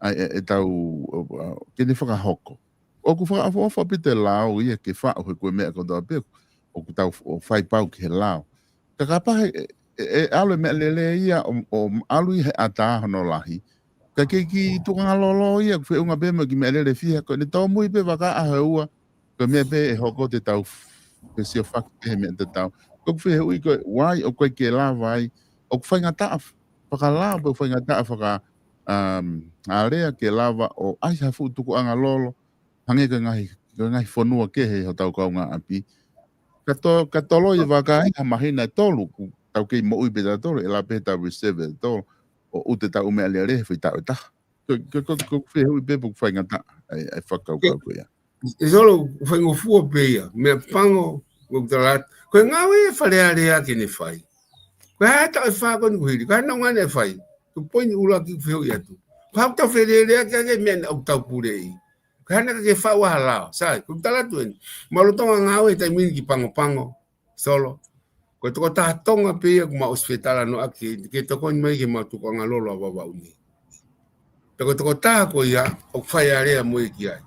ʻa, ʻe, ʻetau, ʻa, ke ne fakahoko. ʻOku fakaʻofoʻofa ʻaupito e lao ia ke faʻu he ko e meʻa kotoa pē, ʻoku tau f-, ʻo fai pau ki he lao. Ka kapau he, ʻe, ʻe, ʻe ʻalu e meʻalele ia ʻo, ʻo ʻalu ʻi he ʻatā hono lahi. Ka ko e kiʻi tukuʻanga lolo ia, ʻoku feʻunga pē mo e kiʻi meʻalele fiha, ko ʻene tōmui pē vaka ʻaho ʻe ua, ko e meʻa pē ʻe hoko te tau f-, fesiofaki pē he meʻa te tau. Ko ʻeku fehuʻi ko e why ʻoku ʻikai ke lava ai, ʻoku faingataʻa f-, fakalao pe ʻoku faingataʻa faka-, um, alea ke lava ʻo ʻai ha fuʻu tukuʻanga lolo, hangē ko e ngaahi, ko e ngaahi fonua kehe ʻi hotau kaungāʻapi. Ka to-, ka toloi e vaka ai ha māhina ʻe tolu, kuo tau kei moʻui pē tautolu, ʻe lava pē ʻetau reserve ʻe tolu, ʻo ʻuta ʻetau meʻalele he foʻi taʻu ʻe taha. Ko, ko, ko, ko e fehuʻi pē pe ʻoku faingataʻa ʻa e, ʻa e fakakaukau ko ia. ʻE Solo, faingofua pē ia, meʻapango, ʻoku tala atu. Ko e ngāue ʻa e Fale Alea ke ne fai. Ko e hā e taʻu ʻe fā ko eni kuo hili, ko e hā e ʻuhinga naʻe fai. Ko e poini ʻuluaki ʻoku fehuʻi atu. Ko e hā ʻoku tau feleleʻaki ʻaki e meʻa naʻa tau puleʻi. Ko e hā naʻa ke faʻu ai ha lao. Sai, ʻoku tala atu eni. Mālō Tonga ngāue he taimi ni ki Pago Pago. Solo. Ko e tokotaha Tonga pē ia kuo mau ʻosi fetalanoaʻaki ke tokoni mai ki heʻemau tukuʻanga lolo ʻa Vavaʻu ni. Pea ko e tokotaha ko ia ʻoku fai alea mo ia ki ai.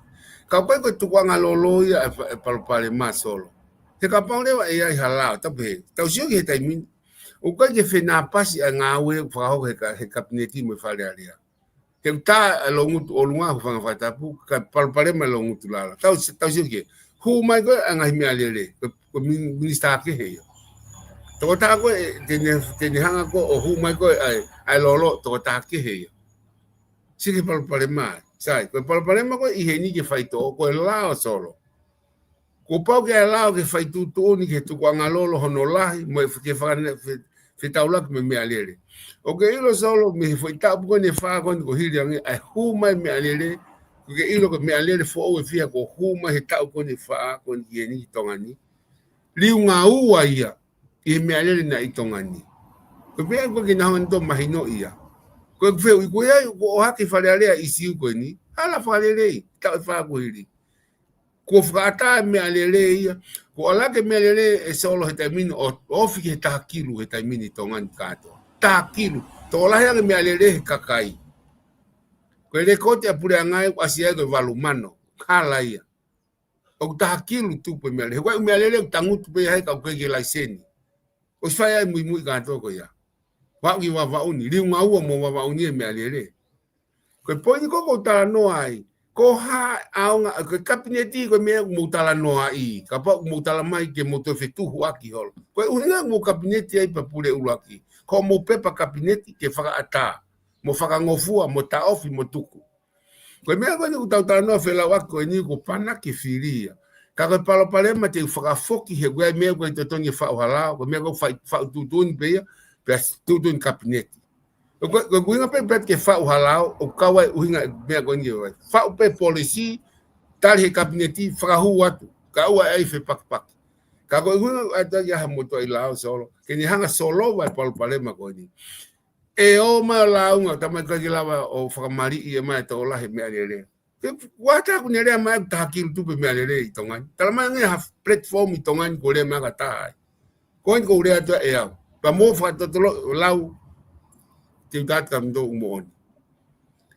Ka ʻoku ʻikai ko e tukuʻanga lolo ia ʻa e fa-, ʻa e palopalema Solo. He kapau leva ʻe ʻi ai ha lao, tapu he, tau sio ki he taimi ni. ʻOku ʻikai ke fenāpasi ʻa e ngāue ʻoku fakahoko he ka-, he Kapineti mo e Fale Alea. He ʻoku tā ʻa e Loungutu ʻolunga, hūfanga he fakatapu, ka palopalema ʻa e Loungutu lala. Tau, tau sio ki he. Hū mai ko ē ʻa e ngaahi meʻalele, ko, ko e min-, minisitā kehe ia. Tokotaha ko ē, te ne, te ne hanga ko ē ʻo hū mai ko ē ʻa e, ʻa e lolo, tokotaha kehe ia. Sio ki he palopalema, sai, ko e palopalema ko ē ʻi heni ki he faitoʻo, ko e lao Solo. Kuo pau ke ʻi ai e lao ke fai tuʻutuʻuni ki he tukuʻanga lolo hono lahi, mo e ke fakane-, fe-, fetaulaki mo e meʻalele. ʻOku ke ʻilo Solo mei he foʻi taʻu pē ko eni ʻe fā ko eni kuo hili ange, ʻa e hū mai meʻalele, ʻoku ke ʻilo ko e meʻalele foʻou ʻe fiha kuo hū mai he taʻu ko eni ʻe fā ko eni ki heni ki Tonga ni. Liunga ua ia, ʻi he meʻalele naʻe ʻi Tonga ni. Ko e meʻa ko ē ke na hanga ʻo mahino ia. Ko e fehuʻi ko ia, kuo ʻohake Fale Alea ʻisiū ko eni, hala fakalelei, taʻu ʻe fā kuo hili. Kuo fakaʻatā e meʻalele ia, kuo ʻalu hake e meʻalele ʻe Solo he taimi ni ʻo, ʻo ofi ki he taha kilu he taimi ni ʻi Tonga ni kātoa. Taha kilu, tokolahi ange meʻalele he kakai. Ko e lekooti ʻa e puleʻanga ia ʻoku ʻasi ai ko e valu mano, hala ia. ʻOku taha kilu tupu e meʻalele, he ko e meʻalele ʻoku tangutu pē ia he ka ʻoku ʻikai ke laiseni. ʻOsi fai ai muimui kātoa ko ia. Vaʻu ki Vavaʻu ni, liunga ua mo Vavaʻu ni e meʻalele. Ko e poini ko ē ʻoku ou talanoa ai. Ko e hā e ʻaonga, ko e Kapineti, ko e meʻa ʻoku mou talanoa ai. Kapau ʻoku mou tala mai ke mou toe fetuhuʻaki holo. Ko e ʻuhinga ʻoku mou Kapineti ai pea pule ʻuluaki. Ko hoʻomou pepa Kapineti ke fakaʻatā. Mo fakangofua, mo taʻofi, mo tuku. Ko e meʻa ko eni ʻoku tau talanoa felauʻaki ko eni kuo pana ke fili ia. Ka ko e palopalema te u fakafoki he ko e meʻa ʻoku ʻikai totonu ke faʻu ha lao, ko e meʻa ʻoku fai, faʻu tuʻutuʻuni pē ia, pea tuʻutuʻuni Kapineti. Ko e, ko e ʻuhinga pē pea ke faʻu ha lao, ʻoku kau ai ʻuhinga e meʻa ko eni ke fai. Faʻu pē policy, tali he Kapineti, fakahū atu, kae ʻoua ʻe fepakipaki. Ka ko e ʻuhinga ʻoku ʻai atu ia ha motuʻaʻi lao Solo, ke ne hanga ʻo solova e palopalema ko eni. ʻE ō mai ʻo lāunga, tamaiki ʻikai ke lava ʻo fakamaliʻi ʻe mai tokolahi e meʻalele. Ke kuata ʻoku ne lea mai ʻoku taha kilu tupu e meʻalele ʻi Tonga ni. Tala mai ange ha platform ʻi Tonga ni kuo lea mai ʻaki ha taha ai. Ko eni ʻoku ou lea atu ʻe au. Pea mou fakatotolo lau, te u tala atu kia moutolu ʻoku moʻoni.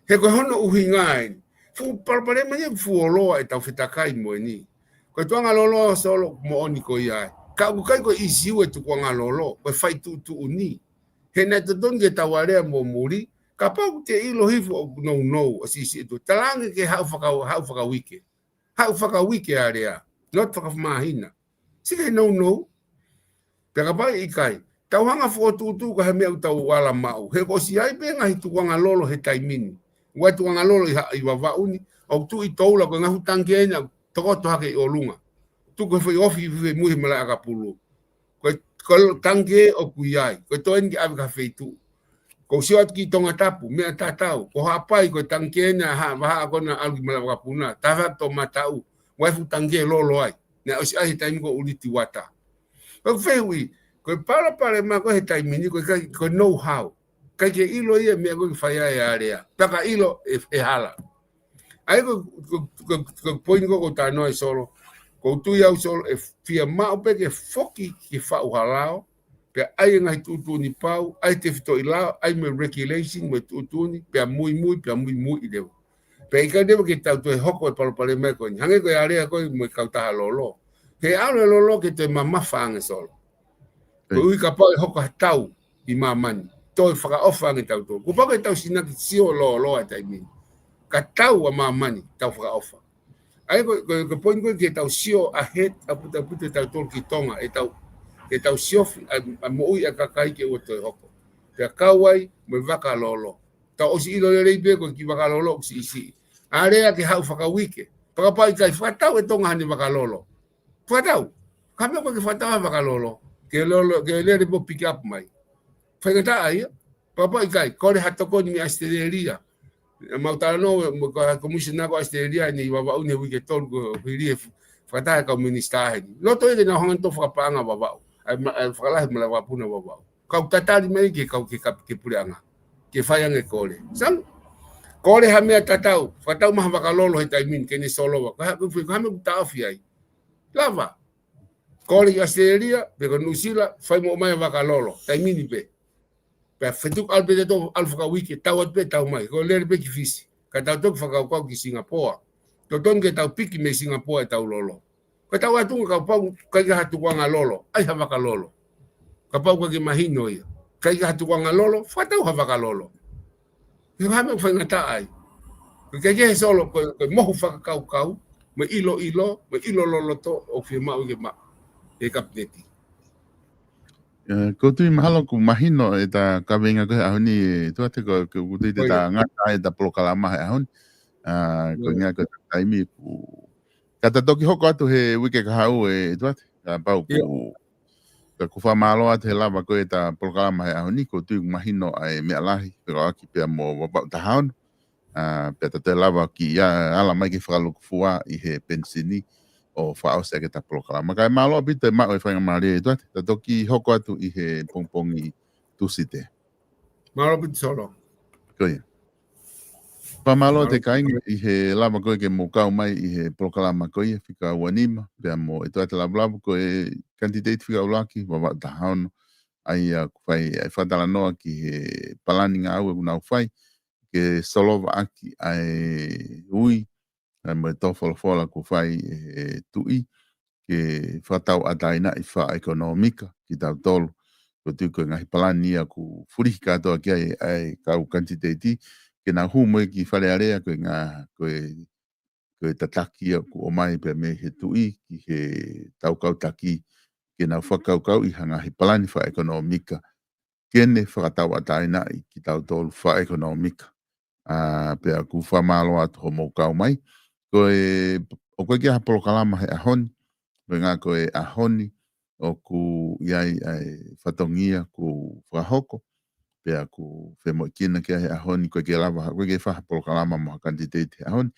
He ko hono ʻuhinga eni. Fuʻu palopalema ia ʻoku fuoloa ʻetau fetakai mo eni. Ko e tukuʻanga lolo Solo ʻoku moʻoni ko ia ai. Ka ʻoku ʻikai ko e ʻisiū e tukuʻanga lolo, ko e fai tuʻutuʻuni. He naʻe totonu ke tau alea mo muli, kapau ʻoku te ʻilo hifo ʻoku nounou, ʻo siʻisiʻi atu. Talaange ke haʻu faka-, haʻu fakauike. Haʻu fakauike alea. Not fakamāhina. Sike nounou. Pea kapau ʻe ʻikai. Tau hanga ʻo fokotuʻutuʻu ko e hā e meʻa ʻoku tau ala maʻu. He kuo ʻosi ʻi ai pē ngaahi tukuʻanga lolo he taimi ni. ʻOku ʻi ai tukuʻanga lolo ʻi ha-, ʻi Vavaʻu ni. ʻOku tuʻu ʻi Toula ko e ngaahi fuʻu tangikē ʻena tokoto hake ʻi ʻolunga. Tuku he foʻi ofi ʻi mui he malaʻe ʻakapulu. Ko e, ko e tangikē ʻoku ʻi ai. Ko e toe eni ke ʻave ki ha feituʻu. Ko u sio atu ki Tongatapu, meʻa tatau. Ko Haʻapai, ko e tangikē ʻena ha-, vahaʻa ko ena ʻalu ki malaʻe ʻakapulu na. Taha atu ʻo Mataʻu. ʻOku ʻi ai e fuʻu tangikē lolo ai. Naʻe ʻosi ʻai he taimi ko ē ʻo Litiwata. Ko e fehuʻi, ko e palopalema ko ē he taimi ni, ko e ʻikai, ko e know-how. ʻIkai ke ʻilo ia e meʻa ko ē ʻoku fai ai e alea. Pea ka ʻilo ʻe, ʻe hala. ʻA ia ko, ko, ko, ko e poini ko ē ʻoku ou talanoa ai Solo. ʻOku ou tui au Solo ʻe fiemaʻu pē ke foki ke faʻu ha lao. Pea ʻai e ngaahi tuʻutuʻuni pau, ʻai e tefitoʻi lao, ʻai mo e regulation, mo e tuʻutuʻuni, pea muimui, pea muimui ʻi leva. Pea ʻikai leva ke tau toe hoko e palopalema ko eni. Hangē ko e alea ko ē mo e kautaha lolo. He ʻalu e lolo ke toe mamafa ange Solo. Ko e ʻuhi kapau ʻe hoko ha tau ʻi māmani. Toe fakaʻofa ange tautolu. Kuo pau ke tau sinaki sio loloa he taimi ni. Ka tau ʻa māmani, tau fakaʻofa. ʻA ia ko, ko, ko e poini ko ē ke tau sio ahead, ʻaupito, ʻaupito tautolu ki Tonga, ʻetau, ke tau siofi, ʻa, ʻa moʻui ʻa e kakai ke ʻoua toe hoko. Pea kau ai, mo e vaka lolo. Tau ʻosi ʻilo lelei pē ko e kiʻi vakalolo ʻoku siʻisiʻi. Alea ke haʻu fakauike. Pea kapau ʻikai, fakatau ʻe Tonga haʻane vakalolo. Fakatau. Ka meʻa ko e ke fakatau ha vakalolo. Ke lolo, ke lele mo pick up mai. Faingataʻa ia. Pea kapau ʻikai, kole ha tokoni mei ʻAositelēlia. Mau talanoa mo e kau komisina ko ʻAositelēlia ʻi Vavaʻu ʻi he uike ʻe tolu kuo hili he fakataha e kau minisitā heni. Loto ia ke nau hanga ʻo fakapaʻanga Vavaʻu. ʻAi ma-, ʻai fakalahi mo e lava puna Vavaʻu. Kau tatali mai ke kau ke kap-, ke puleʻanga. Ke fai ange kole. Sang, kole ha meʻa tatau, fakatau mai ha vakalolo he taimi ni ke ne solova. Ko e hā, ko e hā e meʻa ʻoku taʻofi ai. Lava. Kole ki ʻAositelēlia, pe ko Nuʻusila, fai mo ʻomai ha vakalolo. Taimi ni pē. Pea fetuku ʻalu pē tautolu ʻalu fakauike, tau atu pē tau mai. Ko e lele pē ki Fisi. Ka tau toki fakakaukau ki Singapoa. Totonu ke tau piki mei Singapoa ʻetau lolo. Ka tau atu kapau ʻikai ke ha tukuʻanga lolo, ʻai ha vakalolo. Kapau ʻikai ke mahino ia. ʻIkai ke ha tukuʻanga lolo, fakatau ha vakalolo. He hā e meʻa ʻoku faingataʻa ai. Ko e ʻikai ke he solo, ko e, ko e mohu fakakaukau, mo e ʻiloʻilo, mo e ʻilo loloto ʻoku fiemaʻu ke maʻu ʻe he kapineti. ʻE, ʻoku ou tui mahalo ʻoku mahino ʻeta kaveinga ko ē he ʻaho ni, ʻe Tuate, ko, ko, ʻoku ou tui te ta ngata ai ʻeta polokalama he ʻaho ni. ʻA, ko e ʻuhinga ko e taimi ʻoku Ka ta toki hoko atu he uike kahaʻu ʻe Tuate, kapau ʻoku, ka ʻoku ou fakamālō atu he lava ko ē ʻeta polokalama he ʻaho ni, ʻoku ou tui ʻoku mahino ʻa e meʻa lahi, fekauʻaki pea mo Vavaʻu taha ono. ʻA, pea ta toe lava ki ai, ala mai ke fakalukufua ʻi he penisini ʻo fakaʻosi ʻaki ʻeta polokalama. Kae mālō ʻaupito e maʻu e faingamālie ʻe Tuate, ta toki hoko atu ʻi he pongipongi Tūsite. Mālō ʻaupito Solo. Ko ia. Fakamālō atu kāinga ʻi he lava ko ē ke mou kau mai ʻi he polokalama ko ia fika ua nima, pea mo ʻe Tuate Lavulavu ko e kanititeiti fika ʻuluaki, Vavaʻu taha ono, ʻa ia ʻoku fai ʻa e fakatalanoa ki he palani ngāue ʻoku nau fai, ke solova ʻaki ʻa e ui, ʻa e mo e tō folofola ʻoku fai ʻe he tuʻi, ke fakatauʻatāinaʻi fakaʻekonōmika kitautolu. ʻOku ou tui ko e ngaahi palani ia ʻoku fulihi kātoa ki ai ʻa e kau kanititeiti, ke nau hū mo ia ki Fale Alea, ko e ngā, ko e, ko e tataki ia ʻoku ʻomai pea mei he tuʻi ki he tau kau taki, ke nau fakakaukauʻi ha ngaahi palani fakaʻekonōmika, ke ne fakatauʻatāinaʻi kitautolu fakaʻekonōmika. ʻA, pea ʻoku fakamālō atu hoʻomou kau mai. Ko e, ʻoku ʻikai ke ʻi ai ha polokalama he ʻaho ni, ko e ʻuhinga ko e ʻaho ni ʻoku ʻi ai ʻa e fatongia kuo fakahoko, pea ʻoku femoʻuekina ki ai he ʻaho ni, ʻoku ʻikai ke lava, ʻoku ʻikai ke fai ha polokalama mo ha kanititeiti he ʻaho ni.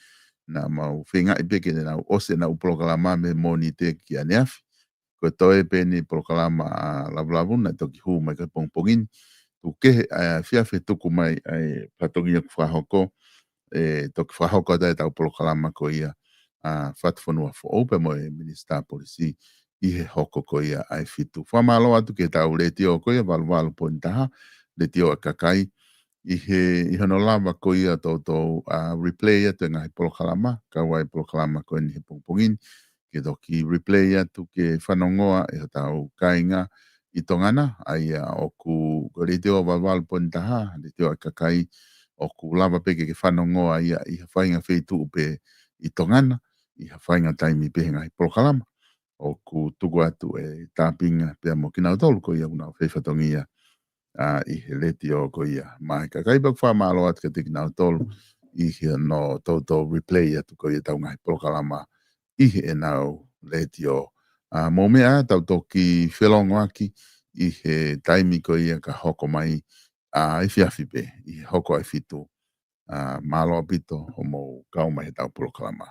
Naʻa mau feingaʻi pē ke nau ʻosi ʻenau polokalama mei he Mōnite ki ʻaneafi. Ko e toe pē eni polokalama ʻa Lavulavu naʻe toki hū mai ki he pongipongi ni. Tuku kehe ʻa e efiafi tuku mai ʻa e fatongia ʻoku fakahoko, ʻe toki fakahoko atu ʻetau polokalama ko ia ʻa Fatufonua Foʻou pea mo e Minisitā Polisi ʻi he hoko ko ia ʻa e fitu. Fakamālō atu ki heʻetau letiō ko ia valu valu poini taha, letiō ʻa e kakai, ʻi he, ʻi hono lava ko ia toutou ʻa replay atu e ngaahi polokalama, kau ai polokalama ko eni he pongipongi ni, ke toki replay atu ke fanongoa ʻe hotau kāinga ʻi Tonga na, ʻa ia ʻoku, ko e letiō valu valu poini taha, letiō ʻa e kakai, ʻoku lava pē ke ke fanongoa ia ʻi ha faʻahinga feituʻu pē ʻi Tonga na, ʻi ha faʻahinga taimi pē he ngaahi polokalama. ʻOku tuku atu e tāpinga pea mo kinautolu ko ia ʻoku nau fai fatongia ʻa, ʻi he letiō ko ia. Mo e kakai pea ʻoku fakamālō atu kiate kinautolu ʻi hono toutou replay atu ko ia ʻetau ngaahi polokalama ʻi heʻenau letiō. ʻA, mou meʻa ā, tau toki felongoaki ʻi he taimi ko ia ka hoko mai ʻa e efiafi pē, ʻi he hoko ʻa e fitu. ʻA, mālō ʻaupito hoʻomou kau mai heʻetau polokalama.